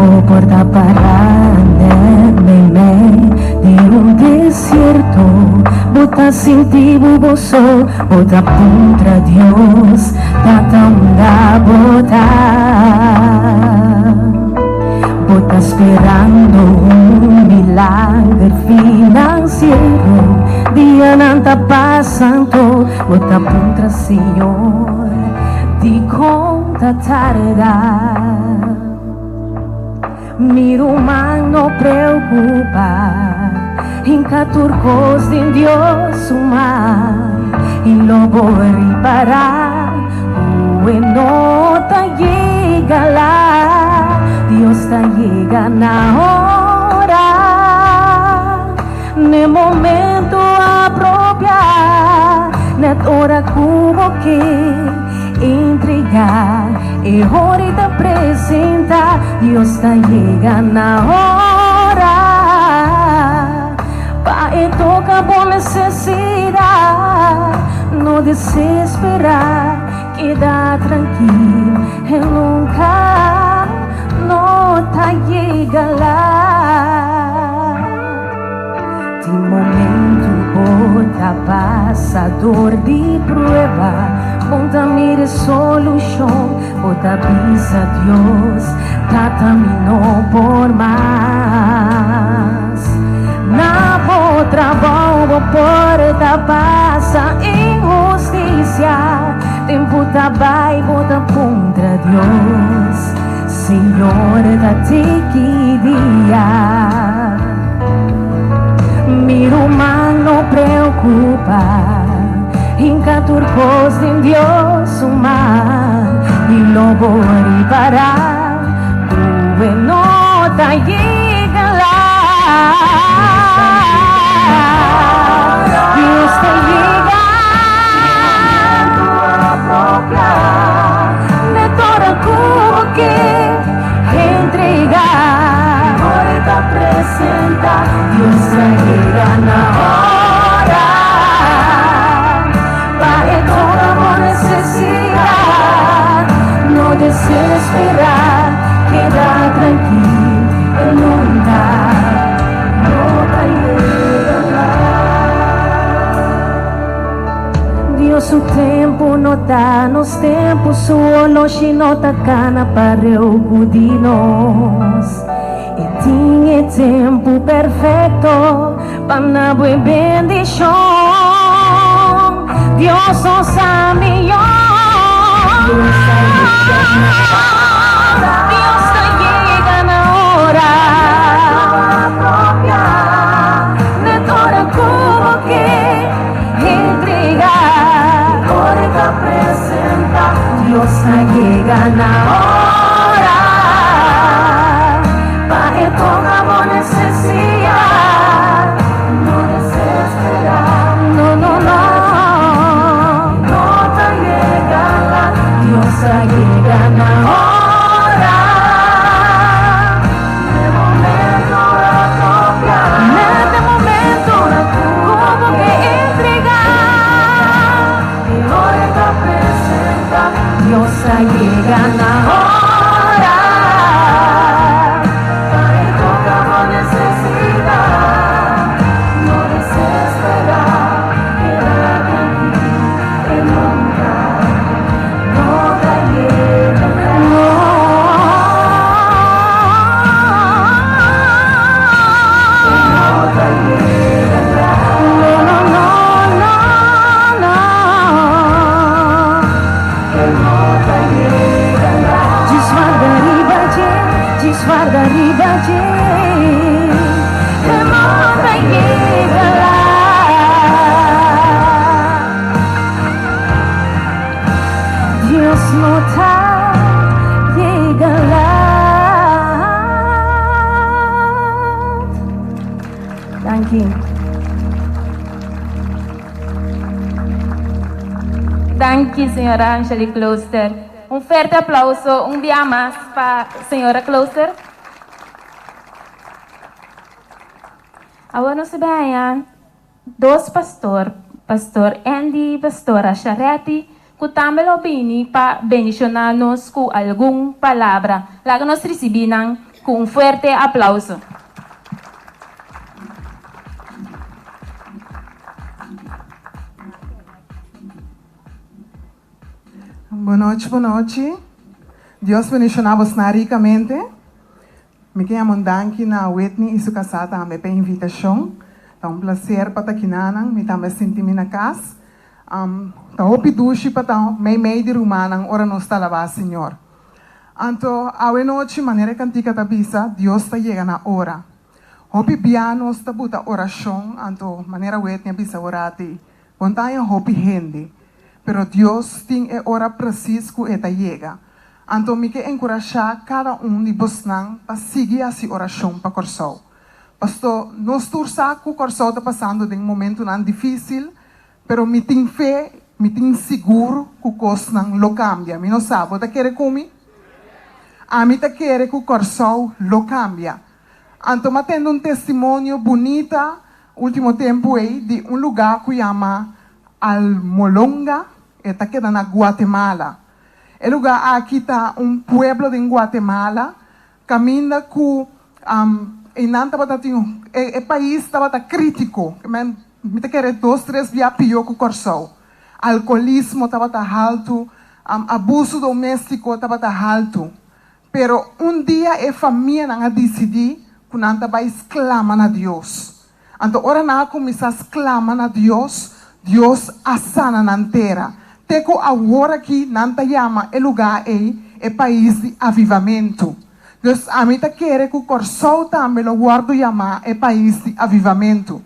Bo por ta pará net meimei di un desierto, bo ta sinti bo bo so, bo ta puntra Dios, Tata unda bo ta? Bo ta sperando un milager finansiero, dianan ta pasando, bo ta puntra Señor, dikon ta tarda? Mi ruman no preocupa, hinca tur cos den Dios su man y lo bo ripara cu e no ta yega laat, Dios ta yega na ora, n'e momento apropia, net ora cu bo ke. Entrega e ora y ta presenta, Dios ta yega na ora pa e toca bo necesidad. No desespera, keda trankil, e nunca no ta yega laat. Tin momento bo ta pasa dor di prueba, bo ta mira e solushon, bo ta bisa Dios, Tata mi no por mas. Na bo trabou bo por ta pasa inhustisia, tempu ta bai bo ta puntra Dios, Señor ta tiki dia. Mi ruman no preocupa, hinca tur cos den Dios su man y lo bo ripara cu e no ta yega laat. Dios ta yega Net ora cu bo ke entrega. Dios ta yega na ora pa e toca bo necesidad. No desespera, keda trankil, e nunca no ta yega laat. ta nos tempu, su oloshi no ta kana pareu ku di nos. E tin e tempu perfekto pa na bo e bendishon. Dios no sa mihó. Dios ta yega na ora. Net ora ku bo ke entrega. Dios ta yega na ora. Pa e toka bo nesesidat. No desespera. No, no, no. No ta yega lat. Dios ta yega na ora. N'e momento apropiá. N'e momento ku bo ke entregá. E ora e ta presentá. Dios ta yega na ora. Pa e toka bo nesesidat. No desesperá, keda trankil, e nunka no ta yega lat. E no ta yega lat. No, no, no, no, no. E no ta yega lat. Djis warda riba dje, djis warda riba dje. E no ta yega lat. Dios no ta yega lat. Danki. Danki señora Angelique Klooster. Un fuerte aplauso un bia mas pa señora Klooster. Awor nos ta bin haña dos pastor, Pastor Andy y Pastora Sharetti, cu tambe lo bini pa bendiciona nos cu algun palabra. Laga nos ricibi nan cu un fuerte aplauso. Bon nochi, bon nochi. Dios bendiciona bosnan ricamente. Mi ke yama un danki na Whitney y su casá tambe pa e invitacion. Ta un placer pa ta kinanan. Mi tambe a sinti mi na cas. Ta hopi dushi pa ta meimei di rumannan ora nos ta alabá Señor. Anto, awe nochi, manera e cantica ta bisa, Dios ta yega na ora. Hopi bia nos ta buta oracion, anto, manera Whitney a bisa orati, bon ta haña hopi hende, pero Dios tin e ora precies cu e ta yega. Anto mi ke enkurashá kada un di bosnan pa sigui hasi orashon pa Kòrsou. Pasto, nos tur sa ku Kòrsou ta pasando den momentunan difísil, pero mi tin fe, mi tin sigur ku kosnan lo kambia. Mi no sa, bo ta kere ku mi? Ami ta kere ku Kòrsou lo kambia. Anto m'a tende un testimonio bunita último tempu ei di un lugá ku yama Almolonga, e ta keda na Guatemala. E lugá aki ta un pueblo den Guatemala kaminda ku einan tabata tin e pais tabata krítiko, mi ta kere dos tres bia pió ku Kòrsou. Alkolismo tabata haltu, abuso doméstiko tabata haltu. Pero un dia e famianan a disidí ku nan ta bai sklama na Dios. Anto ora nan a kuminsá sklama na Dios, Dios a sana nan tera. Te ku awor aki nan ta yama e lugá ei e pais di avivamentu. Dus ami ta kere ku Kòrsou tambe lo wòrdu yamá e pais di avivamentu.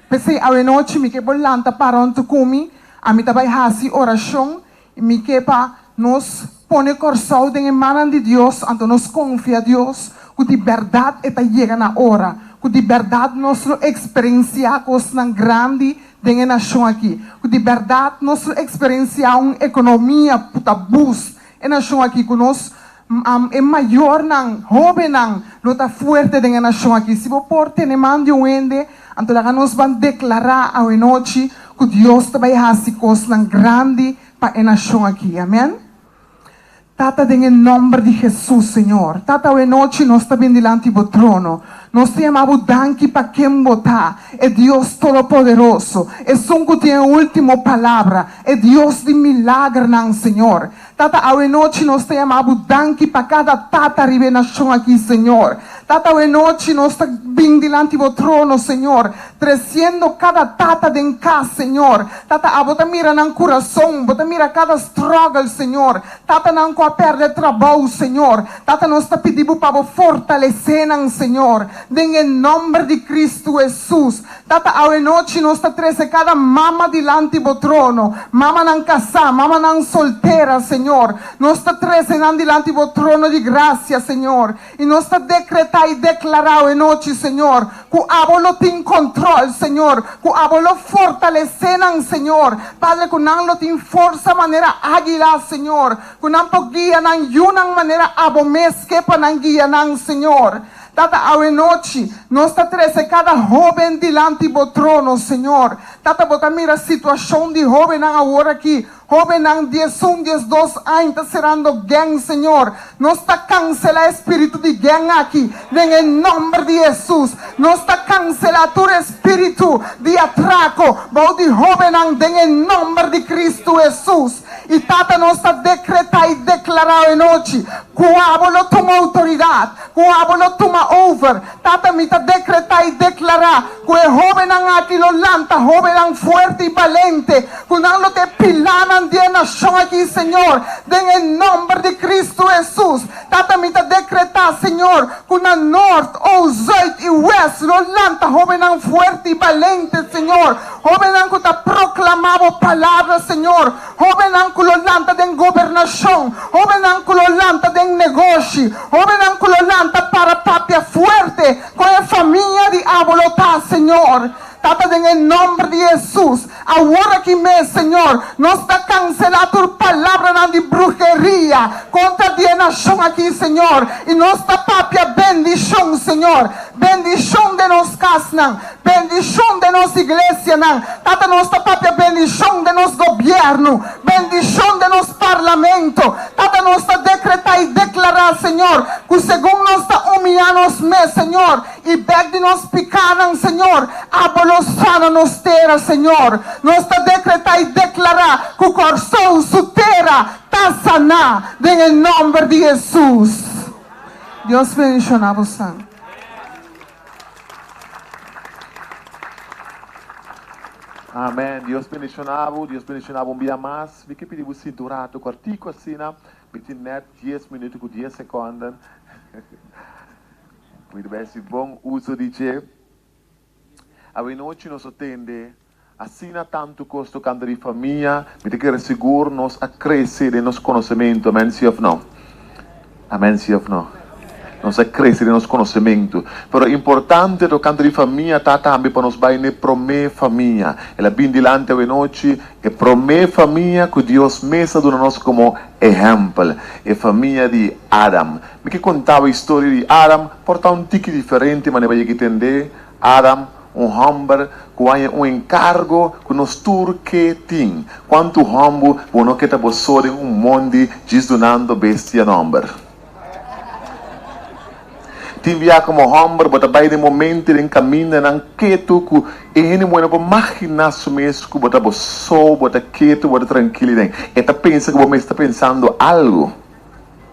P'esei awenochi mi ke bo lanta para huntu ku mi, ami ta bai hasi orashon i mi ke pa nos pone Kòrsou den e mannan di Dios, anto nos konfia Dios ku di bèrdat e ta yega na ora, ku di bèrdat nos lo eksperensiá kosnan grandi den e nashon aki, ku di bèrdat nos lo eksperensiá un ekonomia ku ta boost e nashon aki, ku nos e mayornan, hóbennan lo ta fuerte den e nashon aki. Si bo por tene man di un hende, anto laga nos ban deklará awenochi ku Dios ta bai hasi kosnan grandi pa e nashon aki. Amen. Tata den e nòmber di Hesus, Señor. Tata awe nochi nos ta bin dilanti bo trono. Nos ta yama bo danki pa ken bo ta, e Dios Todopoderoso, esun ku tin e último palabra, e Dios di milagernan, Señor. Tata awe nochi nos ta yama bo danki pa kada tata riba e nashon aki, Señor. Tata awe nochi nos ta bin dilanti bo trono, Señor, tresiendo kada tata den kas, Señor. Tata abo ta mira nan kurason, bo ta mira kada struggle, Señor. Tatanan ku a pèrdè trabou, Señor. Tata nos ta pidi bo pa bo fortalesé nan, Señor, den e nòmber di Kristu Hesus. Tata awe nochi nos ta trese kada mama dilanti bo trono, mamanan kasá, mamanan soltera, Señor. Nos ta trese nan dilanti bo trono di grasia, Señor. I nos ta dekretá i deklará awe nochi, Señor, ku Abo lo tin kontrol, Señor, ku Abo lo fortalesé nan, Señor. Padre, ku nan lo tin forsa manera águila, Señor, ku nan por guia nan yunan manera Abo mes ke pa nan guia nan, Señor. Tata, awe nochi, nos ta trese kada hóben dilanti Bo trono, Señor. Tata, Bo ta mira situashon di hóbennan awor aki. Hóbennan 11, 12 aña ta serando gèng, Señor. Nos ta kanselá e spiritu di gèng aki den e nòmber di Hesus. Nos ta kanselá tur e spiritu di atrako bou di hóbennan den e nòmber di Kristu Hesus. I Tata nos ta dekretá i deklará e nochi ku abo lo tuma outoridat, ku abo lo tuma over. Tata mi ta dekretá i deklará ku e hóbennan aki lo lanta hóbennan fuerte i balente, ku nan lo ta e pilánan di e nashon aki, Señor, den e nòmber di Kristu Hesus. Tata, mi ta dekretá, Señor, ku na nòrt, oost, zùit i wèst lo lanta hóbennan fuerte i balente, Señor, hóbennan ku ta proklamá Bo palabra, Señor, hóbennan ku lo lanta den gobernashon, hóbennan ku lo lanta den negoshi, hóbennan ku lo lanta para papia fuerte kon e famia di Abo lo ta, Señor. Tata den e nomber di Hesus, awor aki mes, Señor, nos ta cancela tur palabranan di bruheria contra di e nacion aki, Señor, y nos ta papia bendicion, Señor, bendicion den nos casnan, bendicion den nos iglesianan, Tata, nos ta papia bendicion den nos gobierno, bendicion den nos parlamento, Tata, nos ta decreta y declara, Señor, cu segun nos ta humiya nos mes, Señor, I bek di nos pikánan, Señor, Abo lo sana nos tera, Señor. Nos ta dekretá i deklará ku Kòrsou su tera ta saná den e nòmber di Hesus. Dios bendishoná bosan. Amen. Dios bendishoná bo. Dios bendishoná bo un bia mas. Mi ke pidi bo sinta un rato kòrtiku asina. Mi tin nèt dies minuto ku dies sekònden. Mi ta bai hasi bon uso di dje. Awenochi nos a tende asina tantu kos tokante di famia, mi ta kere sigur nos a krese den nos konosementu, amen si òf no? Amen si òf no? Nos a krese den nos konosementu. Pero importante tokante di famia ta tambe pa nos bai n'e promé famia. El a bin dilanti awenochi e promé famia ku Dios mes a duna nos komo ehèmpel, e famia di Adam. Mi ke kontaba historia di Adam, por ta un tiki diferente manera bo yega tende. Adam, un hòmber ku haña un enkargo ku nos tur ke tin. Kuantu hòmbu bo no ke ta bo so den un mondi djis dunando bestia nòmber? Tin bia komo hòmber bo ta bai den momento den kamindanan ketu ku e hende muhé no por maginá su mes ku bo ta bo so, bo ta ketu, bo ta trankil den. E ta pensa ku bo mes ta pensando algu.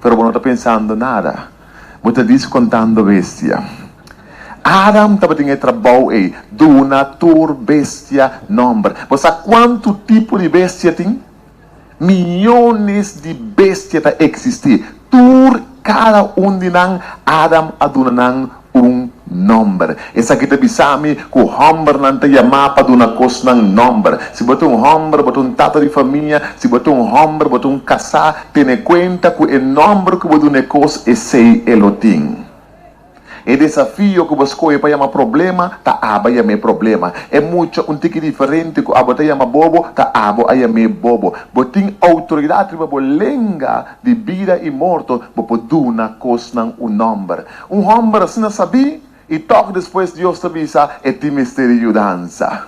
Pero bo no ta pensando nada. Bo ta dis contando bestia. Adam tabatin e trabou ei, duna tur bestia nomber. Bo sa cuantu tipo di bestia tin? Miyones di bestia ta existi. Tur cada un di nan, Adam a duna nan un nòmber. Esaki ta bisa mi ku hòmbernan ta yamá pa duna kosnan nòmber. Si bo ta un hòmber, bo ta un tata di famia, si bo ta un hòmber, bo ta un kasá, tene kuenta ku e nòmber ku bo duna e kos, esei e lo tin. E desafio ku bo skohe pa yama problema, ta abo a yam'é problema. E mucha un tiki diferente ku abo ta yama bobo, ta abo a yam'é bobo. Bo tin outoridat riba bo lenga di bida i morto, bo por duna kosnan un nòmber. Un hòmber asina sabí, i tòg despues Dios ta bisa e tin mester di yudansa.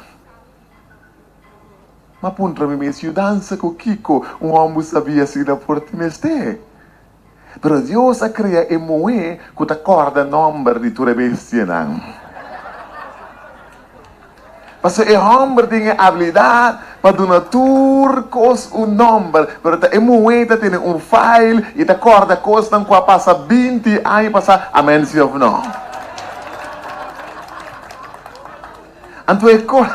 M'a puntra mi mes, Yudansa ku kiko un hòmber sabí asina por tin mester? Pero Dios a krea e muhé ku ta kòrda nòmber di tur e bestianan. Pasobra e hòmber tin e abilidat pa duna tur kos un nòmber, pero ta e muhé ta tene un fail i ta kòrda kosnan ku a pasa 20 aña pasá, amèn si òf nò? Anto e kos.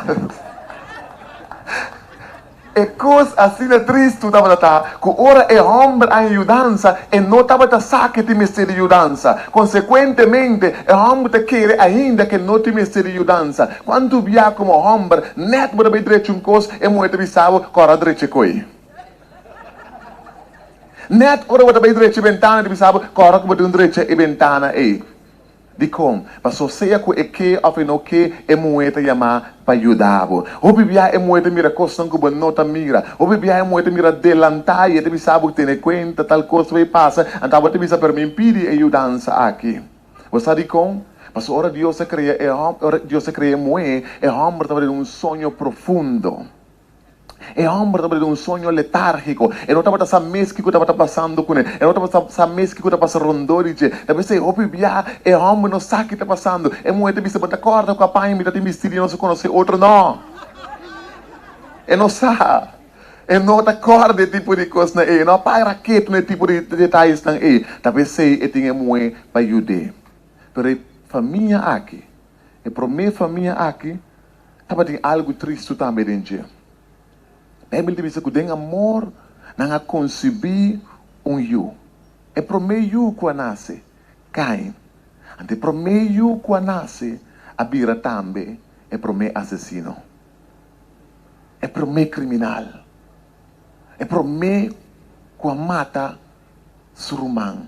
E kos asina tristu tabata ta ku ora e hòmber a haña yudansa, e no tabata sa ku e tin mester di yudansa. Konsekuentemente, e hòmber ta kere ainda ku e no tin mester di yudansa. Kuantu bia komo hòmber, nèt bo ta bai drecha un kos, e muhé ta bisa bo, Kòrda drecha e koi. Nèt ora bo ta bai drecha e bentana, e ta bisa bo, Kòrda ku bo tin drecha e bentana ei. Dikon? Paso sea ku e ke òf e no ke, e muhé ta yamá pa yuda bo. Hopi bia e muhé ta mira kosnan ku bo no ta mira. Hopi bia e muhé ta mira delantá i e ta bisa bo, Tene kuenta, tal kos ta bai pasa. Anto bo ta bisa, Pero mi pidi e yudansa aki. Bo sa dikon? Paso ora Dios a krea e hòmber, ora Dios a krea e muhé, e hòmber tabata den un soño profundo. E hòmber tabata den un soño letárgiko. E no tabata sa mes kiko tabata pasando kuné. E no tabata sa mes kiko ta pasa rondó di dje. Ta p'esei hopi bia e hòmber no sa ki ta pasando. E muhé ta bisa, Bo ta kòrda ku a paña mi ta tin bistí di nos a konosé otro? Nò. E no sa. E no ta kòrda e tipo di kosnan ei. E no a paga raketu na e tipo di detayesnan ei. Ta p'esei e tin e muhé pa yud'é. Pero e famia aki, e promé famia aki, Tabatin algu tristu tambe den dje. Beibel ta bisa ku den amor nan a konsibí un yu. E promé yu ku a nase, Kain. Anto e promé yu ku a nase a bira tambe e promé asesino, e promé kriminal, e promé ku a mata su ruman.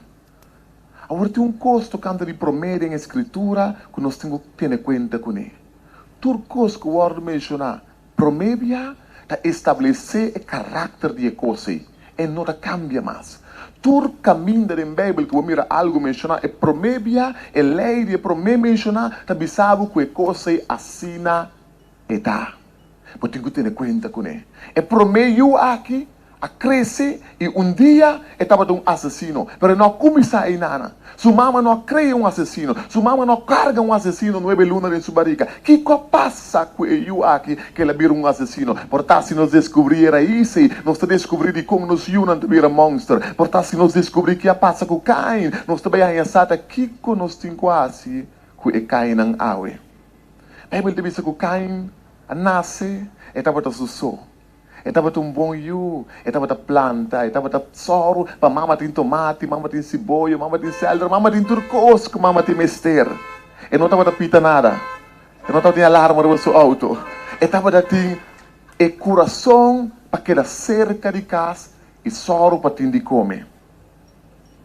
Awor tin un kos tokante di promé den e Skritura ku nos tin ku tene kuenta kuné. Tur kos ku wòrdu menshoná promé bia ta establesé e karakter di e kos ei, e no ta kambia mas. Tur kaminda den Beibel ku bo mira algu menshoná e promé bia, e lei di e promé menshoná ta bisa bo ku e kos ei asina e ta. Bo tin ku tene kuenta kuné. E promé yu aki a krese i un dia e tabata un asesino. Pero e no a kuminsá einana. Su mama no a krea un asesino. Su mama no a karga un asesino nuebe luna den su barika. Kiko a pasa ku e yu aki ku el a bira un asesino? Por ta si nos deskubrí e rais ei, nos ta deskubrí dikon nos yunan ta bira mònster. Por ta si nos deskubrí ke a pasa ku Kain, nos ta bai haña sa ta kiko nos tin ku hasi ku e Kainnan awe. Beibel ta bisa ku Kain a nase, e tabata su so. E tabata un bon yu, e tabata planta, e tabata sòru pa mama tin tomati, mama tin siboyo, mama tin sèlder, mama tin tur kos ku mama tin mester. E no tabata pita nada, e no tabatin alarma riba su outo. E tabata tin e kurason pa keda serka di kas i sòru pa tin di kome.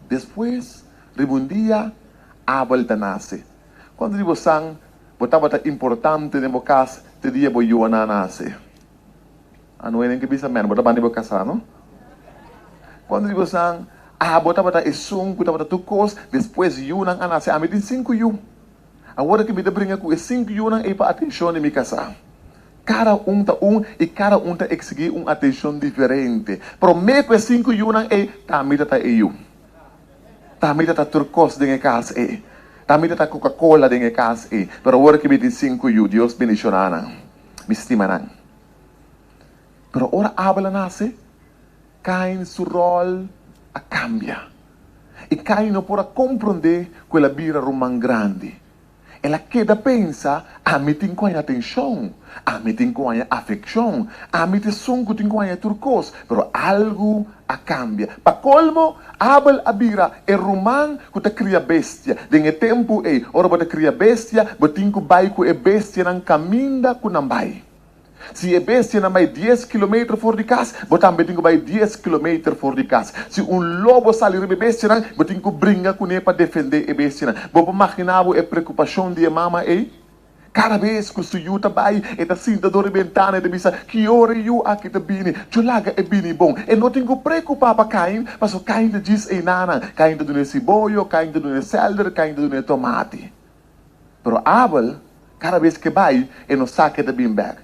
Despues, riba un dia, Abel ta nase. Kuantu di bo san bo tabata importante den bo kas te dia bo yuana a nase? A no hende ke bisa men, bo ta banda di bo kasá, no? Kuantu di bo san abo tabata esun ku tabata tur kos, despues yunan a nase? Ami tin sinku yu. Awor aki mi ta bringa ku e sinku yunan ei pa atenshon di mi kasá. Kada un ta un i kada un ta eksigí un atenshon diferente. Promé ku e sinku yunan ei, ta mi ta ta e yu. Ta mi ta ta tur kos den e kas ei. Ta mi ta ta Coca-Cola den e kas ei. Pero awor ki mi tin sinku yu, Dios bendishoná nan. Mi stima nan. Pero ora Abel a nase, Kain su ròl a kambia. I Kain no por a komprondé ku el a bira ruman grandi. El a keda pensa, Ami tin ku haña atenshon, ami tin ku haña afekshon, ami ta esun ku tin ku haña tur kos. Pero algu a kambia. Pa kolmo, Abel a bira e ruman ku ta kria bestia. Den e tempu ei, ora bo ta kria bestia, bo tin ku bai ku e bestianan kaminda ku nan bai. Si e bestianan bai dies kilometer for di kas, bo tambe tin ku bai dies kilometer for di kas. Si un lobo sali riba e bestianan, bo tin ku bringa kuné pa defendé e bestianan. Bo por maginá bo e preokupashon di e mama ei? Kada bes ku su yu ta bai, e ta sinta dor di bentana i ta bisa, Ki ora e yu aki ta bini? Djo laga e bini bon. E no tin ku preokupá pa Kain, pasobra Kain ta djis einanan. Kain ta dun'é siboyo, Kain ta dun'é sèlder, Kain ta dun'é tomati. Pero Abel, kada bes ke bai, e no sa ke ta bin bek.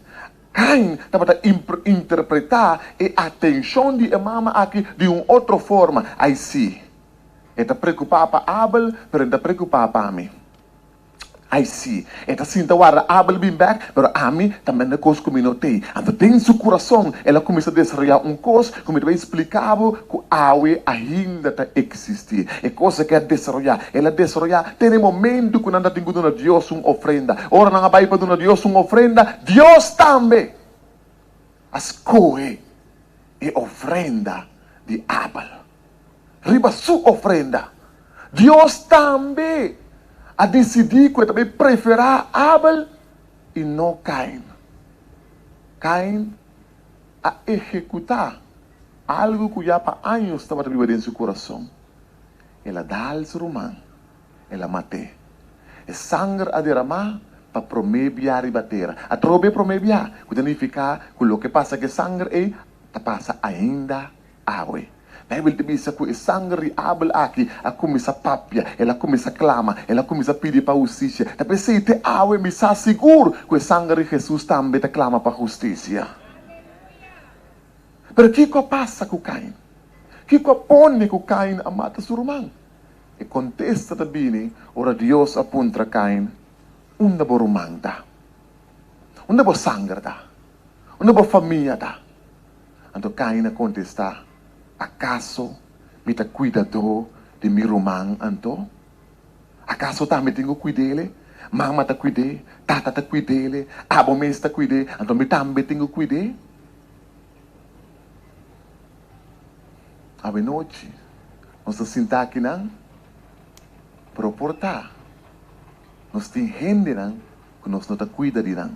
Kain tabata interpretá e atenshon di e mama aki di un otro forma. Ai sí. E ta preokupá pa Abel, pero e no ta preokupá pa mi. Ai sí, e ta sinta warda Abel bin bèk, pero ami ta manda kos ku mi no tei. Anto den su kurason el a kuminsá desaroyá un kos ku mi ta bai splika bo ku awe ainda ta eksistí. E kos aki a desaroyá, el a desaroyá te na e momentu ku nan ta tin ku duna Dios un ofrenda. Ora nan a bai pa duna Dios un ofrenda, Dios tambe a skohe e ofrenda di Abel. Riba su ofrenda. Dios tambe a disidí ku e ta bai preferá Abel i no Kain. Kain a ehekutá algu ku ya pa años tabata biba den su kurason. El a dal su ruman, el a mat'é. E sanger a deramá pa promé bia riba tera. Atrobe promé bia, ku ta nifiká ku loke pasa ku e sanger ei ta pasa ainda awe. Bijbel ta bisa ku e sanger di Abel aki a kuminsá papia, el a kuminsá klama, el a kuminsá pidi pa hustisia. Ta p'esei te awe mi sa sigur ku e sanger di Hesus tambe ta klama pa hustisia. Pero kiko a pasa ku Kain? Kiko a pone ku Kain a mata su ruman? E kontesta ta bini ora Dios a puntra Kain, Unda bo ruman ta? Unda bo sanger ta? Unda bo famia ta? Anto Kain a kontestá, Akaso mi ta kuidadó di mi ruman anto? Akaso ta mi tin ku kuid'é? Mama ta kuid'é, tata ta kuid'é, abo mes ta kuid'é, anto mi tambe tin ku kuid'é? Awenochi nos ta sinta akinan, pero por ta nos tin hendenan ku nos no ta kuida di nan.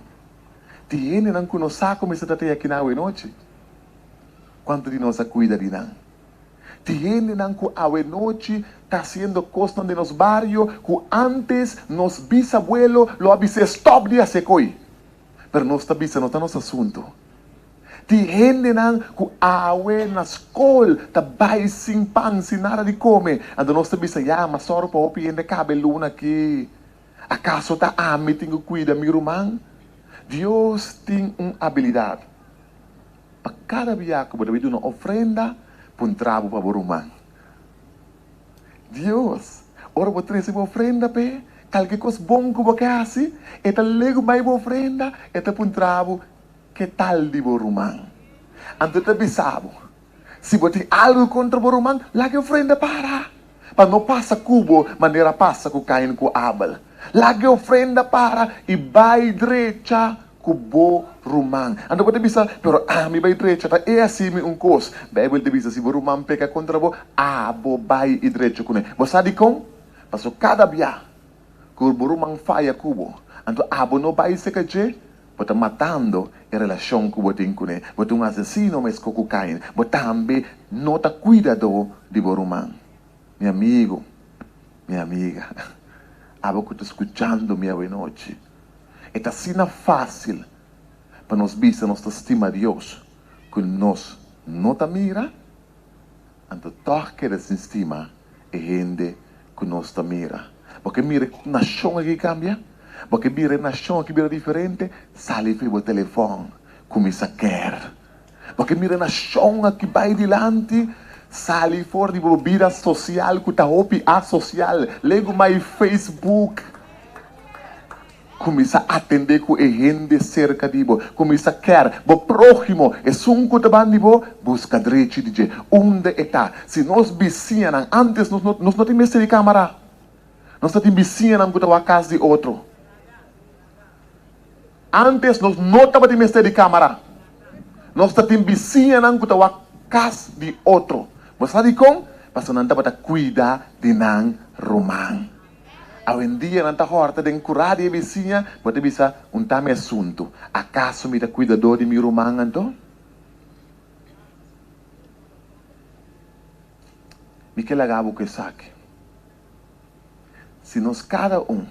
Tin hendenan ku no sa ku mester ta te akinan awenochi. Kuantu di nos a kuida di nan? Tin hendenan ku awenochi ta hasiendo kosnan den nos bario ku ántes nos bisabuelo lo a bis'é stòp di hasi e koi. Pero nos ta bisa no ta nos asuntu. Tin hendenan ku awe na skol ta bai sin pan, sin nada di kome. Anto nos ta bisa, ya, ma sòru pa hopi hende kaba e luna aki. Akaso ta ami tin ku kuida mi ruman? Dios tin un abilidat pa kada bia ku bo ta bai duna ofrenda, puntra bo pa bo ruman. Dios, ora bo trese bo ofrenda p'e, kalke kos bon ku bo ke hasi, e ta legu bai bo ofrenda, e ta puntra bo, Ke tal di bo ruman? Anto e ta bisa bo, Si bo tin algu kontra bo ruman, laga e ofrenda para, pa no pasa ku bo manera a pasa ku Kain ku Abel. Laga e ofrenda para i bai drecha ku bo ruman. Anto bo ta bisa, Pero ami bai drecha, ta e hasi mi un kos. Beibel ta bisa, Si bo ruman peka kontra bo, abo bai i drecha kuné. Bo sa dikon? Pasobra kada bia ku bo ruman faya ku bo, anto abo no bai seka dje, bo ta matando e relashon ku bo tin kuné. Bo ta un asesino meskos ku Kain. Bo tambe no ta kuidadó di bo ruman. Mi amigu, mi amiga, abo ku ta skuchando mi awenochi, E ta asina fásil pa nos bisa nos ta stima Dios ku nos no ta mira, anto tòg keda sin stima e hende ku nos ta mira. Bo ke mira e nashon aki kambia? Bo ke mira e nashon aki bira diferente? Sali for bo telefòn, kuminsá kèr. Bo ke mira e nashon aki bai dilanti? Sali for di bo bida sosial ku ta hopi asosial. Legu mai Facebook. Kuminsá atendé ku e hende serka di bo. Kuminsá kèr bo próhimo, esun ku ta ban di bo, buska drechi di dje. Unda e ta? Si nos bisiñanan, ántes nos no nos no tin mester di kámara. Nos ta tin bisiñanan ku ta wak kas di otro. Ántes nos no tabatin mester di kámara. Nos ta tin bisiñanan ku ta wak kas di otro. Bo sa dikon? Pasobra nan tabata kuida di nan ruman. Awendia nan ta hòrta den kurá di e bisiña, bo ta bisa, Un ta mi asuntu. Akaso mi ta kuidadó di mi ruman anto? Mi ke laga bo ku esaki. Si nos kada un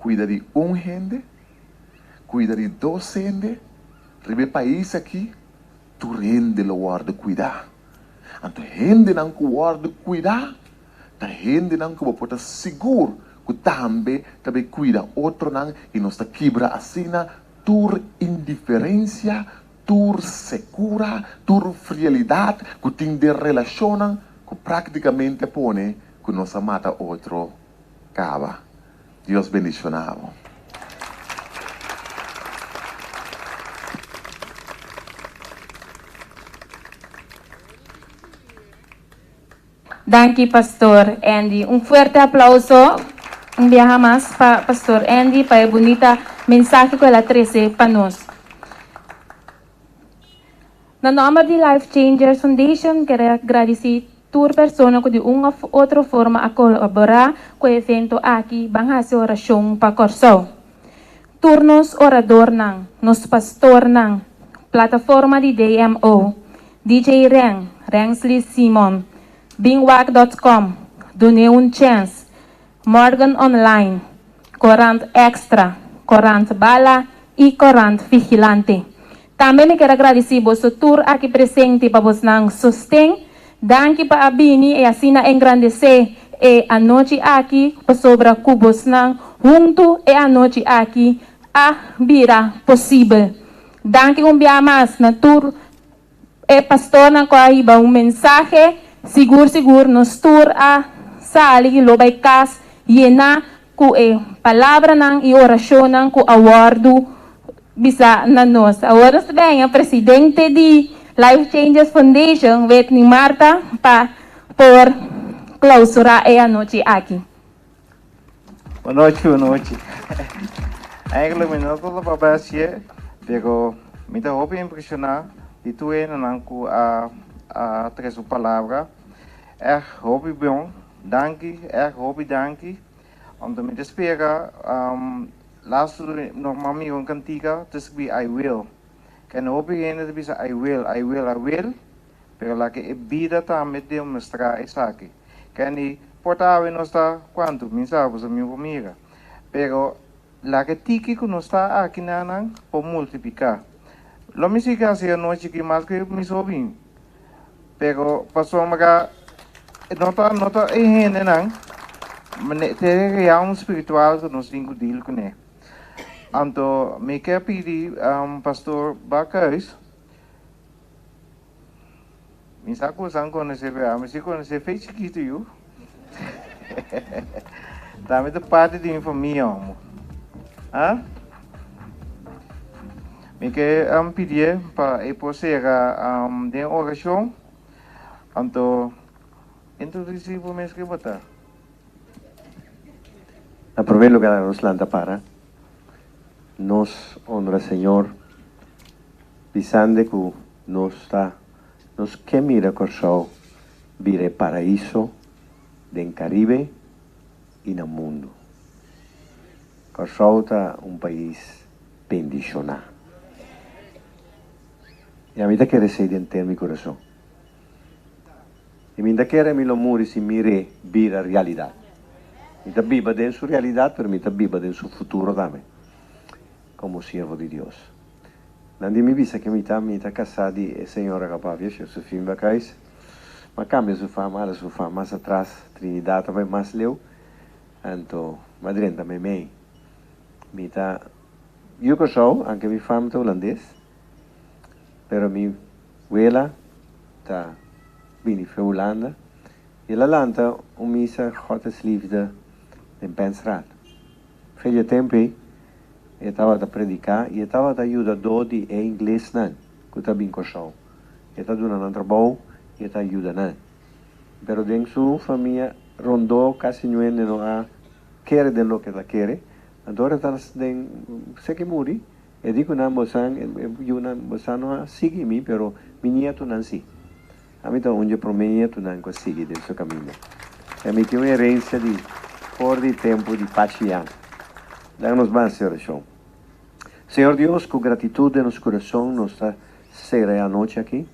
kuida di un hende, kuida di dos hende, riba e pais aki tur hende lo wòrdu kuidá. Anto hendenan ku wòrdu kuidá Ta hendenan ku bo por ta sigur ku tambe ta bay kuida otronan i nos ta kibra asina tur indiferensia, tur sekura, tur frialidat ku tin den relashonnan ku praktikamente a pone. ku nos a mata otro kaba. Dios bendishoná bo. Danki Pastor Andy. Un fuerte aplauso un biaha mas pa Pastor Andy pa e bunita mensahe ku el a trese pa nos. Na nomber di Life Changers Foundation kere gradisí tur persona ku di un òf otro forma a kolaborá ku e evento aki ban hasi orashon pa Kòrsou. Tur nos oradornan, nos pastornan, plataforma di DMO, DJ Ren, Rensley Simon, Binwak dot com, Dun'é un Chèns, Morgan Online, Korant Extra, Korant Bala i Korant Vigilante. Tambe mi kier a gradisí boso tur aki presente pa bosnan sosten. Danki pa a bini i asina engrandesé e anochi aki pasobra ku bosnan huntu e anochi aki a bira posibel. Danki un bia mas na tur e pastornan ku a hiba un mensahe. Sigur sigur nos tur a sali i lo bai kas yená ku e palabranan i orashonnan ku a wòrdu bisa na nos. Awor nos ta bèña presidente di Life Changers Foundation, Whitney Martha, pa por klausurá e anochi aki. Bon nochi, bon nochi. Eigenlijk mi no ta papia hacié, pero mi ta hopi impresioná di tur hendenan ku a a trese un palabra. Ègt hopi bon. Danki, ègt hopi danki. Anto mi ta spera laatste normal mi un kantika ta skibí I will. Kende hopi hende ta bisa I will, I will, I will, pero laga e bida tambe demostrá esaki. Kende por ta awe nos ta kuantu? Mi sa, boso mi por mira. Pero laga e tiki ku nos ta aki nanan por multipliká. Lo mi sigui hasi anochi aki maske mi so bin. Pero pasobra no ta no ta e hendenan, te e realm spiritual ku nos tin ku deal kuné. Anto mi ke pidi Pastor Bakhuis, mi sa ku boso konosé pero ami si konosé fe chikitu yu. Tambe ta parti di mi famia homo. Ha? Mi ke pidié pa e por sera den orashon. Anto introdusí bo mes ke bo ta. Na promé lugar nos lanta para nos honra Señor bisande ku nos ta nos ke mira Kòrsou bira e paraiso den Caribe y na mundo. Kòrsou ta un pais bendishoná. Y ami ta kere esei den ter mi kurason. Y mi ta kere mi lo muri si mir'é bira realidat. Mi ta biba den su realidat, pero mi ta biba den su futuro tambe, komo siervo di Dios. Nan di mi bisa ke mi ta mi ta kasá di e señora ku a papia, Josefine Bakhuis. M'a kambia su fam, hala su fam mas atras, Trinidad ta bai mas leu, anto m'a drenta meimei. Mi ta yu Kòrsou, anke mi fam ta hulandes, pero mi wela ta bini fe Hulanda i el a lanta un misa God is Liefde den Penstraat. Fe dje tempu ei e tabata prediká i e tabata yudadó di e inglesnan ku ta bin Kòrsou. E ta duna nan trabou i e ta yuda nan. Pero den su famia rondó kasi nuende no a kere den loke e ta kere. Anto ora e ta den seki muri, e di ku nan, Bosan, e yunan, bosan no a sigui mi, pero mi nietunan si. Ami ta un dje promé nietunan ku a sigui den su kaminda. I ami tin un herensia di for di tempu di Pachi Jan. Laga nos ban hasi orashon. Señor Dios, ku gratitut den nos kurason nos ta sera e anochi aki.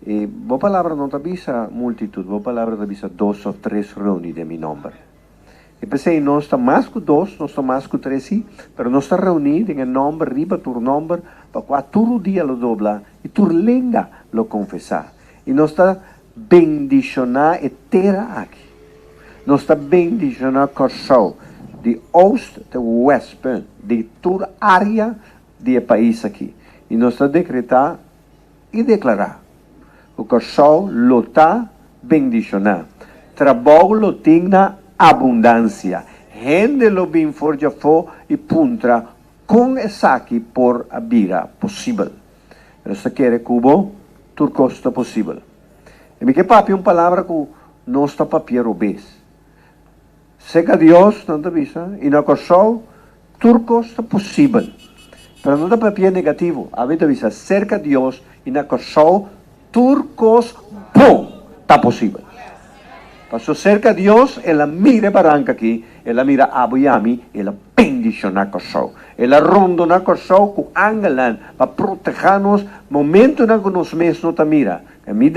I Bo palabra no ta bisa multitut, Bo palabra ta bisa dos òf tres reuní den mi nòmber. I p'esei nos ta mas ku dos, nos ta mas ku tres sí, pero nos ta reuní den e nòmber riba tur nòmber, pa kua tur rudia lo dobla i tur lenga lo konfesá. I nos ta bendishoná e tera aki. Nos ta bendishoná Kòrsou, di oost te westpunt, di tur área di e pais aki. I nos ta dekretá i deklará ku Kòrsou lo ta bendishoná. Trabou lo tin na abundansia. Hende lo bin for djafó i puntra kon esaki por a bira posibel. Nos ta kere ku bo tur kos ta posibel. I mi ke papia un palabra ku nos ta papia robes. Seka Dios, nan ta bisa, i na Kòrsou tur kos ta posibel. Pero no ta papia negativo. Ami ta bisa serka Dios i na Kòrsou tur kos bon ta posibel. Paso serka Dios el a mira e baranka aki, el a mira abo i ami, el a bendishoná Kòrsou. El a rondoná Kòrsou ku angelnan pa protehá nos momentunan ku nos mes no ta mira. Mi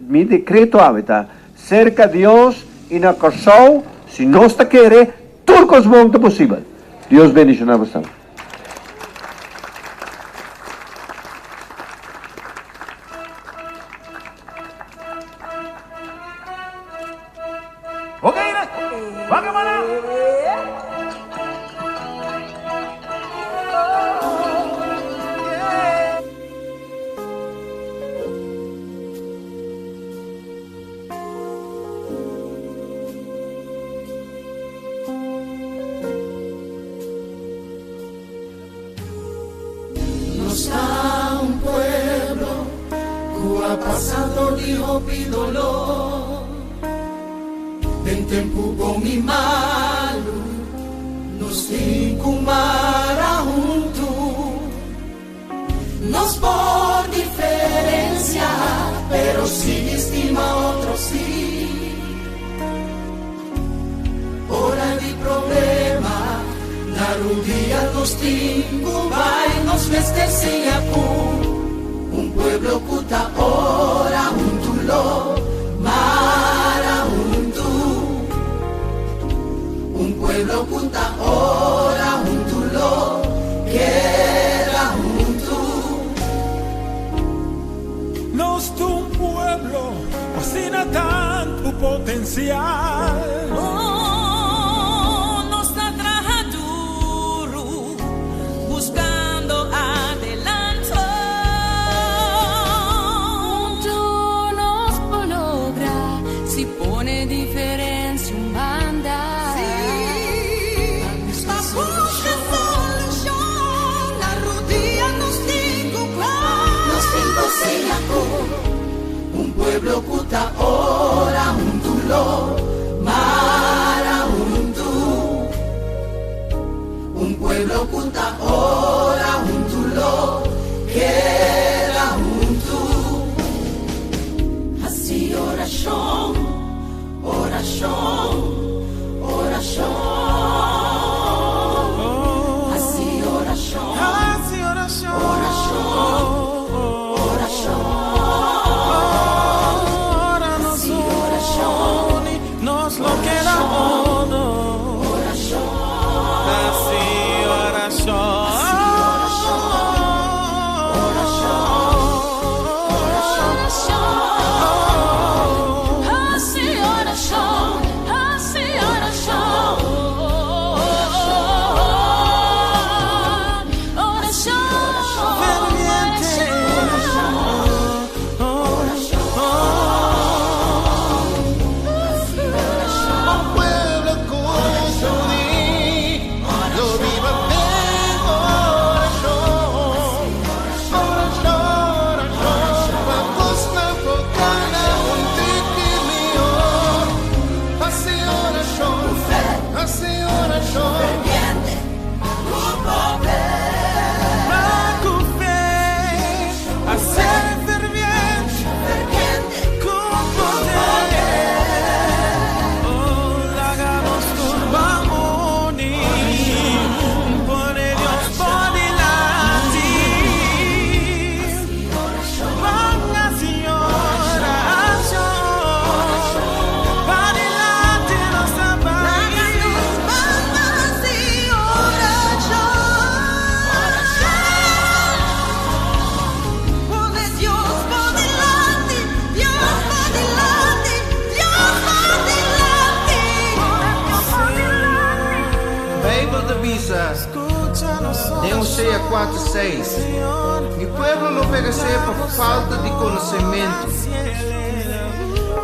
mi dekreto awe ta, serka Dios i na Kòrsou, si nos ta kere, tur kos bon ta posibel. Dios bendishoná bosnan. Nos ta un pueblo ku a pasa dor di hopi doló. Den tempu bon i malu nos tin ku mara huntu. Nos por diferensia pero sigui stima otro sí. Ora di problema na rudia nos tin ku bai. Nos mester siña ku un pueblo ku ta ora huntu lo mara huntu. Un pueblo ku ta ora huntu lo keda huntu. Nos ta un pueblo ku asina tantu potensial. Oh, nos ta traha duru buskando adelanto. Huntu nos por logra si pone diferensia un banda. Sí, pa buska solushon na rudia nos tin ku kla. Nos tin ku siña ku un pueblo ku ta ora huntu lo mara huntu. Un pueblo ku ta ora huntu lo keda huntu. Hasi orashon, orashon, orashon. Hasi orashon, orashon, orashon. Ora nos uni, nos lo keda unu. Hasi orashon. Hasi orashon, hasi orashon, orashon, Un pueblo ku s'uní lo biba den orashon. Orashon, orashon, pa kosnan por kana un tiki mihó. Hasi orashon, hasi orashon. Ma ku fe, hasi ferviente, ku poder. Oh, laga nos tur ban uni, pone Dios por dilanti. Ban hasi orashon, pa dilanti nos ta bai. Ban hasi orashon. Pone Dios por dilanti, Dios por dilanti, Dios por dilanti. Beibel ta bisa den Hosea kuater seis, Mi pueblo lo peresé pa falta di konosementu.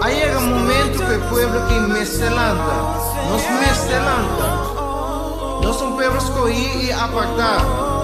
A yega momento ku e pueblo aki mester lanta. Nos mester lanta. Nos ta un pueblo skohí i apartá.